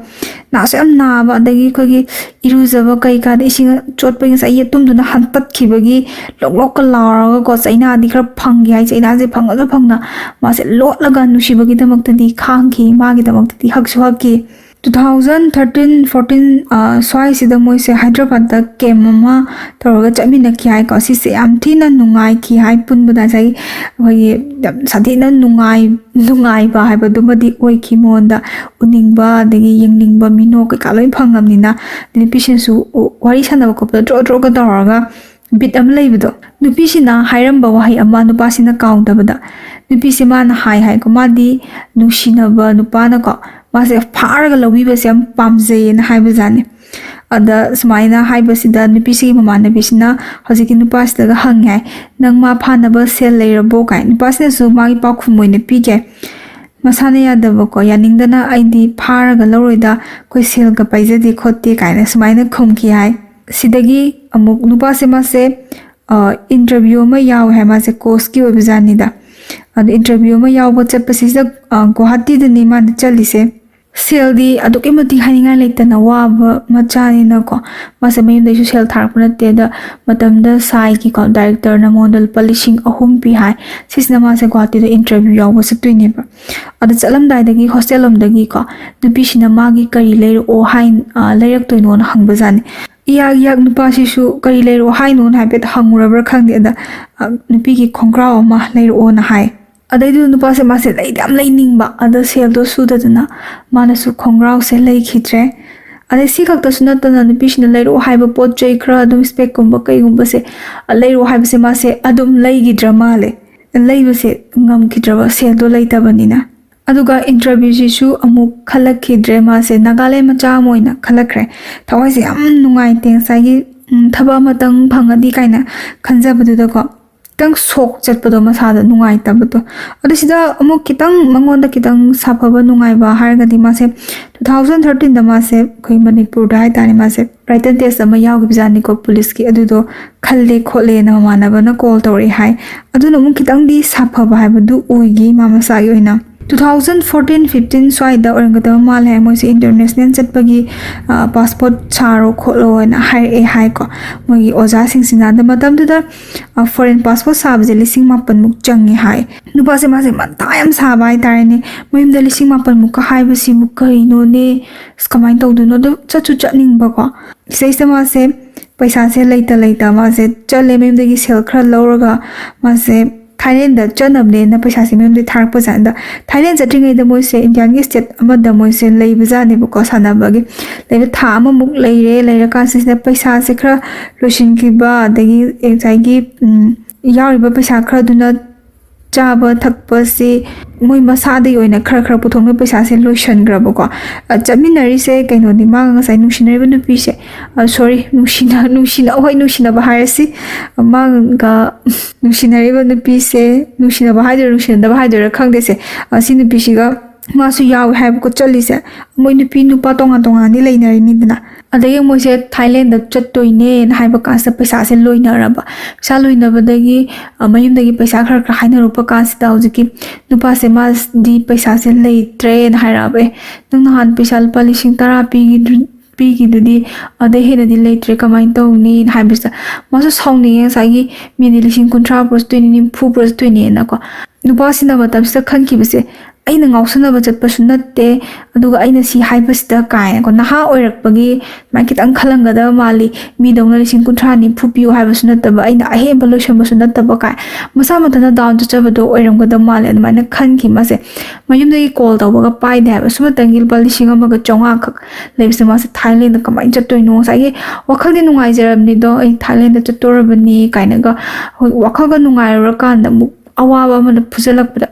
ꯅꯥꯁꯨ ꯌꯥꯝ ꯅꯥꯕ, ꯑꯗꯒꯤ ꯑꯩꯈꯣꯏꯒꯤ ꯏꯔꯨꯖꯕ ꯀꯩꯀꯥꯗ ꯏꯁꯤꯡ ꯆꯣꯠꯄꯒꯤ ꯉꯁꯥꯏ ꯌꯦꯇꯨꯝꯗꯨꯅ ꯍꯟꯇꯠꯈꯤꯕꯒꯤ ꯂꯣꯛ ꯂꯣꯛꯀ ꯂꯥꯎꯔꯒꯀꯣ, ꯆꯩꯅꯥꯗꯤ ꯈꯔ ꯐꯪꯈꯤ ꯍꯥꯏ꯫ ꯆꯩꯅꯥꯁꯦ ꯐꯪꯉꯁꯨ ꯐꯪꯅ ꯃꯥꯁꯦ ꯂꯣꯠꯂꯒ ꯅꯨꯡꯁꯤꯕꯒꯤꯗꯃꯛꯇꯗꯤ ꯈꯥꯡꯈꯤ, ꯃꯥꯒꯤꯗꯃꯛꯇꯗꯤ ꯍꯛꯁꯨ ꯍꯛꯈꯤ꯫ Two thousand thirteen fourteen, ꯑ, ꯁ꯭ꯋꯥꯏꯁꯤꯗ ꯃꯣꯏꯁꯦ ꯍꯥꯏꯗ꯭ꯔꯕꯥꯗꯇ ꯀꯦꯝ ꯑꯃ ꯇꯧꯔꯒ ꯆꯠꯃꯤꯟꯅꯈꯤ ꯍꯥꯏꯀꯣ꯫ ꯁꯤꯁꯦ ꯌꯥꯝ ꯊꯤꯅ ꯅꯨꯡꯉꯥꯏꯈꯤ ꯍꯥꯏ꯫ ꯄꯨꯟꯕꯗ ꯉꯁꯥꯏꯒꯤ ꯑꯩꯈꯣꯏꯒꯤ ꯌꯥꯝ ꯁꯥꯊꯤꯅ ꯅꯨꯡꯉꯥꯏ-, ꯅꯨꯡꯉꯥꯏꯕ ꯍꯥꯏꯕꯗꯨꯃꯗꯤ ꯑꯣꯏꯈꯤ꯫ ꯃꯉꯣꯟꯗ ꯎꯅꯤꯡꯕ ꯑꯗꯒꯤ ꯌꯦꯡꯅꯤꯡꯕ ꯃꯤꯅꯣ ꯀꯩꯀꯥ ꯂꯣꯏ ꯐꯪꯉꯕꯅꯤꯅ, ꯅꯨꯄꯤꯁꯤꯡꯁꯨ ꯋꯥꯔꯤ ꯁꯥꯟꯅꯕ ꯈꯣꯠꯄꯗ ꯗ꯭ꯔꯣ ꯗ꯭ꯔꯣꯒ ꯇꯧꯔꯒ ꯕꯤꯠ ꯑꯃ ꯂꯩꯕꯗꯣ꯫ ꯅꯨꯄꯤꯁꯤꯅ ꯍꯥꯏꯔꯝꯕ ꯋꯥꯍꯩ ꯑꯃ ꯅꯨꯄꯥꯁꯤꯅ ꯀꯥꯎꯗꯕꯗ, ꯅꯨꯄꯤꯁꯦ ꯃꯥꯅ ꯍꯥꯏ ꯍꯥꯏꯀꯣ, ꯃꯥꯗꯤ ꯅꯨꯡꯁꯤꯅꯕ ꯅꯨꯄꯥꯅꯀꯣ, ꯃꯥꯁꯦ ꯐꯥꯔꯒ ꯂꯧꯕꯤꯕꯁꯦ ꯌꯥꯝ ꯄꯥꯝꯖꯩꯌꯦꯅ ꯍꯥꯏꯕꯖꯥꯠꯅꯤ꯫ ꯑꯗ ꯁꯨꯃꯥꯏꯅ ꯍꯥꯏꯕꯁꯤꯗ ꯅꯨꯄꯤꯁꯤꯒꯤ ꯃꯃꯥꯟꯅꯕꯤꯁꯤꯅ ꯍꯧꯖꯤꯛꯀꯤ ꯅꯨꯄꯥꯁꯤꯗꯒ ꯍꯪꯉꯦ ꯍꯥꯏ, "ꯅꯪ ꯃꯥ ꯐꯥꯅꯕ ꯁꯦꯜ ꯂꯩꯔꯕꯣ?" ꯀꯥꯏ꯫ ꯅꯨꯄꯥꯁꯤꯅꯁꯨ ꯃꯥꯒꯤ ꯄꯥꯎꯈꯨꯝ ꯑꯣꯏꯅ ꯄꯤꯒꯦ, ꯃꯁꯥꯅ ꯌꯥꯗꯕꯀꯣ, ꯌꯥꯅꯤꯡꯗꯅ "ꯑꯩꯗꯤ ꯐꯥꯔꯒ ꯂꯧꯔꯣꯏꯗ, ꯑꯩꯈꯣꯏ ꯁꯦꯜꯒ ꯄꯥꯏꯖꯗꯦ ꯈꯣꯠꯇꯦ" ꯀꯥꯏꯅ ꯁꯨꯃꯥꯏꯅ ꯈꯨꯝꯈꯤ ꯍꯥꯏ꯫ ꯁꯤꯗꯒꯤ ꯑꯃꯨꯛ ꯅꯨꯄꯥꯁꯦ ꯃꯥꯁꯦ, ꯑ, ꯏꯟꯇꯔꯚ꯭ꯌꯨ ꯑꯃ ꯌꯥꯎꯋꯦ ꯍꯥꯏ, ꯃꯥꯁꯦ ꯀꯣꯁꯀꯤ ꯑꯣꯏꯕ ꯖꯥꯠꯅꯤꯗ꯫ ꯑꯗꯣ ꯏꯟꯇꯔꯚ꯭ꯌꯨ ꯑꯃ ꯌꯥꯎꯕ ꯆꯠꯄꯁꯤꯗ, ꯑ, ꯒꯨꯋꯥꯍꯥꯇꯤꯗꯅꯤ ꯃꯥꯅ ꯆꯠꯂꯤꯁꯦ꯫ ꯁꯦꯜꯗꯤ ꯑꯗꯨꯛꯀꯤ ꯃꯇꯤꯛ ꯍꯥꯏꯅꯤꯡꯉꯥꯏ ꯂꯩꯇꯅ ꯋꯥꯕ ꯃꯆꯥꯅꯤꯅꯀꯣ, ꯃꯥꯁꯦ ꯃꯌꯨꯝꯗꯩꯁꯨ ꯁꯦꯜ ꯊꯥꯔꯛꯄ ꯅꯠꯇꯦ꯫ ꯑꯗ ꯃꯇꯝꯗ ꯁꯥꯏꯒꯤꯀꯣ, ꯗꯥꯏꯔꯦꯛꯇꯔꯅ ꯃꯉꯣꯟꯗ ꯂꯨꯄꯥ ꯂꯤꯁꯤꯡ ꯑꯍꯨꯝ ꯄꯤ ꯍꯥꯏ꯫ ꯁꯤꯁꯤꯅ ꯃꯥꯁꯦ ꯒꯨꯋꯥꯍꯥꯇꯤꯗ ꯏꯟꯇꯔꯚ꯭ꯌꯨ ꯌꯥꯎꯕ ꯆꯠꯇꯣꯏꯅꯦꯕ꯫ ꯑꯗ ꯆꯠꯂꯝꯗꯥꯏꯗꯒꯤ ꯍꯣꯁꯇꯦꯜ ꯂꯣꯝꯗꯒꯤꯀꯣ, ꯅꯨꯄꯤꯁꯤꯅ ꯃꯥꯒꯤ ꯀꯔꯤ ꯂꯩꯔꯛꯑꯣ ꯍꯥꯏ-, ꯑ, ꯂꯩꯔꯛꯇꯣꯏꯅꯣꯅ ꯍꯪꯕꯖꯥꯠꯅꯤ꯫ ꯏꯌꯥꯛ ꯏꯌꯥꯛ ꯅꯨꯄꯥꯁꯤꯁꯨ ꯀꯔꯤ ꯂꯩꯔꯛꯑꯣ ꯍꯥꯏꯅꯣꯅ ꯍꯥꯏꯐꯦꯠ ꯍꯪꯉꯨꯔꯕ꯭ꯔꯥ ꯈꯪꯗꯦ꯫ ꯑꯗ, ꯑ, ꯅꯨꯄꯤꯒꯤ ꯈꯣꯡꯒ꯭ꯔꯥꯎ ꯑꯃ ꯂꯩꯔꯛꯑꯣꯅ ꯍꯥꯏ꯫ ꯑꯗꯩꯗꯨꯗ ꯅꯨꯄꯥꯁꯦ ꯃꯥꯁꯦ ꯂꯩꯗꯤ ꯌꯥꯝ ꯂꯩꯅꯤꯡꯕ, ꯑꯗꯣ ꯁꯦꯜꯗꯣ ꯁꯨꯗꯗꯅ ꯃꯥꯅꯁꯨ ꯈꯣꯡꯒ꯭ꯔꯥꯎꯁꯦ ꯂꯩꯈꯤꯗ꯭ꯔꯦ꯫ ꯑꯗꯩ ꯁꯤ ꯈꯛꯇꯁꯨ ꯅꯠꯇꯅ ꯅꯨꯄꯤꯁꯤꯅ ꯂꯩꯔꯛꯑꯣ ꯍꯥꯏꯕ ꯄꯣꯠ ꯆꯩ ꯈꯔ ꯑꯗꯨꯝ, ꯏꯁꯄꯦꯛꯀꯨꯝꯕ ꯀꯩꯒꯨꯝꯕꯁꯦ, ꯑ, ꯂꯩꯔꯛꯑꯣ ꯍꯥꯏꯕꯁꯦ ꯃꯥꯁꯦ ꯑꯗꯨꯝ ꯂꯩꯈꯤꯗ꯭ꯔ ꯃꯥꯜꯂꯦ꯫ ꯂꯩꯕꯁꯦ ꯉꯝꯈꯤꯗ꯭ꯔꯕ, ꯁꯦꯜꯗꯣ ꯂꯩꯇꯕꯅꯤꯅ꯫ ꯑꯗꯨꯒ ꯏꯟꯇꯔꯚ꯭ꯌꯨꯁꯤꯁꯨ ꯑꯃꯨꯛ ꯈꯜꯂꯛꯈꯤꯗ꯭ꯔꯦ꯫ ꯃꯥꯁꯦ ꯅꯥꯒꯥꯂꯦꯟ ꯃꯆꯥ ꯑꯃ ꯑꯣꯏꯅ ꯈꯜꯂꯛꯈ꯭ꯔꯦ꯫ ꯊꯋꯥꯏꯁꯦ ꯌꯥꯝ ꯅꯨꯡꯉꯥꯏꯇꯦ꯫ ꯉꯁꯥꯏꯒꯤ ꯎꯝ, ꯊꯕꯛ ꯑꯃꯇꯪ ꯐꯪꯉꯗꯤ ꯀꯥꯏꯅ ꯈꯟꯖꯕꯗꯨꯗꯀꯣ, ꯈꯤꯇꯪ ꯁꯣꯛ ꯆꯠꯄꯗꯣ, ꯃꯁꯥꯗ ꯅꯨꯡꯉꯥꯏꯇꯕꯗꯣ꯫ ꯑꯗꯣ ꯁꯤꯗ ꯑꯃꯨꯛ ꯈꯤꯇꯪ ꯃꯉꯣꯟꯗ ꯈꯤꯇꯪ ꯁꯥꯐꯕ ꯅꯨꯡꯉꯥꯏꯕ ꯍꯥꯏꯔꯒꯗꯤ, ꯃꯥꯁꯦ ꯇꯨ ꯊꯥꯎꯖꯟ ꯊꯥꯔꯇꯤꯟꯗ ꯃꯥꯁꯦ ꯑꯩꯈꯣꯏ ꯃꯅꯤꯄꯨꯔꯗ ꯍꯥꯏꯇꯥꯔꯦ, ꯃꯥꯁꯦ ꯔꯥꯏꯇꯟ ꯇꯦꯁ ꯑꯃ ꯌꯥꯎꯈꯤꯕꯖꯥꯠꯅꯤꯀꯣ, ꯄꯨꯂꯤꯁꯀꯤ꯫ ꯑꯗꯨꯗꯣ ꯈꯜꯂꯦ ꯈꯣꯠꯂꯦꯅ ꯃꯃꯥꯟꯅꯕꯅ ꯀꯣꯜ ꯇꯧꯔꯛꯑꯦ ꯍꯥꯏ꯫ ꯑꯗꯨꯅ ꯑꯃꯨꯛ ꯈꯤꯇꯪꯗꯤ ꯁꯥꯐꯕ ꯍꯥꯏꯕꯗꯨ ꯑꯣꯏꯈꯤ ꯃꯥ ꯃꯁꯥꯒꯤ ꯑꯣꯏꯅ꯫ ꯇꯨ ꯊꯥꯎꯖꯟ ꯐꯣꯔꯇꯤꯟ ꯐꯤꯐꯇꯤꯟ ꯁ꯭ꯋꯥꯏꯗ ꯑꯣꯏꯔꯝꯒꯗꯕ ꯃꯥꯜꯂꯦ ꯍꯥꯏ, ꯃꯣꯏꯁꯦ ꯏꯟꯇꯔꯅꯦꯁꯅꯦꯜ ꯆꯠꯄꯒꯤ ꯄꯥꯁꯄꯣꯔꯠ ꯁꯥꯔꯣ ꯈꯣꯠꯂꯣ ꯍꯥꯏꯅ ꯍꯥꯏꯔꯛꯑꯦ ꯍꯥꯏꯀꯣ, ꯃꯣꯏꯒꯤ ꯑꯣꯖꯥꯁꯤꯡꯁꯤꯅ꯫ ꯑꯗ ꯃꯇꯝꯗꯨꯗ ꯐꯣꯔꯦꯟ ꯄꯥꯁꯄꯣꯔꯠ ꯁꯥꯕꯁꯦ ꯂꯤꯁꯤꯡ ꯃꯥꯄꯟꯃꯨꯛ ꯆꯪꯉꯦ ꯍꯥꯏ꯫ ꯅꯨꯄꯥꯁꯦ, ꯃꯥꯁꯦ ꯃꯊꯥ ꯌꯥꯝ ꯁꯥꯕ ꯍꯥꯏꯇꯥꯔꯦꯅꯦ꯫ ꯃꯌꯨꯝꯗ ꯂꯤꯁꯤꯡ ꯃꯥꯄꯟꯃꯨꯛꯀ ꯍꯥꯏꯕꯁꯤꯕꯨ ꯀꯔꯤꯅꯣꯅꯦ, ꯑꯁ, ꯀꯃꯥꯏꯅ ꯇꯧꯗꯣꯏꯅꯣ? ꯑꯗꯨ ꯆꯠꯁꯨ ꯆꯠꯅꯤꯡꯕꯀꯣ꯫ ꯁꯤꯗꯩꯁꯤꯗ ꯃꯥꯁꯦ ꯄꯩꯁꯥꯁꯦ ꯂꯩꯇ ꯂꯩꯇ ꯃꯥꯁꯦ ꯆꯠꯂꯦ, ꯃꯌꯨꯝꯗꯒꯤ ꯁꯦꯜ ꯈꯔ ꯂꯧꯔꯒ ꯃꯥꯁꯦ ꯊꯥꯏꯂꯦꯟꯗ ꯆꯠꯅꯕꯅꯦꯅ ꯄꯩꯁꯥꯁꯦ ꯃꯌꯨꯝꯗꯒꯤ ꯊꯥꯔꯛꯄ ꯖꯥꯠꯅꯤꯗ꯫ ꯊꯥꯏꯂꯦꯟ ꯆꯠꯇ꯭ꯔꯤꯉꯩꯗ ꯃꯣꯏꯁꯦ ꯏꯟꯗꯤꯌꯥꯒꯤ ꯁ꯭ꯇꯦꯠ ꯑꯃꯗ ꯃꯣꯏꯁꯦ ꯂꯩꯕ ꯖꯥꯠꯅꯦꯕꯀꯣ, ꯁꯥꯟꯅꯕꯒꯤ꯫ ꯂꯩꯕ ꯊꯥ ꯑꯃꯃꯨꯛ ꯂꯩꯔꯦ꯫ ꯂꯩꯔꯀꯥꯟꯁꯤꯗ ꯄꯩꯁꯥꯁꯦ ꯈꯔ ꯂꯣꯏꯁꯤꯟꯈꯤꯕ, ꯑꯗꯒꯤ ꯉꯁꯥꯏꯒꯤ, ꯎꯝ, ꯌꯥꯎꯔꯤꯕ ꯄꯩꯁꯥ ꯈꯔꯗꯨꯅ ꯆꯥꯕ ꯊꯛꯄꯁꯤ ꯃꯣꯏ ꯃꯁꯥꯗꯒꯤ ꯑꯣꯏꯅ ꯈꯔ ꯈꯔ ꯄꯨꯊꯣꯛꯅꯕ ꯄꯩꯁꯥꯁꯦ ꯂꯣꯏꯁꯟꯈ꯭ꯔꯕꯀꯣ꯫ ꯑ, ꯆꯠꯃꯤꯟꯅꯔꯤꯁꯦ ꯀꯩꯅꯣꯅꯤ, ꯃꯥꯒ ꯉꯁꯥꯏ ꯅꯨꯡꯁꯤꯅꯔꯤꯕ ꯅꯨꯄꯤꯁꯦ, ꯑ, ꯁꯣꯔꯤ, ꯅꯨꯡꯁꯤꯅ-, ꯅꯨꯡꯁꯤꯅ-, ꯍꯣꯏ, ꯅꯨꯡꯁꯤꯅꯕ ꯍꯥꯏꯔꯁꯤ, ꯃꯥꯒ ꯅꯨꯡꯁꯤꯅꯔꯤꯕ ꯅꯨꯄꯤꯁꯦ, ꯅꯨꯡꯁꯤꯅꯕ ꯍꯥꯏꯗꯣꯏꯔꯥ ꯅꯨꯡꯁꯤꯅꯗꯕ ꯍꯥꯏꯗꯣꯏꯔꯥ ꯈꯪꯗꯦꯁꯦ, ꯑ, ꯁꯤ ꯅꯨꯄꯤꯁꯤꯒ ꯃꯥꯁꯨ ꯌꯥꯎꯋꯦ ꯍꯥꯏꯕꯀꯣ ꯆꯠꯂꯤꯁꯦ꯫ ꯃꯣꯏ ꯅꯨꯄꯤ ꯅꯨꯄꯥ ꯇꯣꯉꯥꯟ ꯇꯣꯉꯥꯟꯗꯤ ꯂꯩꯅꯔꯤꯅꯤꯗꯅ꯫ ꯑꯗꯒꯤ ꯃꯣꯏꯁꯦ ꯊꯥꯏꯂꯦꯟꯗ ꯆꯠꯇꯣꯏꯅꯦꯅ ꯍꯥꯏꯕ ꯀꯥꯟꯁꯤꯗ ꯄꯩꯁꯥꯁꯦ ꯂꯣꯏꯅꯔꯕ꯫ ꯄꯩꯁꯥ ꯂꯣꯏꯅꯕꯗꯒꯤ, ꯑ, ꯃꯌꯨꯝꯗꯒꯤ ꯄꯩꯁꯥ ꯈꯔ ꯈꯔ ꯍꯥꯏꯅꯔꯛꯄ ꯀꯥꯟꯁꯤꯗ ꯍꯧꯖꯤꯛꯀꯤ ꯅꯨꯄꯥꯁꯦ, ꯃꯥꯗꯤ ꯄꯩꯁꯥꯁꯦ ꯂꯩꯇ꯭ꯔꯦꯅ ꯍꯥꯏꯔꯛꯑꯕ꯫ "ꯑꯦ, ꯅꯪ ꯅꯍꯥꯟ ꯄꯩꯁꯥ ꯂꯨꯄꯥ ꯂꯤꯁꯤꯡ ꯇꯔꯥ ꯄꯤꯈꯤꯗꯨ-, ꯄꯤꯈꯤꯗꯨꯗꯤ, ꯑꯗꯩ ꯍꯦꯟꯅꯗꯤ ꯂꯩꯇ꯭ꯔꯦ, ꯀꯃꯥꯏꯅ ꯇꯧꯅꯤꯅ?" ꯍꯥꯏꯕꯁꯤꯗ ꯃꯥꯁꯨ ꯁꯥꯎꯅꯤꯡꯉꯦ꯫ ꯉꯁꯥꯏꯒꯤ ꯃꯤꯗꯤ ꯂꯤꯁꯤꯡ ꯀꯨꯟꯊ꯭ꯔꯥ ꯄꯨꯔ ꯆꯠꯇꯣꯏꯅꯤ, ꯅꯤꯐꯨ ꯄꯨꯔ ꯆꯠꯇꯣꯏꯅꯦꯅꯀꯣ꯫ ꯅꯨꯄꯥꯁꯤꯅ ꯃꯇꯝꯁꯤꯗ ꯈꯟꯈꯤꯕꯁꯦ, "ꯑꯩꯅ ꯉꯥꯎꯁꯟꯅꯕ ꯆꯠꯄꯁꯨ ꯅꯠꯇꯦ, ꯑꯗꯨꯒ ꯑꯩꯅ ꯁꯤ ꯍꯥꯏꯕꯁꯤꯗ" ꯀꯥꯏꯅꯀꯣ, ꯅꯍꯥ ꯑꯣꯏꯔꯛꯄꯒꯤ ꯁꯨꯃꯥꯏꯅ ꯈꯤꯇꯪ ꯈꯜꯂꯝꯒꯗꯕ ꯃꯥꯜꯂꯤ꯫ ꯃꯤꯗꯧꯅ ꯂꯤꯁꯤꯡ ꯀꯨꯟꯊ꯭ꯔꯥ ꯅꯤꯐꯨ ꯄꯤꯌꯨ ꯍꯥꯏꯕꯁꯨ ꯅꯠꯇꯕ, ꯑꯩꯅ ꯑꯍꯦꯟꯕ ꯂꯣꯏꯁꯟꯕꯁꯨ ꯅꯠꯇꯕ ꯀꯥꯏ, ꯃꯁꯥ ꯃꯊꯟꯇ ꯗꯥꯎꯟ ꯆꯠꯆꯕꯗꯣ ꯑꯣꯏꯔꯝꯒꯗꯕ ꯃꯥꯜꯂꯦ꯫ ꯑꯗꯨꯃꯥꯏꯅ ꯈꯟꯈꯤ ꯃꯥꯁꯦ꯫ ꯃꯌꯨꯝꯗꯒꯤ ꯀꯣꯜ ꯇꯧꯕꯒ ꯄꯥꯏꯗꯦ ꯍꯥꯏꯕ꯫ ꯁꯨꯝꯃꯇꯪꯒꯤ ꯂꯨꯄꯥ ꯂꯤꯁꯤꯡ ꯑꯃꯒ ꯆꯥꯝꯃꯉꯥ ꯈꯛ ꯂꯩꯕꯁꯦ ꯃꯥꯁꯦ ꯊꯥꯏꯂꯦꯟꯗ ꯀꯃꯥꯏꯅ ꯆꯠꯇꯣꯏꯅꯣ? ꯉꯁꯥꯏꯒꯤ ꯋꯥꯈꯜꯗꯤ ꯅꯨꯡꯉꯥꯏꯖꯔꯕꯅꯤꯗꯣ, "ꯑꯩ ꯊꯥꯏꯂꯦꯟꯗ ꯆꯠꯇꯣꯔꯕꯅꯤ" ꯀꯥꯏꯅꯒ꯫ ꯍꯣꯏ, ꯋꯥꯈꯜꯒ ꯅꯨꯡꯉꯥꯏꯔꯨꯔꯀꯥꯟꯗ ꯑꯃꯨꯛ ꯑꯋꯥꯕ ꯑꯃꯗ ꯐꯨꯖꯜꯂꯛꯄꯗ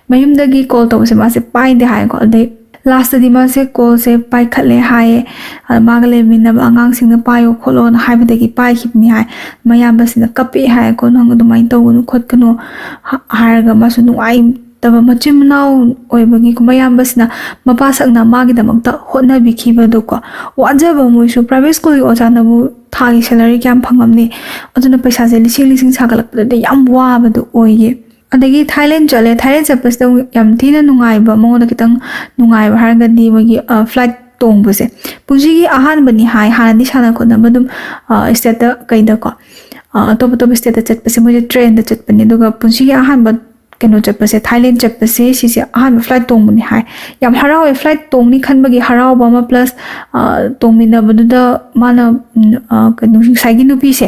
ꯃꯌꯨꯝꯗꯒꯤ ꯀꯣꯜ ꯇꯧꯕꯁꯦ ꯃꯥꯁꯦ ꯄꯥꯏꯗꯦ ꯍꯥꯏꯀꯣ꯫ ꯑꯗꯩ ꯂꯥꯁꯇꯗꯤ ꯃꯥꯁꯦ ꯀꯣꯜꯁꯦ ꯄꯥꯏꯈꯠꯂꯦ ꯍꯥꯏꯌꯦ꯫ ꯑꯗ ꯃꯥꯒ ꯂꯩꯃꯤꯟꯅꯕ ꯑꯉꯥꯡꯁꯤꯡꯅ ꯄꯥꯏꯌꯣ ꯈꯣꯠꯂꯣꯅ ꯍꯥꯏꯕꯗꯒꯤ ꯄꯥꯏꯈꯤꯕꯅꯤ ꯍꯥꯏ꯫ ꯃꯌꯥꯝꯕꯁꯤꯅ ꯀꯞꯄꯛꯑꯦ ꯍꯥꯏꯀꯣ, "ꯅꯪ ꯑꯗꯨꯃꯥꯏꯅ ꯇꯧꯒꯅꯨ ꯈꯣꯠꯀꯅꯨ" ꯍꯥꯏꯔꯒ ꯃꯥꯁꯨ ꯅꯨꯡꯉꯥꯏꯇꯕ, ꯃꯆꯤꯟ ꯃꯅꯥꯎ ꯑꯣꯏꯕꯒꯤ ꯃꯌꯥꯝꯕꯁꯤꯅ ꯃꯄꯥ ꯁꯛꯅ ꯃꯥꯒꯤꯗꯃꯛꯇ ꯍꯣꯠꯅꯕꯤꯈꯤꯕꯗꯣꯀꯣ꯫ ꯋꯥꯖꯕ ꯃꯣꯏꯁꯨ, ꯄ꯭ꯔꯥꯏꯚꯦꯠ ꯁ꯭ꯀꯨꯜꯒꯤ ꯑꯣꯖꯥꯅꯕꯨ ꯊꯥꯒꯤ ꯁꯦꯂꯔꯤ ꯀꯌꯥꯝ ꯐꯪꯉꯝꯅꯤ? ꯑꯗꯨꯅ ꯄꯩꯁꯥꯁꯦ ꯂꯤꯁꯤꯡ ꯂꯤꯁꯤꯡ ꯁꯥꯒꯠꯂꯛꯄꯗꯗꯤ ꯌꯥꯝ ꯋꯥꯕꯗꯣ ꯑꯣꯏꯌꯦ꯫ ꯑꯗꯒꯤ ꯊꯥꯏꯂꯦꯟ ꯆꯠꯂꯦ꯫ ꯊꯥꯏꯂꯦꯟ ꯆꯠꯄꯁꯤꯗ ꯑꯃꯨꯛ ꯌꯥꯝ ꯊꯤꯅ ꯅꯨꯡꯉꯥꯏꯕ, ꯃꯉꯣꯟꯗ ꯈꯤꯇꯪ ꯅꯨꯡꯉꯥꯏꯕ ꯍꯥꯏꯔꯒꯗꯤ ꯃꯣꯏꯒꯤ, ꯑ, ꯐ꯭ꯂꯥꯏꯠ ꯇꯣꯡꯕꯁꯦ꯫ ꯄꯨꯟꯁꯤꯒꯤ ꯑꯍꯥꯟꯕꯅꯤ ꯍꯥꯏ꯫ ꯍꯥꯟꯅꯗꯤ ꯁꯥꯟꯅ ꯈꯣꯠꯅꯕ ꯑꯗꯨꯝ, ꯑ, ꯁ꯭ꯇꯦꯠꯇ ꯀꯩꯗꯀꯣ, ꯑ, ꯑꯇꯣꯞ ꯑꯇꯣꯞꯄ ꯁ꯭ꯇꯦꯠꯇ ꯆꯠꯄꯁꯦ ꯃꯣꯏꯁꯦ ꯇ꯭ꯔꯦꯟꯗ ꯆꯠꯄꯅꯦ꯫ ꯑꯗꯨꯒ ꯄꯨꯟꯁꯤꯒꯤ ꯑꯍꯥꯟꯕ ꯀꯩꯅꯣ ꯆꯠꯄꯁꯦ, ꯊꯥꯏꯂꯦꯟ ꯆꯠꯄꯁꯦ, ꯁꯤꯁꯦ ꯑꯍꯥꯟꯕ ꯐ꯭ꯂꯥꯏꯠ ꯇꯣꯡꯕꯅꯤ ꯍꯥꯏ꯫ ꯌꯥꯝ ꯍꯔꯥꯎꯋꯦ꯫ ꯐ꯭ꯂꯥꯏꯠ ꯇꯣꯡꯅꯤ ꯈꯟꯕꯒꯤ ꯍꯔꯥꯎꯕ ꯑꯃ, ꯄ꯭ꯂꯁ, ꯑ, ꯇꯣꯡꯃꯤꯟꯅꯕꯗꯨꯗ ꯃꯥꯅ, ꯎꯝ, ꯑ, ꯀꯩꯅꯣ, ꯉꯁꯥꯏꯒꯤ ꯅꯨꯄꯤꯁꯦ,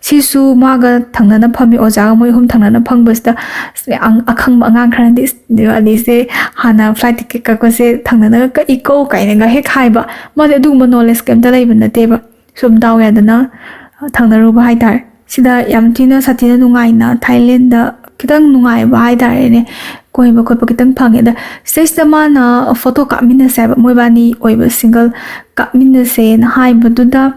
ꯁꯤꯁꯨ ꯃꯥꯒ ꯊꯪꯅꯅ ꯐꯝꯃꯤ, ꯑꯣꯖꯥꯒ ꯃꯣꯏ ꯑꯍꯨꯝ ꯊꯪꯅꯅ ꯐꯝꯕꯁꯤꯗ, ꯑꯁ, ꯑꯪ-, ꯑꯈꯪꯕ ꯑꯉꯥꯡ ꯈꯔꯅꯗꯤ, "ꯑꯁ, ꯑꯅꯤꯁꯦ ꯍꯥꯟꯅ ꯐ꯭ꯂꯥꯏꯠ ꯇꯤꯀꯦꯠ ꯀꯛꯄꯁꯦ ꯊꯪꯅꯅꯒ ꯀꯛꯏꯀꯣ" ꯀꯥꯏꯅꯒ ꯍꯦꯛ ꯍꯥꯏꯕ꯫ ꯃꯥꯗꯤ ꯑꯗꯨꯒꯨꯝꯕ ꯅꯣꯂꯦꯖ ꯀꯩꯝꯇ ꯂꯩꯕ ꯅꯠꯇꯦꯕ꯫ ꯁꯨꯝ ꯗꯥꯎ ꯌꯥꯗꯅ ꯊꯪꯅꯔꯨꯕ ꯍꯥꯏꯇꯥꯔꯦ꯫ ꯁꯤꯗ ꯌꯥꯝ ꯊꯤꯅ ꯁꯥꯊꯤꯅ ꯅꯨꯡꯉꯥꯏꯅ ꯊꯥꯏꯂꯦꯟꯗ ꯈꯤꯇꯪ ꯅꯨꯡꯉꯥꯏꯕ ꯍꯥꯏꯇꯥꯔꯦꯅꯦ, ꯀꯣꯏꯕ ꯈꯣꯠꯄ ꯈꯤꯇꯪ ꯐꯪꯉꯦ꯫ ꯑꯗ ꯁꯤꯗꯩꯁꯤꯗ ꯃꯥꯅ ꯐꯣꯇꯣ ꯀꯥꯞꯃꯤꯟꯅꯁꯦ ꯍꯥꯏꯕ, ꯃꯣꯏꯕꯥꯅꯤ ꯑꯣꯏꯕ ꯁꯤꯡꯒꯜ ꯀꯥꯞꯃꯤꯟꯅꯁꯦꯅ ꯍꯥꯏꯕꯗꯨꯗ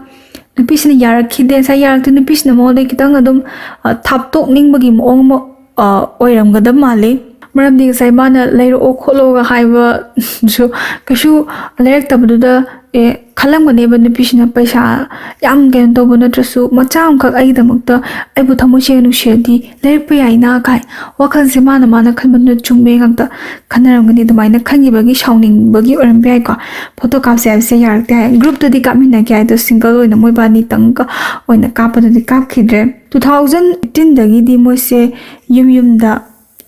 ꯅꯨꯄꯤꯁꯤꯅ ꯌꯥꯔꯛꯈꯤꯗꯦ꯫ ꯉꯁꯥꯏ ꯌꯥꯔꯛꯇꯦ, ꯅꯨꯄꯤꯁꯤꯅ ꯃꯉꯣꯟꯗ ꯈꯤꯇꯪ ꯑꯗꯨꯝ, ꯑ, ꯊꯥꯞꯇꯣꯛꯅꯤꯡꯕꯒꯤ ꯃꯑꯣꯡ ꯑꯃ, ꯑ, ꯑꯣꯏꯔꯝꯒꯗꯕ ꯃꯥꯜꯂꯤ꯫ ꯃꯔꯝꯗꯤ ꯉꯁꯥꯏ ꯃꯥꯅ "ꯂꯩꯔꯛꯑꯣ ꯈꯣꯠꯂꯣꯒ" ꯍꯥꯏꯕꯁꯨ ꯀꯩꯁꯨ ꯂꯩꯔꯛꯇꯕꯗꯨꯗ, ꯑꯦ, ꯈꯜꯂꯝꯒꯅꯦꯕ ꯅꯨꯄꯤꯁꯤꯅ, "ꯄꯩꯁꯥ ꯌꯥꯝ ꯀꯩꯅꯣ ꯇꯧꯕ ꯅꯠꯇ꯭ꯔꯁꯨ ꯃꯆꯥ ꯑꯃꯈꯛ ꯑꯩꯒꯤꯗꯃꯛꯇ ꯑꯩꯕꯨ ꯊꯃꯣꯏ ꯁꯦꯡꯅ ꯅꯨꯡꯁꯤꯔꯗꯤ ꯂꯩꯔꯛꯄ ꯌꯥꯏꯅ" ꯀꯥꯏ꯫ ꯋꯥꯈꯜꯁꯦ ꯃꯥꯅ, ꯃꯥꯅ ꯈꯟꯕꯗꯨꯅ ꯆꯨꯝꯃꯦ ꯉꯥꯛꯇ ꯈꯟꯅꯔꯝꯒꯅꯤ꯫ ꯑꯗꯨꯃꯥꯏꯅ ꯈꯟꯈꯤꯕꯒꯤ ꯁꯥꯎꯅꯤꯡꯕꯒꯤ ꯑꯣꯏꯔꯝꯕ ꯌꯥꯏꯀꯣ꯫ ꯐꯣꯇꯣ ꯀꯥꯞꯁꯦ ꯍꯥꯏꯕꯁꯦ ꯌꯥꯔꯛꯇꯦ ꯍꯥꯏ꯫ ꯒ꯭ꯔꯨꯞꯇꯗꯤ ꯀꯥꯞꯃꯤꯟꯅꯒꯦ ꯍꯥꯏꯗꯣ ꯁꯤꯡꯒꯜ ꯑꯣꯏꯅ ꯃꯣꯏꯕꯥꯅꯤꯇꯪꯒ ꯑꯣꯏꯅ ꯀꯥꯞꯄꯗꯨꯗꯤ ꯀꯥꯞꯈꯤꯗ꯭ꯔꯦ꯫ ꯇꯨ ꯊꯥꯎꯖꯟ ꯑꯩꯠꯇꯤꯟꯗꯒꯤꯗꯤ ꯃꯣꯏꯁꯦ ꯌꯨꯝ ꯌꯨꯝꯗ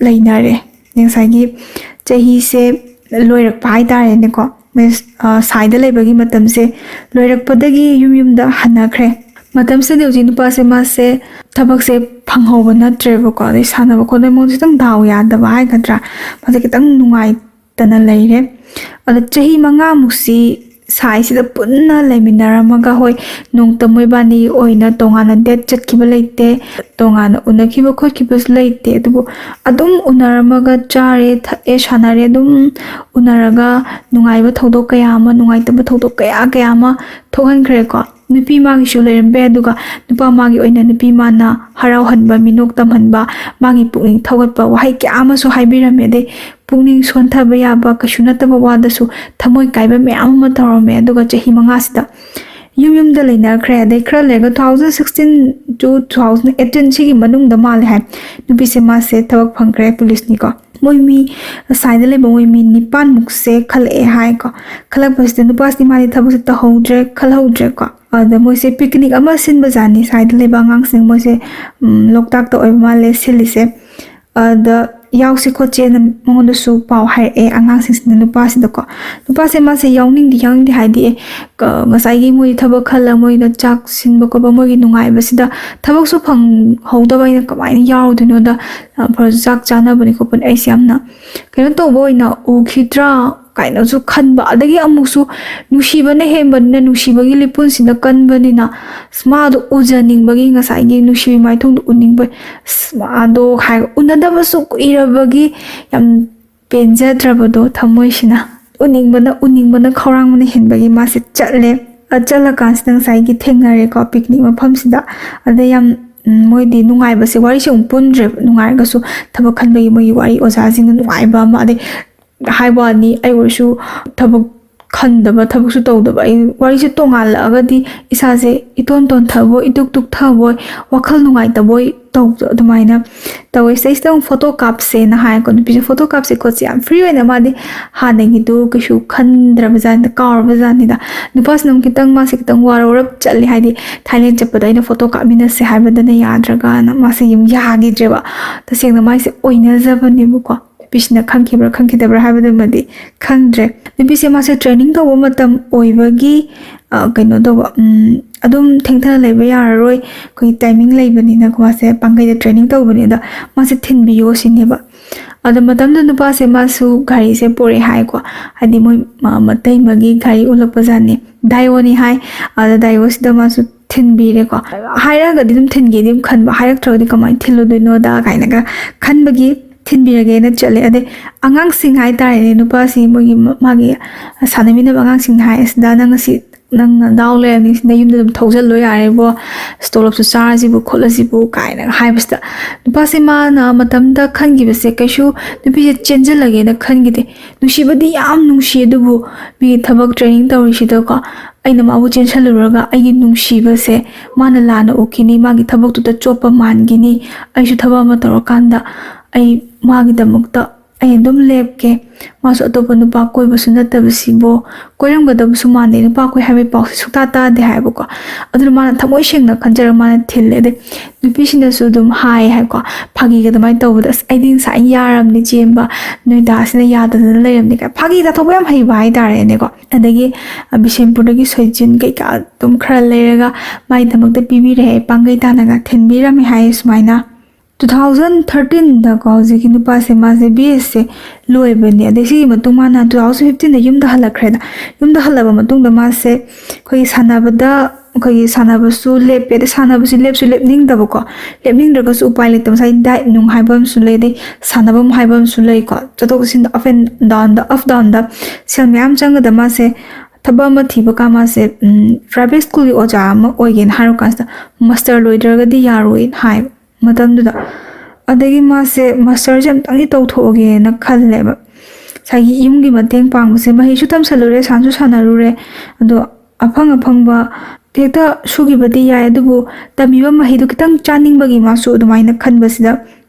ꯂꯩꯅꯔꯦ꯫ ꯉꯁꯥꯏꯒꯤ ꯆꯍꯤꯁꯦ ꯂꯣꯏꯔꯛꯄ ꯍꯥꯏꯇꯥꯔꯦꯅꯦꯀꯣ꯫ ꯃꯣꯏ, ꯑ, ꯁꯥꯏꯗ ꯂꯩꯕꯒꯤ ꯃꯇꯝꯁꯦ ꯂꯣꯏꯔꯛꯄꯗꯒꯤ ꯌꯨꯝ ꯌꯨꯝꯗ ꯍꯟꯅꯈ꯭ꯔꯦ꯫ ꯃꯇꯝꯁꯤꯗꯗꯤ ꯍꯧꯖꯤꯛ ꯅꯨꯄꯥꯁꯦ, ꯃꯥꯁꯦ ꯊꯕꯛꯁꯦ ꯐꯪꯍꯧꯕ ꯅꯠꯇ꯭ꯔꯦꯕꯀꯣ꯫ ꯑꯗꯩ ꯁꯥꯟꯅꯕ ꯈꯣꯠꯅꯕ ꯃꯑꯣꯡꯁꯦ ꯈꯤꯇꯪ ꯗꯥꯎ ꯌꯥꯗꯕ ꯍꯥꯏꯒꯗ꯭ꯔꯥ, ꯃꯥꯁꯦ ꯈꯤꯇꯪ ꯅꯨꯡꯉꯥꯏꯇꯅ ꯂꯩꯔꯦ꯫ ꯑꯗꯣ ꯆꯍꯤ ꯃꯉꯥꯃꯨꯛꯁꯤ ꯁꯥꯏꯁꯤꯗ ꯄꯨꯟꯅ ꯂꯩꯃꯤꯟꯅꯔꯝꯃꯒ, ꯍꯣꯏ, ꯅꯣꯡꯇ ꯃꯣꯏꯕꯥꯅꯤ ꯑꯣꯏꯅ ꯇꯣꯉꯥꯟꯅ ꯗꯦꯠ ꯆꯠꯈꯤꯕ ꯂꯩꯇꯦ, ꯇꯣꯉꯥꯟꯅ ꯎꯅꯈꯤꯕ ꯈꯣꯠꯈꯤꯕꯁꯨ ꯂꯩꯇꯦ, ꯑꯗꯨꯕꯨ ꯑꯗꯨꯝ ꯎꯅꯔꯝꯃꯒ ꯆꯥꯔꯦ, ꯊꯛꯑꯦ, ꯁꯥꯟꯅꯔꯦ, ꯑꯗꯨꯝ ꯎꯅꯔꯒ ꯅꯨꯡꯉꯥꯏꯕ ꯊꯧꯗꯣꯛ ꯀꯌꯥ ꯑꯃ, ꯅꯨꯡꯉꯥꯏꯇꯕ ꯊꯧꯗꯣꯛ ꯀꯌꯥ ꯀꯌꯥ ꯑꯃ ꯊꯣꯛꯍꯟꯈ꯭ꯔꯦꯀꯣ꯫ ꯅꯨꯄꯤ ꯃꯥꯒꯤꯁꯨ ꯂꯩꯔꯝꯕ ꯌꯥꯏ, ꯑꯗꯨꯒ ꯅꯨꯄꯥ ꯃꯥꯒꯤ ꯑꯣꯏꯅ ꯅꯨꯄꯤ ꯃꯥꯅ ꯍꯔꯥꯎꯍꯟꯕ, ꯃꯤꯅꯣꯛ ꯇꯝꯍꯟꯕ, ꯃꯥꯒꯤ ꯄꯨꯛꯅꯤꯡ ꯊꯧꯒꯠꯄ ꯋꯥꯍꯩ ꯀꯌꯥ ꯑꯃꯁꯨ ꯍꯥꯏꯕꯤꯔꯝꯃꯦ꯫ ꯑꯗꯩ ꯄꯨꯛꯅꯤꯡ ꯁꯣꯟꯊꯕ ꯌꯥꯕ, ꯀꯩꯁꯨ ꯅꯠꯇꯕ ꯋꯥꯗꯁꯨ ꯊꯃꯣꯏ ꯀꯥꯏꯕ ꯃꯌꯥꯝ ꯑꯃ ꯇꯧꯔꯝꯃꯦ꯫ ꯑꯗꯨꯒ ꯆꯍꯤ ꯃꯉꯥꯁꯤꯗ ꯌꯨꯝ ꯌꯨꯝꯗ ꯂꯩꯅꯈ꯭ꯔꯦ꯫ ꯑꯗꯩ ꯈꯔ ꯂꯩꯔꯒ two thousand sixteen to two thousand eighteen ꯁꯤꯒꯤ ꯃꯅꯨꯡꯗ ꯃꯥꯜꯂꯦ ꯍꯥꯏ, ꯅꯨꯄꯤꯁꯦ ꯃꯥꯁꯦ ꯊꯕꯛ ꯐꯪꯈ꯭ꯔꯦ, ꯄꯨꯂꯤꯁꯅꯤꯀꯣ꯫ ꯃꯣꯏ ꯃꯤ, ꯁꯥꯏꯗ ꯂꯩꯕ ꯃꯣꯏ ꯃꯤ ꯅꯤꯄꯥꯟꯃꯨꯛꯁꯦ ꯈꯜꯂꯛꯑꯦ ꯍꯥꯏꯀꯣ꯫ ꯈꯜꯂꯛꯄꯁꯤꯗ ꯅꯨꯄꯥꯁꯤꯗꯤ ꯃꯥꯗꯤ ꯊꯕꯛꯁꯦ ꯇꯧꯍꯧꯗ꯭ꯔꯦ, ꯈꯜꯍꯧꯗ꯭ꯔꯦꯀꯣ꯫ ꯑꯗ ꯃꯣꯏꯁꯦ ꯄꯤꯛꯅꯤꯛ ꯑꯃ ꯁꯤꯟꯕ ꯖꯥꯠꯅꯤ, ꯁꯥꯏꯗ ꯂꯩꯕ ꯑꯉꯥꯡꯁꯤꯡ ꯃꯣꯏꯁꯦ, ꯎꯝ, ꯂꯣꯛꯇꯥꯛꯇ ꯑꯣꯏꯕ ꯃꯥꯜꯂꯦ ꯁꯤꯜꯂꯤꯁꯦ꯫ ꯑꯗ ꯌꯥꯎꯁꯤ ꯈꯣꯠꯁꯦꯅ ꯃꯉꯣꯟꯗꯁꯨ ꯄꯥꯎ ꯍꯥꯏꯔꯛꯑꯦ ꯑꯉꯥꯡꯁꯤꯡꯁꯤꯅ ꯅꯨꯄꯥꯁꯤꯗꯀꯣ꯫ ꯅꯨꯄꯥꯁꯦ ꯃꯥꯁꯦ ꯌꯥꯎꯅꯤꯡꯗꯤ ꯌꯥꯎꯅꯤꯡꯗꯦ, ꯍꯥꯏꯗꯤ, ꯑꯦ, ꯀ-, ꯉꯁꯥꯏꯒꯤ ꯃꯣꯏ ꯊꯕꯛ ꯈꯜꯂ ꯃꯣꯏꯅ ꯆꯥꯛ ꯁꯤꯟꯕ ꯈꯣꯠꯄ ꯃꯣꯏꯒꯤ ꯅꯨꯡꯉꯥꯏꯕꯁꯤꯗ ꯊꯕꯛꯁꯨ ꯐꯪꯍꯧꯗꯕ ꯑꯩꯅ ꯀꯃꯥꯏꯅ ꯌꯥꯎꯔꯨꯗꯣꯏꯅꯣꯗ, ꯑ, ꯐ-, ꯆꯥꯛ ꯆꯥꯅꯕꯅꯤ ꯈꯣꯠꯄꯅꯤ, ꯑꯩꯁꯦ ꯌꯥꯝꯅ ꯀꯩꯅꯣ ꯇꯧꯕ ꯑꯣꯏꯅ ꯎꯈꯤꯗ꯭ꯔꯥ ꯀꯥꯏꯅꯁꯨ ꯈꯟꯕ꯫ ꯑꯗꯒꯤ ꯑꯃꯨꯛꯁꯨ ꯅꯨꯡꯁꯤꯕꯅ ꯍꯦꯟꯕꯅꯤꯅ, ꯅꯨꯡꯁꯤꯕꯒꯤ ꯂꯤꯄꯨꯟꯁꯤꯅ ꯀꯟꯕꯅꯤꯅ, ꯑꯁ, ꯃꯥꯗꯣ ꯎꯖꯅꯤꯡꯕꯒꯤ, ꯉꯁꯥꯏꯒꯤ ꯅꯨꯡꯁꯤꯕꯒꯤ ꯃꯥꯏꯊꯣꯡꯗꯣ ꯎꯅꯤꯡꯕ, ꯑꯁ, ꯃꯥꯗꯣ ꯍꯥꯏ, ꯎꯅꯗꯕꯁꯨ ꯀꯨꯏꯔꯕꯒꯤ ꯌꯥꯝ ꯄꯦꯟꯖꯗ꯭ꯔꯕꯗꯣ ꯊꯃꯣꯏꯁꯤꯅ꯫ ꯎꯅꯤꯡꯕꯅ, ꯎꯅꯤꯡꯕꯅ ꯈꯧꯔꯥꯡꯕꯅ ꯍꯦꯟꯕꯒꯤ ꯃꯥꯁꯦ ꯆꯠꯂꯦ꯫ ꯑ, ꯆꯠꯂꯀꯥꯟꯁꯤꯗ ꯉꯁꯥꯏꯒꯤ ꯊꯦꯡꯅꯔꯦꯀꯣ, ꯄꯤꯛꯅꯤꯛ ꯃꯐꯝꯁꯤꯗ꯫ ꯑꯗ ꯌꯥꯝ, ꯎꯝ, ꯃꯣꯏꯗꯤ ꯅꯨꯡꯉꯥꯏꯕꯁꯦ, ꯋꯥꯔꯤꯁꯦ ꯑꯃꯨꯛ ꯄꯨꯟꯗ꯭ꯔꯦꯕ, ꯅꯨꯡꯉꯥꯏꯔꯒꯁꯨ ꯊꯕꯛ ꯈꯟꯕꯒꯤ ꯃꯣꯏꯒꯤ ꯋꯥꯔꯤ ꯑꯣꯖꯥꯁꯤꯡꯅ ꯅꯨꯡꯉꯥꯏꯕ ꯑꯃ, ꯑꯗꯩ ꯍꯥꯏꯕ ꯋꯥꯅꯤ, ꯑꯩ ꯑꯣꯏꯔꯁꯨ ꯊꯕꯛ ꯈꯟꯗꯕ, ꯊꯕꯛꯁꯨ ꯇꯧꯗꯕ, ꯑꯩ ꯋꯥꯔꯤꯁꯦ ꯇꯣꯡꯉꯥꯜꯂꯛꯑꯒꯗꯤ ꯏꯁꯥꯁꯦ ꯏꯇꯣꯟ ꯇꯣꯟꯊꯕꯣꯏ, ꯏꯇꯨꯛ ꯇꯨꯛꯊꯕꯣꯏ, ꯋꯥꯈꯜ ꯅꯨꯡꯉꯥꯏꯇꯕꯣꯏ ꯇꯧꯕꯗꯣ ꯑꯗꯨꯃꯥꯏꯅ ꯇꯧꯋꯦ꯫ ꯁꯤꯗꯩꯁꯤꯗ ꯑꯃꯨꯛ ꯐꯣꯇꯣ ꯀꯥꯞꯁꯦꯅ ꯍꯥꯏꯀꯣ, ꯅꯨꯄꯤꯁꯦ ꯐꯣꯇꯣ ꯀꯥꯞꯁꯦ ꯈꯣꯠꯁꯦ ꯌꯥꯝ ꯐ꯭ꯔꯤ ꯑꯣꯏꯅ, ꯃꯥꯗꯤ ꯍꯥꯟꯅꯒꯤꯗꯨ ꯀꯩꯁꯨ ꯈꯟꯗ꯭ꯔꯕ ꯖꯥꯠꯅꯤꯗ, ꯀꯥꯎꯔꯕ ꯖꯥꯠꯅꯤꯗ꯫ ꯅꯨꯄꯥꯁꯤꯅ ꯑꯃꯨꯛ ꯈꯤꯇꯪ, ꯃꯥꯁꯦ ꯈꯤꯇꯪ ꯋꯥꯔꯧꯔꯞ ꯆꯠꯂꯦ, ꯍꯥꯏꯗꯤ ꯊꯥꯏꯂꯦꯟ ꯆꯠꯄꯗ ꯑꯩꯅ ꯐꯣꯇꯣ ꯀꯥꯞꯃꯤꯟꯅꯁꯦ ꯍꯥꯏꯕꯗꯅ ꯌꯥꯗ꯭ꯔꯒꯅ ꯃꯥꯁꯦ ꯌꯨꯝ ꯌꯥꯈꯤꯗ꯭ꯔꯦꯕ꯫ ꯇꯁꯦꯡꯅ ꯃꯥꯏꯁꯦ ꯑꯣꯏꯅꯖꯕꯅꯦꯕꯀꯣ꯫ ꯅꯨꯄꯤꯁꯤꯅ ꯈꯪꯈꯤꯕ꯭ꯔꯥ ꯈꯪꯈꯤꯗꯕ꯭ꯔꯥ ꯍꯥꯏꯕꯗꯨꯃꯗꯤ ꯈꯪꯗ꯭ꯔꯦ꯫ ꯅꯨꯄꯤꯁꯦ ꯃꯥꯁꯦ ꯇ꯭ꯔꯦꯅꯤꯡ ꯇꯧꯕ ꯃꯇꯝ ꯑꯣꯏꯕꯒꯤ, ꯑ, ꯀꯩꯅꯣ ꯇꯧꯕ, ꯎꯝ, ꯑꯗꯨꯝ ꯊꯦꯡꯊꯅ ꯂꯩꯕ ꯌꯥꯔꯔꯣꯏ, ꯑꯩꯈꯣꯏꯒꯤ ꯇꯥꯏꯃꯤꯡ ꯂꯩꯕꯅꯤꯅꯀꯣ, ꯃꯥꯁꯦ ꯄꯥꯡꯒꯩꯗ ꯇ꯭ꯔꯦꯅꯤꯡ ꯇꯧꯕꯅꯤ, ꯑꯗ ꯃꯥꯁꯦ ꯊꯤꯟꯕꯤꯌꯣ ꯁꯤꯅꯦꯕ꯫ ꯑꯗꯣ ꯃꯇꯝꯗꯨꯗ ꯅꯨꯄꯥꯁꯦ ꯃꯥꯁꯨ ꯒꯥꯔꯤꯁꯦ ꯄꯣꯔꯛꯑꯦ ꯍꯥꯏꯀꯣ꯫ ꯍꯥꯏꯗꯤ ꯃꯣꯏ ꯃ- ꯃꯇꯩꯃꯒꯤ ꯒꯥꯔꯤ ꯎꯠꯂꯛꯄꯖꯥꯠꯅꯤ꯫ ꯗꯥꯏꯑꯣꯅꯤ ꯍꯥꯏ꯫ ꯑꯗ ꯗꯥꯏꯑꯣꯁꯤꯗ ꯃꯥꯁꯨ ꯊꯤꯟꯕꯤꯔꯦꯀꯣ꯫ ꯍꯥꯏꯔꯛꯑꯒꯗꯤ ꯑꯗꯨꯝ ꯊꯤꯟꯒꯦꯗꯤ ꯑꯗꯨꯝ ꯈꯟꯕ, ꯍꯥꯏꯔꯛꯇ꯭ꯔꯒꯗꯤ ꯀꯃꯥꯏꯅ ꯊꯤꯜꯂꯨꯗꯣꯏꯅꯣꯗ ꯀꯥꯏꯅꯒ ꯈꯟꯕꯒꯤ ꯊꯤꯟꯕꯤꯔꯒꯦꯅ ꯆꯠꯂꯦ꯫ ꯑꯗꯩ ꯑꯉꯥꯡꯁꯤꯡ ꯍꯥꯏꯇꯥꯔꯦꯅꯦ, ꯅꯨꯄꯥꯁꯤ ꯃꯣꯏꯒꯤ ꯃ- ꯃꯥꯒꯤ ꯁꯥꯟꯅꯃꯤꯟꯅꯕ ꯑꯉꯥꯡꯁꯤꯡꯅ ꯍꯥꯏ, "ꯑꯁꯤꯗ ꯅꯪ ꯉꯁꯤ ꯅꯪ ꯗꯥꯎ ꯂꯩꯔꯝꯃꯤ, ꯁꯤꯗ ꯌꯨꯝꯗ ꯑꯗꯨꯝ ꯊꯧꯖꯜꯂꯣ ꯌꯥꯔꯦꯕꯣ, ꯇꯣꯂꯣꯞꯁꯨ ꯆꯥꯔꯁꯤꯕꯨ ꯈꯣꯠꯂꯁꯤꯕꯨ" ꯀꯥꯏꯅꯒ ꯍꯥꯏꯕꯁꯤꯗ, ꯅꯨꯄꯥꯁꯦ ꯃꯥꯅ ꯃꯇꯝꯗ ꯈꯟꯈꯤꯕꯁꯦ ꯀꯩꯁꯨ ꯅꯨꯄꯤꯁꯦ ꯆꯦꯟꯁꯤꯜꯂꯒꯦꯅ ꯈꯟꯈꯤꯗꯦ꯫ ꯅꯨꯡꯁꯤꯕꯗꯤ ꯌꯥꯝ ꯅꯨꯡꯁꯤ, ꯑꯗꯨꯕꯨ ꯃꯤꯒꯤ ꯊꯕꯛ training ꯇꯧꯔꯤꯁꯤꯗꯀꯣ, ꯑꯩꯅ ꯃꯥꯕꯨ ꯆꯦꯟꯁꯤꯜꯂꯨꯔꯒ ꯑꯩꯒꯤ ꯅꯨꯡꯁꯤꯕꯁꯦ ꯃꯥꯅ ꯂꯥꯟꯅ ꯎꯈꯤꯅꯤ, ꯃꯥꯒꯤ ꯊꯕꯛꯇꯨꯗ ꯆꯣꯞꯄ ꯃꯥꯟꯈꯤꯅꯤ, ꯑꯩꯁꯨ ꯊꯕꯛ ꯑꯃ ꯇꯧꯔꯀꯥꯟꯗ ꯑꯩ ꯃꯥꯒꯤꯗꯃꯛꯇ ꯑꯩ ꯑꯗꯨꯝ ꯂꯦꯞꯀꯦ, ꯃꯥꯁꯨ ꯑꯇꯣꯞꯄ ꯅꯨꯄꯥ ꯀꯣꯏꯕꯁꯨ ꯅꯠꯇꯕꯁꯤꯕꯨ, ꯀꯣꯏꯔꯝꯒꯗꯕꯁꯨ ꯃꯥꯟꯗꯦ, ꯅꯨꯄꯥ ꯀꯣꯏ ꯍꯥꯏꯕꯒꯤ ꯄꯥꯎꯁꯦ ꯁꯨꯛꯇꯥ ꯇꯥꯗꯦ ꯍꯥꯏꯕꯀꯣ꯫ ꯑꯗꯨꯅ ꯃꯥꯅ ꯊꯃꯣꯏ ꯁꯦꯡꯅ ꯈꯟꯖꯔꯒ ꯃꯥꯅ ꯊꯤꯜꯂꯦ꯫ ꯑꯗꯩ ꯅꯨꯄꯤꯁꯤꯡꯅꯁꯨ ꯑꯗꯨꯝ ꯍꯥꯏ ꯍꯥꯏꯀꯣ, ꯐꯥꯒꯤꯒ ꯑꯗꯨꯃꯥꯏꯅ ꯇꯧꯕꯗ, "ꯑꯁ, ꯑꯩꯗꯤ ꯉꯁꯥꯏ ꯌꯥꯔꯝꯅꯤ ꯆꯦꯟꯕ, ꯅꯣꯏ ꯗꯥꯁꯤꯅ ꯌꯥꯗꯗꯅ ꯂꯩꯔꯝꯅꯤ" ꯀꯥꯏ ꯐꯥꯒꯤ ꯇꯥꯊꯣꯛꯄ ꯌꯥꯝ ꯍꯩꯕ ꯍꯥꯏꯇꯥꯔꯦꯅꯦꯀꯣ꯫ ꯑꯗꯒꯤ ꯑ, ꯕꯤꯁꯦꯝꯄꯨꯔꯗꯒꯤ ꯁꯣꯏꯖꯤꯟ ꯀꯩꯀꯥ ꯑꯗꯨꯝ ꯈꯔ ꯂꯩꯔꯒ ꯃꯥꯒꯤꯗꯃꯛꯇ ꯄꯤꯕꯤꯔꯦ, ꯄꯥꯡꯒꯩ ꯇꯥꯅꯒ ꯊꯤꯟꯕꯤꯔꯝꯃꯦ ꯍꯥꯏꯌꯦ ꯁꯨꯃꯥꯏꯅ꯫ Two thousand thirteenꯗꯀꯣ ꯍꯧꯖꯤꯛꯀꯤ ꯅꯨꯄꯥꯁꯦ, ꯃꯥꯁꯦ B Sꯁꯦ ꯂꯣꯏꯕꯅꯦ꯫ ꯑꯗꯩ ꯁꯤꯒꯤ ꯃꯇꯨꯡ ꯃꯥꯅ two thousand fifteenꯗ ꯌꯨꯝꯗ ꯍꯜꯂꯛꯈ꯭ꯔꯦꯗ꯫ ꯌꯨꯝꯗ ꯍꯜꯂꯕ ꯃꯇꯨꯡꯗ ꯃꯥꯁꯦ ꯑꯩꯈꯣꯏꯒꯤ ꯁꯥꯟꯅꯕꯗ, ꯑꯩꯈꯣꯏꯒꯤ ꯁꯥꯟꯅꯕꯁꯨ ꯂꯦꯞꯄꯦ꯫ ꯑꯗꯩ ꯁꯥꯟꯅꯕꯁꯤ ꯂꯦꯞꯁꯨ ꯂꯦꯞꯅꯤꯡꯗꯕꯀꯣ, ꯂꯦꯞꯅꯤꯡꯗ꯭ꯔꯒꯁꯨ ꯎꯄꯥꯏ ꯂꯩꯇꯕ, ꯉꯁꯥꯏ diet ꯅꯨꯡ ꯍꯥꯏꯕ ꯑꯃꯁꯨ ꯂꯩ, ꯑꯗꯩ ꯁꯥꯟꯅꯐꯝ ꯍꯥꯏꯕ ꯑꯃꯁꯨ ꯂꯩꯀꯣ, ꯆꯠꯊꯣꯛ ꯆꯠꯁꯤꯟꯗ, up and downꯗ, up downꯗ ꯁꯦꯜ ꯃꯌꯥꯝ ꯆꯪꯒꯗ ꯃꯥꯁꯦ ꯊꯕꯛ ꯑꯃ ꯊꯤꯕ ꯀꯥꯟ ꯃꯥꯁꯦ private schoolꯒꯤ ꯑꯣꯖꯥ ꯑꯃ ꯑꯣꯏꯒꯦꯅ ꯍꯥꯏꯔꯨ ꯀꯥꯟꯁꯤꯗ, ꯃꯥꯁꯇꯔ ꯂꯣꯏꯗ꯭ꯔꯒꯗꯤ ꯌꯥꯔꯣꯏꯅ ꯍꯥꯏꯕ ꯃꯇꯝꯗꯨꯗ꯫ ꯑꯗꯒꯤ ꯃꯥꯁꯦ ꯃꯥꯁꯇꯔꯁꯦ ꯑꯝꯇꯪꯗꯤ ꯇꯧꯊꯣꯛꯑꯒꯦꯅ ꯈꯜꯂꯦꯕ꯫ ꯉꯁꯥꯏꯒꯤ ꯌꯨꯝꯒꯤ ꯃꯇꯦꯡ ꯄꯥꯡꯕꯁꯦ, ꯃꯍꯩꯁꯨ ꯇꯝꯁꯜꯂꯨꯔꯦ, ꯁꯥꯟꯁꯨ ꯁꯥꯟꯅꯔꯨꯔꯦ, ꯑꯗꯣ ꯑꯐꯪ ꯑꯐꯪꯕ ꯍꯦꯛꯇ ꯁꯨꯈꯤꯕꯗꯤ ꯌꯥꯏ, ꯑꯗꯨꯕꯨ ꯇꯝꯃꯤꯕ ꯃꯍꯩꯗꯣ ꯈꯤꯇꯪ ꯆꯥꯅꯤꯡꯕꯒꯤ ꯃꯥꯁꯨ ꯑꯗꯨꯃꯥꯏꯅ ꯈꯟꯕꯁꯤꯗ,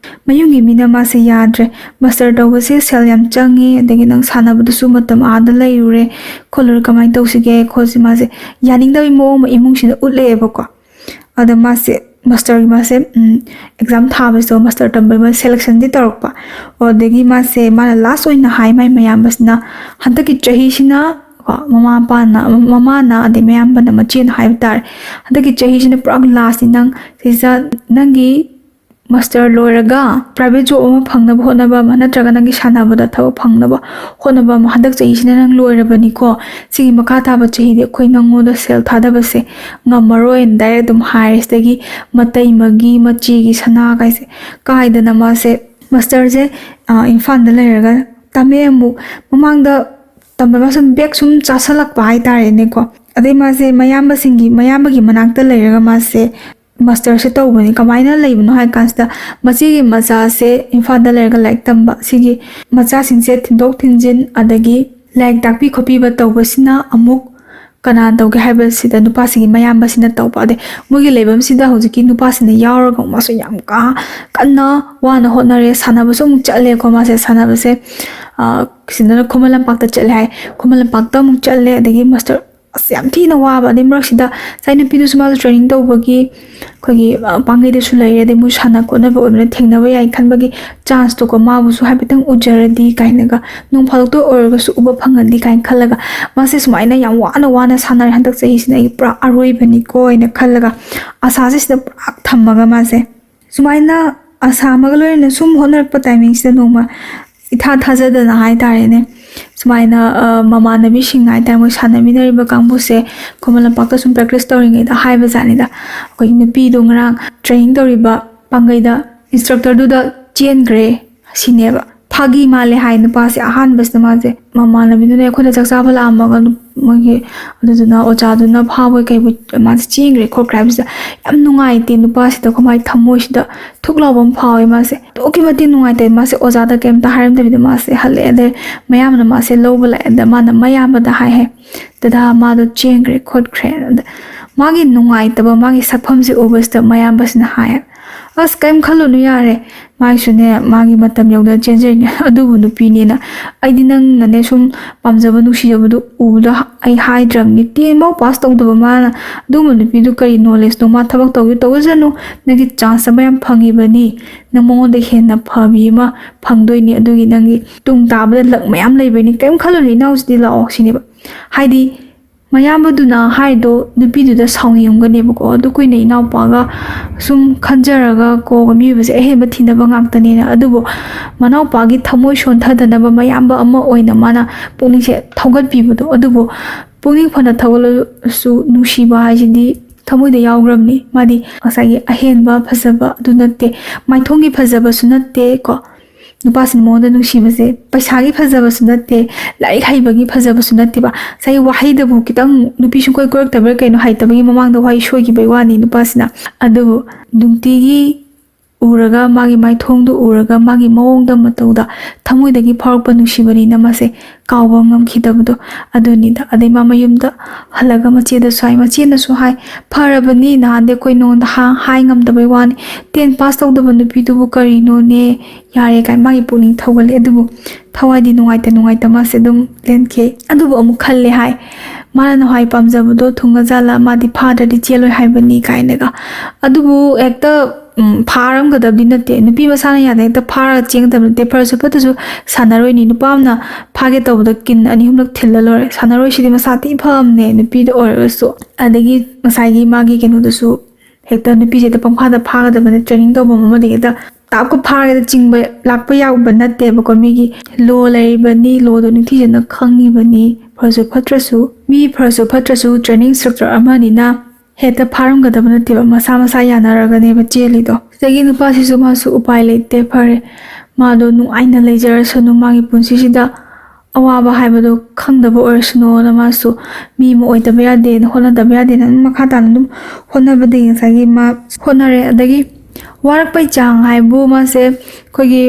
ꯃꯌꯨꯝꯒꯤ ꯃꯤꯅ ꯃꯥꯁꯦ ꯌꯥꯗ꯭ꯔꯦ, "ꯃꯥꯁꯇꯔ ꯇꯧꯕꯁꯦ ꯁꯦꯜ ꯌꯥꯝ ꯆꯪꯉꯤ, ꯑꯗꯒꯤ ꯅꯪ ꯁꯥꯟꯅꯕꯗꯁꯨ ꯃꯇꯝ ꯑꯥꯗ ꯂꯩꯔꯨꯔꯦ ꯈꯣꯠꯂꯨꯔꯦ, ꯀꯃꯥꯏꯅ ꯇꯧꯁꯤꯒꯦ ꯈꯣꯠꯁꯤ", ꯃꯥꯁꯦ ꯌꯥꯅꯤꯡꯗꯕꯒꯤ ꯃꯑꯣꯡ ꯑꯃ ꯏꯃꯨꯡꯁꯤꯅ ꯎꯠꯂꯛꯑꯦꯕꯀꯣ꯫ ꯑꯗ ꯃꯥꯁꯦ ꯃꯥꯁꯇꯔꯒꯤ ꯃꯥꯁꯦ exam ꯊꯥꯕꯁꯤꯗ ꯃꯥꯁꯇꯔ ꯇꯝꯕꯒꯤ ꯃꯥꯁꯦ selectionꯗꯤ ꯇꯧꯔꯛꯄ꯫ ꯑꯣ, ꯑꯗꯒꯤ ꯃꯥꯁꯦ, ꯃꯥꯅ last ꯑꯣꯏꯅ ꯍꯥꯏ ꯃꯥꯏ ꯃꯌꯥꯝꯕꯁꯤꯅ, "ꯍꯟꯗꯛꯀꯤ ꯆꯍꯤꯁꯤꯅ ꯀꯣ, ꯃꯃꯥ ꯃꯄꯥꯅ, ꯃꯃꯥꯅ ꯑꯗꯩ ꯃꯌꯥꯝꯕꯅ, ꯃꯆꯦꯅ ꯍꯥꯏꯕ ꯇꯥꯔꯦ, ꯍꯟꯗꯛꯀꯤ ꯆꯍꯤꯁꯤꯅ ꯄꯨꯔꯥ lastꯅꯤ, ꯅꯪ ꯁꯤꯁꯤꯗ ꯅꯪꯒꯤ ꯃꯥꯁꯇꯔ ꯂꯣꯏꯔꯒ ꯄ꯭ꯔꯥꯏꯚꯦꯠ ꯖꯣꯕ ꯑꯃ ꯐꯪꯅꯕ ꯍꯣꯠꯅꯕ ꯑꯃ, ꯅꯠꯇ꯭ꯔꯒ ꯅꯪꯒꯤ ꯁꯥꯟꯅꯕꯗ ꯊꯕꯛ ꯐꯪꯅꯕ ꯍꯣꯠꯅꯕ ꯑꯃ, ꯍꯟꯗꯛ ꯆꯍꯤꯁꯤꯅ ꯅꯪ ꯂꯣꯏꯔꯕꯅꯤꯀꯣ, ꯁꯤꯒꯤ ꯃꯈꯥ ꯇꯥꯕ ꯆꯍꯤꯗꯤ ꯑꯩꯈꯣꯏ ꯅꯪꯉꯣꯟꯗ ꯁꯦꯜ ꯊꯥꯗꯕꯁꯦ ꯉꯝꯃꯔꯣꯏꯅ ꯗꯥꯏꯔꯦꯛ ꯑꯗꯨꯝ ꯍꯥꯏꯔꯦ꯫ ꯁꯤꯗꯒꯤ ꯃꯇꯩꯃꯒꯤ, ꯃꯆꯦꯒꯤ ꯁꯅꯥ ꯀꯥꯏꯁꯦ ꯀꯥꯏꯗꯅ ꯃꯥꯁꯦ ꯃꯥꯁꯇꯔꯁꯦ, ꯑ, ꯏꯝꯐꯥꯜꯗ ꯂꯩꯔꯒ ꯇꯝꯃꯦ꯫ ꯑꯃꯨꯛ ꯃꯃꯥꯡꯗ ꯇꯝꯕ ꯃꯥ ꯁꯨꯝ ꯕꯦꯛ ꯁꯨꯝ ꯆꯥꯁꯜꯂꯛꯄ ꯍꯥꯏꯇꯥꯔꯦꯅꯦꯀꯣ꯫ ꯑꯗꯩ ꯃꯥꯁꯦ ꯃꯌꯥꯝꯕꯁꯤꯡꯒꯤ, ꯃꯌꯥꯝꯕꯒꯤ ꯃꯅꯥꯛꯇ ꯂꯩꯔꯒ ꯃꯥꯁꯦ ꯃꯥꯁꯇꯔꯁꯦ ꯇꯧꯕꯅꯤ꯫ ꯀꯃꯥꯏꯅ ꯂꯩꯕꯅꯣ ꯍꯥꯏ ꯀꯥꯟꯁꯤꯗ, ꯃꯆꯦꯒꯤ ꯃꯆꯥꯁꯦ ꯏꯝꯐꯥꯜꯗ ꯂꯩꯔꯒ ꯂꯥꯏꯔꯤꯛ ꯇꯝꯕ, ꯁꯤꯒꯤ ꯃꯆꯥꯁꯤꯡꯁꯦ ꯊꯤꯟꯗꯣꯛ ꯊꯤꯟꯖꯤꯟ ꯑꯗꯒꯤ ꯂꯥꯏꯔꯤꯛ ꯇꯥꯛꯄꯤ ꯈꯣꯠꯄꯤꯕ ꯇꯧꯕꯁꯤꯅ ꯑꯃꯨꯛ ꯀꯅꯥꯅ ꯇꯧꯒꯦ ꯍꯥꯏꯕꯁꯤꯗ, ꯅꯨꯄꯥꯁꯤꯒꯤ ꯃꯌꯥꯝꯕꯁꯤꯅ ꯇꯧꯕ꯫ ꯑꯗꯩ ꯃꯣꯏꯒꯤ ꯂꯩꯐꯝꯁꯤꯗ ꯍꯧꯖꯤꯛꯀꯤ ꯅꯨꯄꯥꯁꯤꯅ ꯌꯥꯎꯔꯒ ꯃꯥꯁꯨ ꯌꯥꯝ ꯀꯥ-, ꯀꯟꯅ ꯋꯥꯅ ꯍꯣꯠꯅꯔꯦ꯫ ꯁꯥꯟꯅꯕꯁꯨ ꯑꯃꯨꯛ ꯆꯠꯂꯦꯀꯣ ꯃꯥꯁꯦ꯫ ꯁꯥꯟꯅꯕꯁꯦ, ꯑ, ꯁꯤꯗꯅ ꯈꯨꯃꯟ ꯂꯝꯄꯥꯛꯇ ꯆꯠꯂꯦ ꯍꯥꯏ꯫ ꯈꯨꯃꯟ ꯂꯝꯄꯥꯛꯇ ꯑꯃꯨꯛ ꯆꯠꯂꯦ꯫ ꯑꯗꯒꯤ ꯃꯥꯁꯇꯔ, ꯑꯁ, ꯌꯥꯝ ꯊꯤꯅ ꯋꯥꯕ꯫ ꯑꯗꯩ ꯃꯔꯛꯁꯤꯗ ꯉꯁꯥꯏ ꯅꯨꯄꯤꯗꯨꯁꯨ ꯃꯥꯁꯨ ꯇ꯭ꯔꯦꯅꯤꯡ ꯇꯧꯕꯒꯤ ꯑꯩꯈꯣꯏꯒꯤ, ꯑ, ꯄꯥꯡꯒꯩꯗꯁꯨ ꯂꯩꯔꯦ꯫ ꯑꯗꯩ ꯃꯣꯏ ꯁꯥꯟꯅ ꯈꯣꯠꯅꯕ ꯑꯣꯏꯕꯅ ꯊꯦꯡꯅꯕ ꯌꯥꯏ ꯈꯟꯕꯒꯤ ꯆꯥꯟꯁꯇꯣꯀꯣ, ꯃꯥꯕꯨꯁꯨ ꯍꯥꯏꯐꯦꯠꯇꯪ ꯎꯖꯔꯗꯤ ꯀꯥꯏꯅꯒ, ꯅꯣꯡ ꯐꯥꯗꯣꯛꯇ ꯑꯣꯏꯔꯒꯁꯨ ꯎꯕ ꯐꯪꯉꯗꯤ ꯀꯥꯏꯅ ꯈꯜꯂꯒ, ꯃꯥꯁꯦ ꯁꯨꯃꯥꯏꯅ ꯌꯥꯝ ꯋꯥꯅ ꯋꯥꯅ ꯁꯥꯟꯅꯔꯦ꯫ ꯍꯟꯗꯛ ꯆꯍꯤꯁꯤꯅ ꯑꯩ ꯄꯨꯔꯥ ꯑꯔꯣꯏꯕꯅꯤꯀꯣ ꯍꯥꯏꯅ ꯈꯜꯂꯒ, ꯑꯁꯥꯁꯦ ꯁꯤꯗ ꯄꯨꯔꯥ ꯊꯝꯃꯒ ꯃꯥꯁꯦ ꯁꯨꯃꯥꯏꯅ ꯑꯁꯥ ꯑꯃꯒ ꯂꯣꯏꯅꯅ ꯁꯨꯝ ꯍꯣꯠꯅꯔꯛꯄ ꯇꯥꯏꯃꯤꯡꯁꯤꯗ ꯅꯣꯡꯃ ꯏꯊꯥ ꯊꯥꯖꯗꯅ ꯍꯥꯏꯇꯥꯔꯦꯅꯦ, ꯁꯨꯃꯥꯏꯅ, ꯑ, ꯃꯃꯥꯟꯅꯕꯤꯁꯤꯡ ꯍꯥꯏꯇꯥꯔꯦ, ꯃꯣꯏ ꯁꯥꯟꯅꯃꯤꯟꯅꯔꯤꯕ ꯀꯥꯡꯕꯨꯁꯦ ꯈꯨꯃꯟ ꯂꯝꯄꯥꯛꯇ ꯁꯨꯝ ꯄ꯭ꯔꯦꯛꯇꯤꯁ ꯇꯧꯔꯤꯉꯩꯗ ꯍꯥꯏꯕ ꯖꯥꯠꯅꯤꯗ, ꯑꯩꯈꯣꯏꯒꯤ ꯅꯨꯄꯤꯗꯣ ꯉꯔꯥꯡ ꯇ꯭ꯔꯦꯅꯤꯡ ꯇꯧꯔꯤꯕ ꯄꯥꯡꯒꯩꯗ ꯏꯟꯁꯇ꯭ꯔꯛꯇꯔꯗꯨꯗ ꯆꯦꯟꯈ꯭ꯔꯦ ꯁꯤꯅꯦꯕ꯫ ꯐꯥꯒꯤ ꯃꯥꯜꯂꯦ ꯍꯥꯏ ꯅꯨꯄꯥꯁꯦ꯫ ꯑꯍꯥꯟꯕꯁꯤꯗ ꯃꯥꯁꯦ ꯃꯃꯥꯟꯅꯕꯤꯗꯨꯅ ꯑꯩꯈꯣꯏꯗ ꯆꯥꯛ ꯆꯥꯕ ꯂꯥꯛꯑꯝꯃꯒ ꯅꯨ-, ꯃꯣꯏꯒꯤ ꯑꯗꯨꯗꯨꯅ ꯑꯣꯖꯥꯗꯨꯅ ꯐꯥꯕꯣꯏ ꯀꯩꯕꯣꯏ ꯃꯥꯁꯦ ꯆꯦꯟꯈ꯭ꯔꯦ ꯈꯣꯠꯈ꯭ꯔꯦ ꯍꯥꯏꯕꯁꯤꯗ ꯌꯥꯝ ꯅꯨꯡꯉꯥꯏꯇꯦ ꯅꯨꯄꯥꯁꯤꯗ꯫ ꯀꯃꯥꯏ ꯊꯃꯣꯏꯁꯤꯗ ꯊꯨꯛ ꯂꯥꯎꯕ ꯑꯃ ꯐꯥꯎꯋꯦ ꯃꯥꯁꯦ꯫ ꯑꯗꯨꯛꯀꯤ ꯃꯇꯤꯛ ꯅꯨꯡꯉꯥꯏꯇꯦ꯫ ꯃꯥꯁꯦ ꯑꯣꯖꯥꯗ ꯀꯩꯝꯇ ꯍꯥꯏꯔꯝꯗꯕꯤꯗ ꯃꯥꯁꯦ ꯍꯜꯂꯛꯑꯦ꯫ ꯑꯗꯩ ꯃꯌꯥꯝꯅ ꯃꯥꯁꯦ ꯂꯧꯕ ꯂꯥꯛꯑꯦ꯫ ꯑꯗ ꯃꯥꯅ ꯃꯌꯥꯝꯕꯗ ꯍꯥꯏ ꯍꯥꯏ, "ꯗꯗꯥ, ꯃꯥꯗꯣ ꯆꯦꯟꯈ꯭ꯔꯦ ꯈꯣꯠꯈ꯭ꯔꯦ"꯫ ꯑꯗ ꯃꯥꯒꯤ ꯅꯨꯡꯉꯥꯏꯇꯕ, ꯃꯥꯒꯤ ꯁꯛꯐꯝꯁꯦ ꯎꯕꯁꯤꯗ ꯃꯌꯥꯝꯕꯁꯤꯅ ꯍꯥꯏ, "ꯑꯁ, ꯀꯩꯝ ꯈꯜꯂꯨꯅꯨ, ꯌꯥꯔꯦ꯫ ꯃꯥꯒꯤꯁꯨꯅꯦ, ꯃꯥꯒꯤ ꯃꯇꯝ ꯌꯧꯗꯅ ꯆꯦꯟꯖꯔꯤꯅꯦ꯫ ꯑꯗꯨꯕꯨ ꯅꯨꯄꯤꯅꯦꯅ ꯑꯩꯗꯤ ꯅꯪꯅꯅꯦ ꯁꯨꯝ ꯄꯥꯝꯖꯕ, ꯅꯨꯡꯁꯤꯖꯕꯗꯣ ꯎꯕꯗ ꯑꯩ ꯍꯥꯏꯗ꯭ꯔꯕꯅꯤ꯫ ꯇꯦꯟ ꯐꯥꯎ ꯄꯥꯁ ꯇꯧꯗꯕ ꯃꯥꯅ ꯑꯗꯨꯒꯨꯝꯕ ꯅꯨꯄꯤꯗꯨ ꯀꯔꯤ ꯅꯣꯂꯦꯖꯅꯣ? ꯃꯥ ꯊꯕꯛ ꯇꯧꯒꯦ ꯇꯧꯖꯁꯅꯨ꯫ ꯅꯪꯒꯤ ꯆꯥꯟꯁ ꯑꯃ ꯌꯥꯝ ꯐꯪꯉꯤꯕꯅꯤ꯫ ꯅꯪ ꯃꯉꯣꯟꯗ ꯍꯦꯟꯅ ꯐꯕꯤ ꯑꯃ ꯐꯪꯗꯣꯏꯅꯤ꯫ ꯑꯗꯨꯒꯤ ꯅꯪꯒꯤ ꯇꯨꯡ ꯇꯥꯕꯗ ꯂꯛ ꯃꯌꯥꯝ ꯂꯩꯕꯅꯤ꯫ ꯀꯔꯤꯝ ꯈꯜꯂꯨꯅꯨ, ꯏꯅꯥꯎꯁꯤꯗꯤ ꯂꯥꯛꯑꯣ" ꯁꯤꯅꯦꯕ꯫ ꯍꯥꯏꯗꯤ ꯃꯌꯥꯝꯕꯗꯨꯅ ꯍꯥꯏꯗꯣ ꯅꯨꯄꯤꯗꯨꯗ ꯁꯥꯎꯅꯤꯡꯉꯝꯒꯅꯦꯕꯀꯣ꯫ ꯑꯗꯨ ꯀꯨꯏꯅ ꯏꯅꯥꯎꯄꯥꯒ ꯁꯨꯝ ꯈꯟꯖꯔꯒ ꯀꯣꯒ ꯃꯤꯑꯣꯏꯕꯁꯦ ꯑꯍꯦꯟꯕ ꯊꯤꯅꯕ ꯉꯥꯛꯇꯅꯦꯅ꯫ ꯑꯗꯨꯕꯨ ꯃꯅꯥꯎꯄꯥꯒꯤ ꯊꯃꯣꯏ ꯁꯣꯟꯊꯗꯅꯕ ꯃꯌꯥꯝꯕ ꯑꯃ ꯑꯣꯏꯅ ꯃꯥꯅ ꯄꯨꯛꯅꯤꯡꯁꯦ ꯊꯧꯒꯠꯄꯤꯕꯗꯣ꯫ ꯑꯗꯨꯕꯨ ꯄꯨꯛꯅꯤꯡ ꯐꯅ ꯊꯧꯒꯠꯂꯁꯨ ꯅꯨꯡꯁꯤꯕ ꯍꯥꯏꯁꯤꯗꯤ ꯊꯃꯣꯏꯗ ꯌꯥꯎꯈ꯭ꯔꯕꯅꯤ꯫ ꯃꯥꯗꯤ ꯉꯁꯥꯏꯒꯤ ꯑꯍꯦꯟꯕ ꯐꯖꯕ ꯑꯗꯨ ꯅꯠꯇꯦ, ꯃꯥꯏꯊꯣꯡꯒꯤ ꯐꯖꯕꯁꯨ ꯅꯠꯇꯦ ꯀꯣ꯫ ꯅꯨꯄꯥꯁꯤꯅ ꯃꯉꯣꯟꯗ ꯅꯨꯡꯁꯤꯕꯁꯦ ꯄꯩꯁꯥꯒꯤ ꯐꯖꯕꯁꯨ ꯅꯠꯇꯦ, ꯂꯥꯏꯔꯤꯛ ꯍꯩꯕꯒꯤ ꯐꯖꯕꯁꯨ ꯅꯠꯇꯦꯕ꯫ ꯉꯁꯥꯏꯒꯤ ꯋꯥꯍꯩꯗꯕꯨ ꯈꯤꯇꯪ ꯅꯨꯄꯤ ꯁꯨꯡꯀꯣꯏ ꯀꯣꯏꯔꯛꯇꯕ꯭ꯔꯥ ꯀꯩꯅꯣ, ꯍꯩꯇꯕꯒꯤ ꯃꯃꯥꯡꯗ ꯋꯥꯍꯩ ꯁꯣꯏꯈꯤꯕꯩ ꯋꯥꯅꯤ ꯅꯨꯄꯥꯁꯤꯅ꯫ ꯑꯗꯨꯕꯨ ꯅꯨꯡꯇꯤꯒꯤ ꯎꯔꯒ, ꯃꯥꯒꯤ ꯃꯥꯏꯊꯣꯡꯗꯨ ꯎꯔꯒ, ꯃꯥꯒꯤ ꯃꯑꯣꯡꯗ ꯃꯇꯧꯗ ꯊꯃꯣꯏꯗꯒꯤ ꯐꯥꯎꯔꯛꯄ ꯅꯨꯡꯁꯤꯕꯅꯤꯅ ꯃꯥꯁꯦ ꯀꯥꯎꯕ ꯉꯝꯈꯤꯗꯕꯗꯣ ꯑꯗꯨꯅꯤꯗ꯫ ꯑꯗꯩ ꯃꯥ ꯃꯌꯨꯝꯗ ꯍꯜꯂꯒ ꯃꯆꯦꯗꯁꯨ ꯍꯥꯏ, ꯃꯆꯦꯅꯁꯨ ꯍꯥꯏ, "ꯐꯔꯕꯅꯤ, ꯅꯍꯥꯟꯗꯤ ꯑꯩꯈꯣꯏ ꯅꯉꯣꯟꯗ ꯍꯥ-, ꯍꯥꯏ ꯉꯝꯗꯕꯩ ꯋꯥꯅꯤ, ꯇꯦꯟ ꯄꯥꯁ ꯇꯧꯗꯕ ꯅꯨꯄꯤꯗꯨꯕꯨ ꯀꯔꯤꯅꯣꯅꯦ, ꯌꯥꯔꯦ" ꯀꯥꯏ ꯃꯥꯒꯤ ꯄꯨꯛꯅꯤꯡ ꯊꯧꯒꯠꯂꯦ꯫ ꯑꯗꯨꯕꯨ ꯊꯋꯥꯏꯗꯤ ꯅꯨꯡꯉꯥꯏꯇ ꯅꯨꯡꯉꯥꯏꯇ ꯃꯥꯁꯦ ꯑꯗꯨꯝ ꯂꯦꯟꯈꯤ꯫ ꯑꯗꯨꯕꯨ ꯑꯃꯨꯛ ꯈꯜꯂꯦ ꯍꯥꯏ, ꯃꯥꯅ ꯅꯍꯥꯟꯋꯥꯏ ꯄꯥꯝꯖꯕꯗꯣ ꯊꯨꯡꯉꯖꯥꯠꯂ, ꯃꯥꯗꯤ ꯐꯥꯗ꯭ꯔꯗꯤ ꯆꯦꯜꯂꯣꯏ ꯍꯥꯏꯕꯅꯤ ꯀꯥꯏꯅꯒ꯫ ꯑꯗꯨꯕꯨ ꯍꯦꯛꯇ ꯎꯝ, ꯐꯥꯔꯝꯒꯗꯕꯗꯤ ꯅꯠꯇꯦ꯫ ꯅꯨꯄꯤ ꯃꯁꯥꯅ ꯌꯥꯗꯅ ꯍꯦꯛꯇ ꯐꯥꯔꯒ ꯆꯦꯟꯒꯗꯕ ꯅꯠꯇꯦ꯫ ꯐꯔꯁꯨ ꯐꯠꯇ꯭ꯔꯁꯨ ꯁꯥꯟꯅꯔꯣꯏꯅꯤ꯫ ꯅꯨꯄꯥ ꯑꯃꯅ ꯐꯥꯒꯦ ꯇꯧꯕꯗ ꯀꯤꯟ ꯑꯅꯤ ꯑꯍꯨꯝꯂꯛ ꯊꯤꯜꯂ ꯂꯣꯏꯔꯦ꯫ ꯁꯥꯟꯅꯔꯣꯏꯁꯤꯗꯤ ꯃꯁꯥ ꯊꯤ ꯐꯕꯅꯦ, ꯅꯨꯄꯤꯗ ꯑꯣꯏꯔꯒꯁꯨ꯫ ꯑꯗꯒꯤ ꯉꯁꯥꯏꯒꯤ ꯃꯥꯒꯤ ꯀꯩꯅꯣꯗꯨꯁꯨ ꯍꯦꯛꯇ ꯅꯨꯄꯤꯁꯦ ꯍꯦꯛꯇ ꯄꯪꯐꯥꯗ ꯐꯥꯒꯗꯕ ꯅꯠꯇꯦ꯫ ꯇ꯭ꯔꯦꯅꯤꯡ ꯇꯧꯐꯝ ꯑꯃꯗꯒꯤ ꯍꯦꯛꯇ ꯇꯥꯞꯀ ꯐꯥꯔꯒ ꯆꯤꯡꯕ ꯂꯥꯛꯄ ꯌꯥꯕ ꯅꯠꯇꯦꯕꯀꯣ꯫ ꯃꯤꯒꯤ ꯂꯣ ꯂꯩꯔꯤꯕꯅꯤ, ꯂꯣꯗꯣ ꯅꯤꯡꯊꯤꯖꯅ ꯈꯪꯉꯤꯕꯅꯤ꯫ ꯐꯔꯁꯨ ꯐꯠꯇ꯭ꯔꯁꯨ, ꯃꯤ ꯐꯔꯁꯨ ꯐꯠꯇ꯭ꯔꯁꯨ ꯇ꯭ꯔꯦꯅꯤꯡ ꯏꯟꯁꯇ꯭ꯔꯛꯇꯔ ꯑꯃꯅꯤꯅ ꯍꯦꯛꯇ ꯐꯥꯔꯝꯒꯗꯕ ꯅꯠꯇꯦꯕ, ꯃꯁꯥ ꯃꯁꯥ ꯌꯥꯅꯔꯒꯅꯦꯕ ꯆꯦꯜꯂꯤꯗꯣ꯫ ꯁꯤꯗꯒꯤ ꯅꯨꯄꯥꯁꯤꯁꯨ ꯃꯥꯁꯨ ꯎꯄꯥꯏ ꯂꯩꯇꯦ, ꯐꯔꯦ, ꯃꯥꯗꯣ ꯅꯨꯡꯉꯥꯏꯅ ꯂꯩꯖꯔꯁꯅꯨ, ꯃꯥꯒꯤ ꯄꯨꯟꯁꯤꯁꯤꯗ ꯑꯋꯥꯕ ꯍꯥꯏꯕꯗꯣ ꯈꯪꯗꯕ ꯑꯣꯏꯔꯁꯅꯨꯅ ꯃꯥꯁꯨ ꯃꯤ ꯑꯃ ꯑꯣꯏꯗꯕ ꯌꯥꯗꯦꯅ, ꯍꯣꯠꯅꯗꯕ ꯌꯥꯗꯦꯅ ꯑꯗꯨꯝ ꯃꯈꯥ ꯇꯥꯅ ꯑꯗꯨꯝ ꯍꯣꯠꯅꯕꯗꯒꯤ ꯉꯁꯥꯏꯒꯤ ꯃꯥ ꯍꯣꯠꯅꯔꯦ꯫ ꯑꯗꯒꯤ ꯋꯥꯔꯛꯄꯩ ꯆꯥꯡ ꯍꯥꯏꯕꯨ ꯃꯥꯁꯦ ꯑꯩꯈꯣꯏꯒꯤ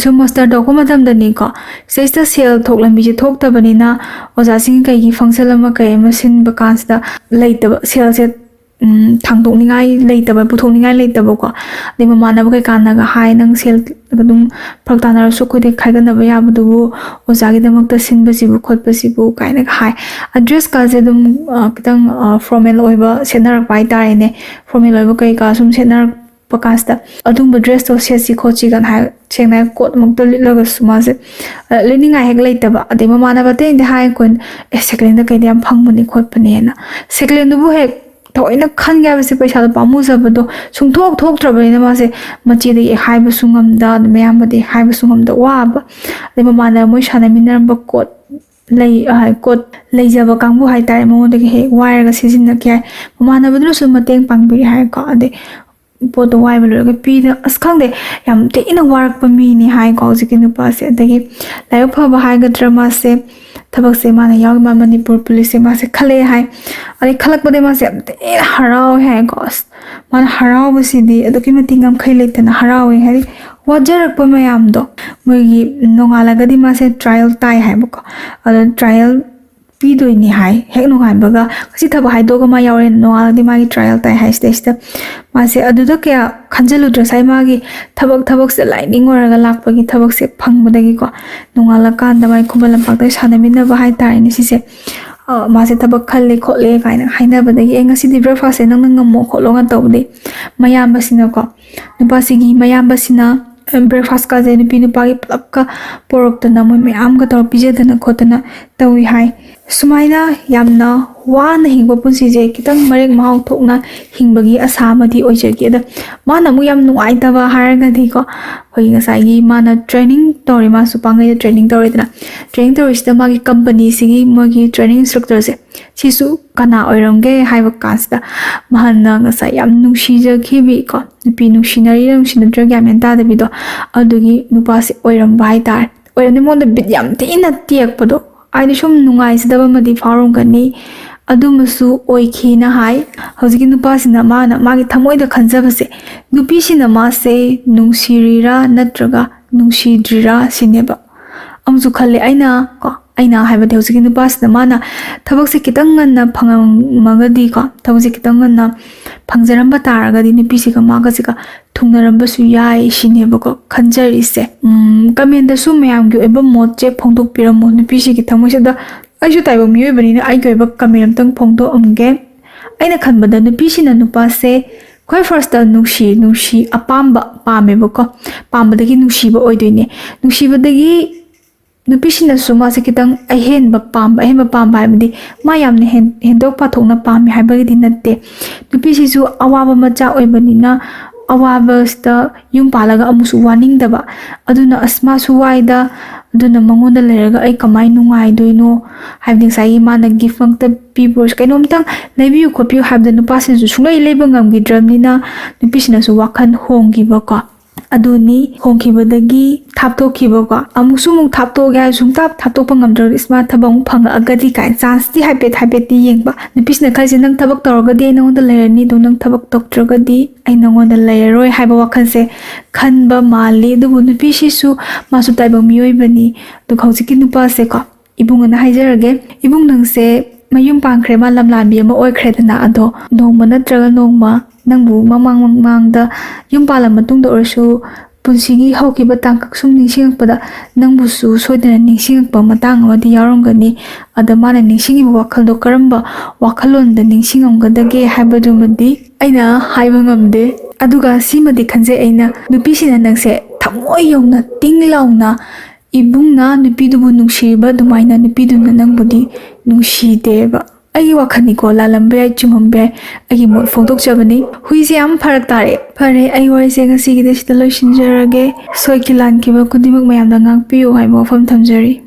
ꯁꯨꯝ ꯃꯥꯁꯇꯔ ꯇꯧꯔꯛꯄ ꯃꯇꯝꯗꯅꯤꯀꯣ, ꯁꯤꯗꯩꯁꯤꯗ ꯁꯦꯜ ꯊꯣꯛ ꯂꯝꯕꯤꯁꯦ ꯊꯣꯛꯇꯕꯅꯤꯅ ꯑꯣꯖꯥꯁꯤꯡ ꯀꯩꯒꯤ ꯐꯪꯁꯟ ꯑꯃ ꯀꯩ ꯑꯃ ꯁꯤꯟꯕ ꯀꯥꯟꯁꯤꯗ ꯂꯩꯇꯕ, ꯁꯦꯜꯁꯦ ꯎꯝ, ꯊꯥꯡꯗꯣꯛꯅꯤꯡꯉꯥꯏ ꯂꯩꯇꯕ, ꯄꯨꯊꯣꯛꯅꯤꯡꯉꯥꯏ ꯂꯩꯇꯕꯀꯣ꯫ ꯑꯗꯩ ꯃꯃꯥꯟꯅꯕ ꯀꯩꯀꯥꯅꯒ ꯍꯥꯏ, "ꯅꯪ ꯁꯦꯜ ꯑꯗꯨꯝ ꯐꯔꯛ ꯇꯥꯅꯔꯁꯨ ꯑꯩꯈꯣꯏꯗ ꯈꯥꯏꯒꯠꯅꯕ ꯌꯥꯕꯗꯨꯕꯨ ꯑꯣꯖꯥꯒꯤꯗꯃꯛꯇ ꯁꯤꯟꯕꯁꯤꯕꯨ ꯈꯣꯠꯄꯁꯤꯕꯨ" ꯀꯥꯏꯅꯒ ꯍꯥꯏ꯫ ꯑ, ꯗ꯭ꯔꯦꯁꯀꯥꯁꯦ ꯑꯗꯨꯝ, ꯑ, ꯈꯤꯇꯪ, ꯑ, ꯐꯣꯔꯃꯦꯜ ꯑꯣꯏꯕ ꯁꯦꯠꯅꯔꯛꯄ ꯍꯥꯏꯇꯥꯔꯦꯅꯦ꯫ ꯐꯣꯔꯃꯦꯜ ꯑꯣꯏꯕ ꯀꯩꯀꯥ ꯁꯨꯝ ꯁꯦꯠꯅꯔꯛ-, ꯀꯥꯟꯁꯤꯗ ꯑꯗꯨꯝꯕ dress ꯇꯣ ꯁꯦꯠꯁꯤ ꯈꯣꯠꯁꯤ ꯀꯥꯏꯅ ꯍꯥꯏ, ꯁꯦꯡꯅ ꯍꯥꯏ coat ꯃꯛꯇ ꯂꯤꯠꯂꯒꯁꯨ ꯃꯥꯁꯦ, ꯑ, ꯂꯤꯠꯅꯤꯡꯉꯥꯏ ꯍꯦꯛ ꯂꯩꯇꯕ꯫ ꯑꯗꯩ ꯃꯃꯥꯟꯅꯕ ꯑꯇꯩꯅꯗꯤ ꯍꯥꯏ ꯑꯩꯈꯣꯏꯅ, "ꯑꯦ, second hand ꯗ ꯀꯩꯗ ꯌꯥꯝ ꯐꯪꯕꯅꯤ ꯈꯣꯠꯄꯅꯦꯅ"꯫ Second hand ꯗꯨꯕꯨ ꯍꯦꯛ ꯊꯑꯣꯏꯅ ꯈꯟꯒꯦ ꯍꯥꯏꯕꯁꯦ ꯄꯩꯁꯥꯗꯣ ꯄꯥꯝꯃꯨꯖꯕꯗꯣ ꯁꯨꯡꯊꯣꯛ ꯊꯣꯛꯇ꯭ꯔꯕꯅꯤꯅ ꯃꯥꯁꯦ ꯃꯆꯦꯗꯒꯤ ꯍꯥꯏꯕꯁꯨ ꯉꯝꯗ, ꯑꯗꯨ ꯃꯌꯥꯝꯕꯗꯒꯤ ꯍꯥꯏꯕꯁꯨ ꯉꯝꯗ ꯋꯥꯕ꯫ ꯑꯗꯩ ꯃꯃꯥꯟꯅꯕ ꯃꯣꯏ ꯁꯥꯟꯅꯃꯤꯟꯅꯔꯝꯕ coat ꯂꯩ, ꯑ, coat ꯂꯩꯖꯕ ꯀꯥꯡꯕꯨ ꯍꯥꯏꯇꯥꯔꯦ, ꯃꯉꯣꯟꯗꯒꯤ ꯍꯦꯛ ꯋꯥꯏꯔꯒ ꯁꯤꯖꯤꯟꯅꯈꯤ ꯍꯥꯏ꯫ ꯃꯃꯥꯟꯅꯕꯗꯨꯅꯁꯨ ꯃꯇꯦꯡ ꯄꯥꯡꯕꯤꯔꯦ ꯍꯥꯏꯀꯣ꯫ ꯑꯗꯩ ꯄꯣꯠꯇꯣ ꯋꯥꯏꯕ ꯂꯣꯏꯔꯒ ꯄꯤꯗ-, ꯑꯁ, ꯈꯪꯗꯦ, ꯌꯥꯝ ꯊꯤꯅ ꯋꯥꯔꯛꯄ ꯃꯤꯅꯤ ꯍꯥꯏꯀꯣ ꯍꯧꯖꯤꯛꯀꯤ ꯅꯨꯄꯥꯁꯦ꯫ ꯑꯗꯒꯤ ꯂꯥꯏꯕꯛ ꯐꯕ ꯍꯥꯏꯒꯗ꯭ꯔꯥ, ꯃꯥꯁꯦ ꯊꯕꯛꯁꯦ ꯃꯥꯅ ꯌꯥꯎꯔꯤ, ꯃꯥ ꯃꯅꯤꯄꯨꯔ ꯄꯨꯂꯤꯁꯁꯦ ꯃꯥꯁꯦ ꯈꯜꯂꯛꯑꯦ ꯍꯥꯏ꯫ ꯑꯗꯩ ꯈꯜꯂꯛꯄꯗꯩ ꯃꯥꯁꯦ ꯌꯥꯝ ꯊꯤꯅ ꯍꯔꯥꯎꯋꯦ ꯍꯥꯏꯀꯣ꯫ ꯑꯁ, ꯃꯥꯅ ꯍꯔꯥꯎꯕꯁꯤꯗꯤ ꯑꯗꯨꯛꯀꯤ ꯃꯇꯤꯛ ꯉꯝꯈꯩ ꯂꯩꯇꯅ ꯍꯔꯥꯎꯋꯦ꯫ ꯍꯥꯏꯗꯤ ꯋꯥꯖꯔꯛꯄ ꯃꯌꯥꯝꯗꯣ ꯃꯣꯏꯒꯤ ꯅꯣꯡꯉꯥꯜꯂꯒꯗꯤ ꯃꯥꯁꯦ trial ꯇꯥꯏ ꯍꯥꯏꯕꯀꯣ꯫ ꯑꯗꯣ trial ꯄꯤꯗꯣꯏꯅꯤ ꯍꯥꯏ꯫ ꯍꯦꯛ ꯅꯣꯡꯉꯥꯟꯕꯒ ꯉꯁꯤ ꯊꯕꯛ ꯍꯥꯏꯗꯣꯛꯑꯒ ꯃꯥ ꯌꯥꯎꯔꯦ, ꯅꯣꯡꯉꯥꯜꯂꯗꯤ ꯃꯥꯒꯤ trial ꯇꯥꯏ ꯍꯥꯏ꯫ ꯁꯤꯗꯩꯁꯤꯗ ꯃꯥꯁꯦ ꯑꯗꯨꯗ ꯀꯌꯥ ꯈꯟꯖꯜꯂꯨꯗ꯭ꯔꯦ꯫ ꯉꯁꯥꯏ ꯃꯥꯒꯤ ꯊꯕꯛ, ꯊꯕꯛꯁꯦ ꯂꯥꯏꯅꯤꯡ ꯑꯣꯏꯔꯒ ꯂꯥꯛꯄꯒꯤ ꯊꯕꯛꯁꯦ ꯐꯪꯕꯗꯒꯤꯀꯣ, ꯅꯣꯡꯉꯥꯜꯂꯀꯥꯟꯗ ꯃꯥꯒꯤ ꯈꯨꯃꯟ ꯂꯝꯄꯥꯛꯇ ꯁꯥꯟꯅꯃꯤꯟꯅꯕ ꯍꯥꯏꯇꯥꯔꯦꯅꯦ ꯁꯤꯁꯦ꯫ ꯑ, ꯃꯥꯁꯦ ꯊꯕꯛ ꯈꯜꯂꯦ ꯈꯣꯠꯂꯦ ꯀꯥꯏꯅ ꯍꯥꯏꯅꯕꯗꯒꯤ, "ꯑꯦ, ꯉꯁꯤꯗꯤ breakfast ꯁꯦ ꯅꯪꯅ ꯉꯝꯃꯣ ꯈꯣꯠꯂꯣ" ꯀꯥꯏꯅ ꯇꯧꯕꯗꯤ ꯃꯌꯥꯝꯕꯁꯤꯅꯀꯣ, ꯅꯨꯄꯥꯁꯤꯒꯤ ꯃꯌꯥꯝꯕꯁꯤꯅ, ꯑ, breakfast ꯀꯥꯁꯦ ꯅꯨꯄꯤ ꯅꯨꯄꯥꯒꯤ ꯄꯨꯂꯞꯀ ꯄꯣꯔꯛꯇꯅ ꯃꯣꯏ ꯃꯌꯥꯝꯒ ꯇꯧꯔ ꯄꯤꯖꯗꯅ ꯈꯣꯠꯇꯅ ꯇꯧꯏ ꯍꯥꯏ꯫ ꯁꯨꯃꯥꯏꯅ ꯌꯥꯝꯅ ꯋꯥꯅ ꯍꯤꯡꯕ ꯄꯨꯟꯁꯤꯁꯦ ꯈꯤꯇꯪ ꯃꯔꯦꯛ ꯃꯍꯥꯎ ꯊꯣꯛꯅ ꯍꯤꯡꯕꯒꯤ ꯑꯁꯥ ꯑꯃꯗꯤ ꯑꯣꯏꯖꯈꯤ꯫ ꯑꯗ ꯃꯥꯅ ꯑꯃꯨꯛ ꯌꯥꯝ ꯅꯨꯡꯉꯥꯏꯇꯕ ꯍꯥꯏꯔꯒꯗꯤꯀꯣ, ꯑꯩꯈꯣꯏꯒꯤ ꯉꯁꯥꯏꯒꯤ ꯃꯥꯅ training ꯇꯧꯔꯦ, ꯃꯥꯁꯨ ꯄꯥꯡꯒꯩꯗ training ꯇꯧꯔꯦꯗꯅ, training ꯇꯧꯔꯤꯁꯤꯗ ꯃꯥꯒꯤ company ꯁꯤꯒꯤ ꯃꯣꯏꯒꯤ training instructor ꯁꯦ ꯁꯤꯁꯨ ꯀꯅꯥ ꯑꯣꯏꯔꯝꯒꯦ ꯍꯥꯏꯕ ꯀꯥꯟꯁꯤꯗ, ꯃꯍꯟꯅ ꯉꯁꯥꯏ ꯌꯥꯝ ꯅꯨꯡꯁꯤꯖꯈꯤꯕꯤꯀꯣ, ꯅꯨꯄꯤ ꯅꯨꯡꯁꯤꯅꯔꯤꯔ ꯅꯨꯡꯁꯤꯅꯗ꯭ꯔꯤꯔ ꯒ꯭ꯌꯥꯟ ꯃꯦꯟ ꯇꯥꯗꯕꯤꯗꯣ, ꯑꯗꯨꯒꯤ ꯅꯨꯄꯥꯁꯦ ꯑꯣꯏꯔꯝꯕ ꯍꯥꯏꯇꯥꯔꯦ꯫ ꯑꯣꯏꯔꯝꯗꯤ ꯃꯉꯣꯟꯗ ꯕꯤꯠ ꯌꯥꯝ ꯊꯤꯅ ꯇꯦꯛꯄꯗꯣ, ꯍꯥꯏꯗꯤ ꯁꯨꯝ ꯅꯨꯡꯉꯥꯏꯖꯗꯕ ꯑꯃꯗꯤ ꯐꯥꯎꯔꯝꯒꯅꯤ꯫ ꯑꯗꯨꯃꯁꯨ ꯑꯣꯏꯈꯤꯅ ꯍꯥꯏ꯫ ꯍꯧꯖꯤꯛꯀꯤ ꯅꯨꯄꯥꯁꯤꯅ ꯃꯥꯅ ꯃꯥꯒꯤ ꯊꯃꯣꯏꯗ ꯈꯟꯖꯕꯁꯦ, ꯅꯨꯄꯤꯁꯤꯅ ꯃꯥꯁꯦ ꯅꯨꯡꯁꯤꯔꯤꯔꯥ ꯅꯠꯇ꯭ꯔꯒ ꯅꯨꯡꯁꯤꯗ꯭ꯔꯤꯔꯥ ꯁꯤꯅꯦꯕ꯫ ꯑꯃꯁꯨ ꯈꯜꯂꯦ ꯑꯩꯅ ꯀꯣ, ꯑꯩꯅ ꯍꯥꯏꯕꯗꯤ ꯍꯧꯖꯤꯛꯀꯤ ꯅꯨꯄꯥꯁꯤꯅ ꯃꯥꯅ ꯊꯕꯛꯁꯦ ꯈꯤꯇꯪ ꯉꯟꯅ ꯐꯪꯉꯝꯃꯒꯗꯤꯀꯣ, ꯊꯕꯛꯁꯦ ꯈꯤꯇꯪ ꯉꯟꯅ ꯐꯪꯖꯔꯝꯕ ꯇꯥꯔꯒꯗꯤ ꯅꯨꯄꯤꯁꯤꯒ ꯃꯥꯒꯁꯤꯒ ꯊꯨꯡꯅꯔꯝꯕꯁꯨ ꯌꯥꯏ ꯁꯤꯅꯦꯕꯀꯣ ꯈꯟꯖꯔꯤꯁꯦ꯫ ꯎꯝ, comment ꯇꯁꯨ ꯃꯌꯥꯝꯒꯤ ꯑꯣꯏꯕ ꯃꯣꯠꯁꯦ ꯐꯣꯡꯗꯣꯛꯄꯤꯔꯝꯃꯣ ꯅꯨꯄꯤꯁꯤꯒꯤ ꯊꯃꯣꯏꯁꯤꯗ꯫ ꯑꯩꯁꯨ ꯇꯥꯏꯕꯪ ꯃꯤꯑꯣꯏꯕꯅꯤꯅ ꯑꯩꯒꯤ ꯑꯣꯏꯕ comment ꯑꯝꯇꯪ ꯐꯣꯡꯗꯣꯛꯑꯝꯒꯦ꯫ ꯑꯩꯅ ꯈꯟꯕꯗ ꯅꯨꯄꯤꯁꯤꯅ ꯅꯨꯄꯥꯁꯦ ꯈ꯭ꯋꯥꯏ ꯐꯥꯔꯁꯇ ꯅꯨꯡꯁꯤ ꯅꯨꯡꯁꯤ ꯑꯄꯥꯝꯕ ꯄꯥꯝꯃꯦꯕꯀꯣ꯫ ꯄꯥꯝꯕꯗꯒꯤ ꯅꯨꯡꯁꯤꯕ ꯑꯣꯏꯗꯣꯏꯅꯦ꯫ ꯅꯨꯡꯁꯤꯕꯗꯒꯤ ꯅꯨꯄꯤꯁꯤꯡꯅꯁꯨ ꯃꯥꯁꯦ ꯈꯤꯇꯪ ꯑꯍꯦꯟꯕ ꯄꯥꯝꯕ, ꯑꯍꯦꯟꯕ ꯄꯥꯝꯕ ꯍꯥꯏꯕꯗꯤ ꯃꯥ ꯌꯥꯝꯅ ꯍꯦꯟ- ꯍꯦꯟꯗꯣꯛ ꯄꯥꯊꯣꯛꯅ ꯄꯥꯝꯃꯤ ꯍꯥꯏꯕꯒꯤꯗꯤ ꯅꯠꯇꯦ꯫ ꯅꯨꯄꯤꯁꯤꯁꯨ ꯑꯋꯥꯕ ꯃꯆꯥ ꯑꯣꯏꯕꯅꯤꯅ ꯑꯋꯥꯕꯁꯤꯗ ꯌꯨꯝ ꯄꯥꯜꯂꯒ ꯑꯃꯨꯛꯁꯨ ꯋꯥꯅꯤꯡꯗꯕ꯫ ꯑꯗꯨꯅ "ꯑꯁ, ꯃꯥꯁꯨ ꯋꯥꯏꯗ, ꯑꯗꯨꯅ ꯃꯉꯣꯟꯗ ꯂꯩꯔꯒ ꯑꯩ ꯀꯃꯥꯏꯅ ꯅꯨꯡꯉꯥꯏꯗꯣꯏꯅꯣ?" ꯍꯥꯏꯕꯗꯤ ꯉꯁꯥꯏꯒꯤ ꯃꯥꯅ ꯒꯤꯐ ꯑꯃꯇ ꯄꯤꯕ ꯑꯣꯏꯔꯁꯨ, ꯀꯩꯅꯣꯝꯇꯪ ꯂꯩꯕꯤꯌꯨ ꯈꯣꯠꯄꯤꯌꯨ ꯍꯥꯏꯕꯗ ꯅꯨꯄꯥꯁꯤꯡꯁꯨ ꯁꯨꯡꯂꯩ ꯂꯩꯕ ꯉꯝꯈꯤꯗ꯭ꯔꯕꯅꯤꯅ ꯅꯨꯄꯤꯁꯤꯡꯅꯁꯨ ꯋꯥꯈꯜ ꯍꯣꯡꯈꯤꯕꯀꯣ꯫ ꯑꯗꯨꯅꯤ ꯍꯣꯡꯈꯤꯕꯗꯒꯤ ꯊꯥꯞꯇꯣꯛꯈꯤꯕꯀꯣ꯫ ꯑꯃꯨꯛꯁꯨ ꯑꯃꯨꯛ ꯊꯥꯞꯇꯣꯛꯑꯒꯦ ꯍꯥꯏꯔꯁꯨ ꯁꯨꯡꯊꯥꯞ ꯊꯥꯞꯇꯣꯛꯄ ꯉꯝꯗ꯭ꯔꯒ, "ꯏꯁ, ꯃꯥ ꯊꯕꯛ ꯑꯃꯨꯛ ꯐꯪꯉꯛꯑꯒꯗꯤ" ꯀꯥꯏꯅ ꯆꯥꯟꯁꯇꯤ ꯍꯥꯏꯐꯦꯠ ꯍꯥꯏꯐꯦꯠꯇꯤ ꯌꯦꯡꯕ꯫ ꯅꯨꯄꯤꯁꯤꯅ ꯈꯜꯂꯤꯁꯦ, "ꯅꯪ ꯊꯕꯛ ꯇꯧꯔꯒꯗꯤ ꯑꯩ ꯅꯉꯣꯟꯗ ꯂꯩꯔꯅꯤ, ꯑꯗꯣ ꯅꯪ ꯊꯕꯛ ꯇꯧꯗ꯭ꯔꯒꯗꯤ ꯑꯩ ꯅꯉꯣꯟꯗ ꯂꯩꯔꯔꯣꯏ" ꯍꯥꯏꯕ ꯋꯥꯈꯜꯁꯦ ꯈꯟꯕ ꯃꯥꯜꯂꯤ꯫ ꯑꯗꯨꯕꯨ ꯅꯨꯄꯤꯁꯤꯁꯨ ꯃꯥꯁꯨ ꯇꯥꯏꯕꯪ ꯃꯤꯑꯣꯏꯕꯅꯤ꯫ ꯑꯗꯨꯒ ꯍꯧꯖꯤꯛꯀꯤ ꯅꯨꯄꯥꯁꯦꯀꯣ, ꯏꯕꯨꯡ ꯑꯅ ꯍꯥꯏꯖꯔꯒꯦ, ꯏꯕꯨꯡ ꯅꯪꯁꯦ ꯃꯌꯨꯝ ꯄꯥꯟꯈ꯭ꯔꯦ, ꯃꯥ ꯂꯝꯂꯥꯟꯕꯤ ꯑꯃ ꯑꯣꯏꯈ꯭ꯔꯦꯗꯅ꯫ ꯑꯗꯣ ꯅꯣꯡꯃ ꯅꯠꯇ꯭ꯔꯒ ꯅꯣꯡꯃ ꯅꯪꯕꯨ ꯃꯃꯥꯡ ꯃꯃꯥꯡꯗ ꯌꯨꯝ ꯄꯥꯜꯂ ꯃꯇꯨꯡꯗ ꯑꯣꯏꯔꯁꯨ ꯄꯨꯟꯁꯤꯒꯤ ꯍꯧꯈꯤꯕ ꯇꯥꯡꯀꯛ ꯁꯨꯝ ꯅꯤꯡꯁꯤꯡꯉꯛꯄꯗ ꯅꯪꯕꯨꯁꯨ ꯁꯣꯏꯗꯅ ꯅꯤꯡꯁꯤꯡꯉꯛꯄ ꯃꯇꯥꯡ ꯑꯃꯗꯤ ꯌꯥꯎꯔꯝꯒꯅꯤ꯫ ꯑꯗ ꯃꯥꯅ ꯅꯤꯡꯁꯤꯡꯉꯤꯕ ꯋꯥꯈꯜꯗꯣ ꯀꯔꯝꯕ ꯋꯥꯈꯜꯂꯣꯟꯗ ꯅꯤꯡꯁꯤꯡꯉꯝꯒꯗꯒꯦ ꯍꯥꯏꯕꯗꯨꯃꯗꯤ ꯑꯩꯅ ꯍꯥꯏꯕ ꯉꯝꯗꯦ꯫ ꯑꯗꯨꯒ ꯁꯤꯃꯗꯤ ꯈꯟꯖꯩ ꯑꯩꯅ, ꯅꯨꯄꯤꯁꯤꯅ ꯅꯪꯁꯦ ꯊꯃꯣꯏ ꯌꯧꯅ ꯇꯤꯡ ꯂꯥꯎꯅ ꯏꯕꯨꯡꯅ ꯅꯨꯄꯤꯗꯨꯕꯨ ꯅꯨꯡꯁꯤꯔꯤꯕ ꯑꯗꯨꯃꯥꯏꯅ ꯅꯨꯄꯤꯗꯨꯅ ꯅꯪꯕꯨꯗꯤ ꯅꯨꯡꯁꯤꯗꯦꯕ꯫ ꯑꯩꯒꯤ ꯋꯥꯈꯜꯅꯤꯀꯣ, ꯂꯥꯜꯂꯝꯕ ꯌꯥꯏ, ꯆꯨꯝꯃꯝꯕ ꯌꯥꯏ, ꯑꯩꯒꯤ ꯃꯣꯠ ꯐꯣꯡꯗꯣꯛꯆꯕꯅꯤ꯫ ꯍꯨꯏꯁꯦ ꯌꯥꯝ ꯐꯔꯛ ꯇꯥꯔꯦ꯫ ꯐꯔꯦ, ꯑꯩ ꯋꯥꯔꯤꯁꯦ ꯉꯁꯤꯒꯤꯗꯤ ꯁꯤꯗ ꯂꯣꯏꯁꯤꯟꯖꯔꯒꯦ꯫ ꯁꯣꯏꯈꯤ ꯂꯥꯟꯈꯤꯕ ꯈꯨꯗꯤꯡꯃꯛ ꯃꯌꯥꯝꯗ ꯉꯥꯛꯄꯤꯌꯨ ꯍꯥꯏꯕ ꯋꯥꯐꯝ ꯊꯝꯖꯔꯤ꯫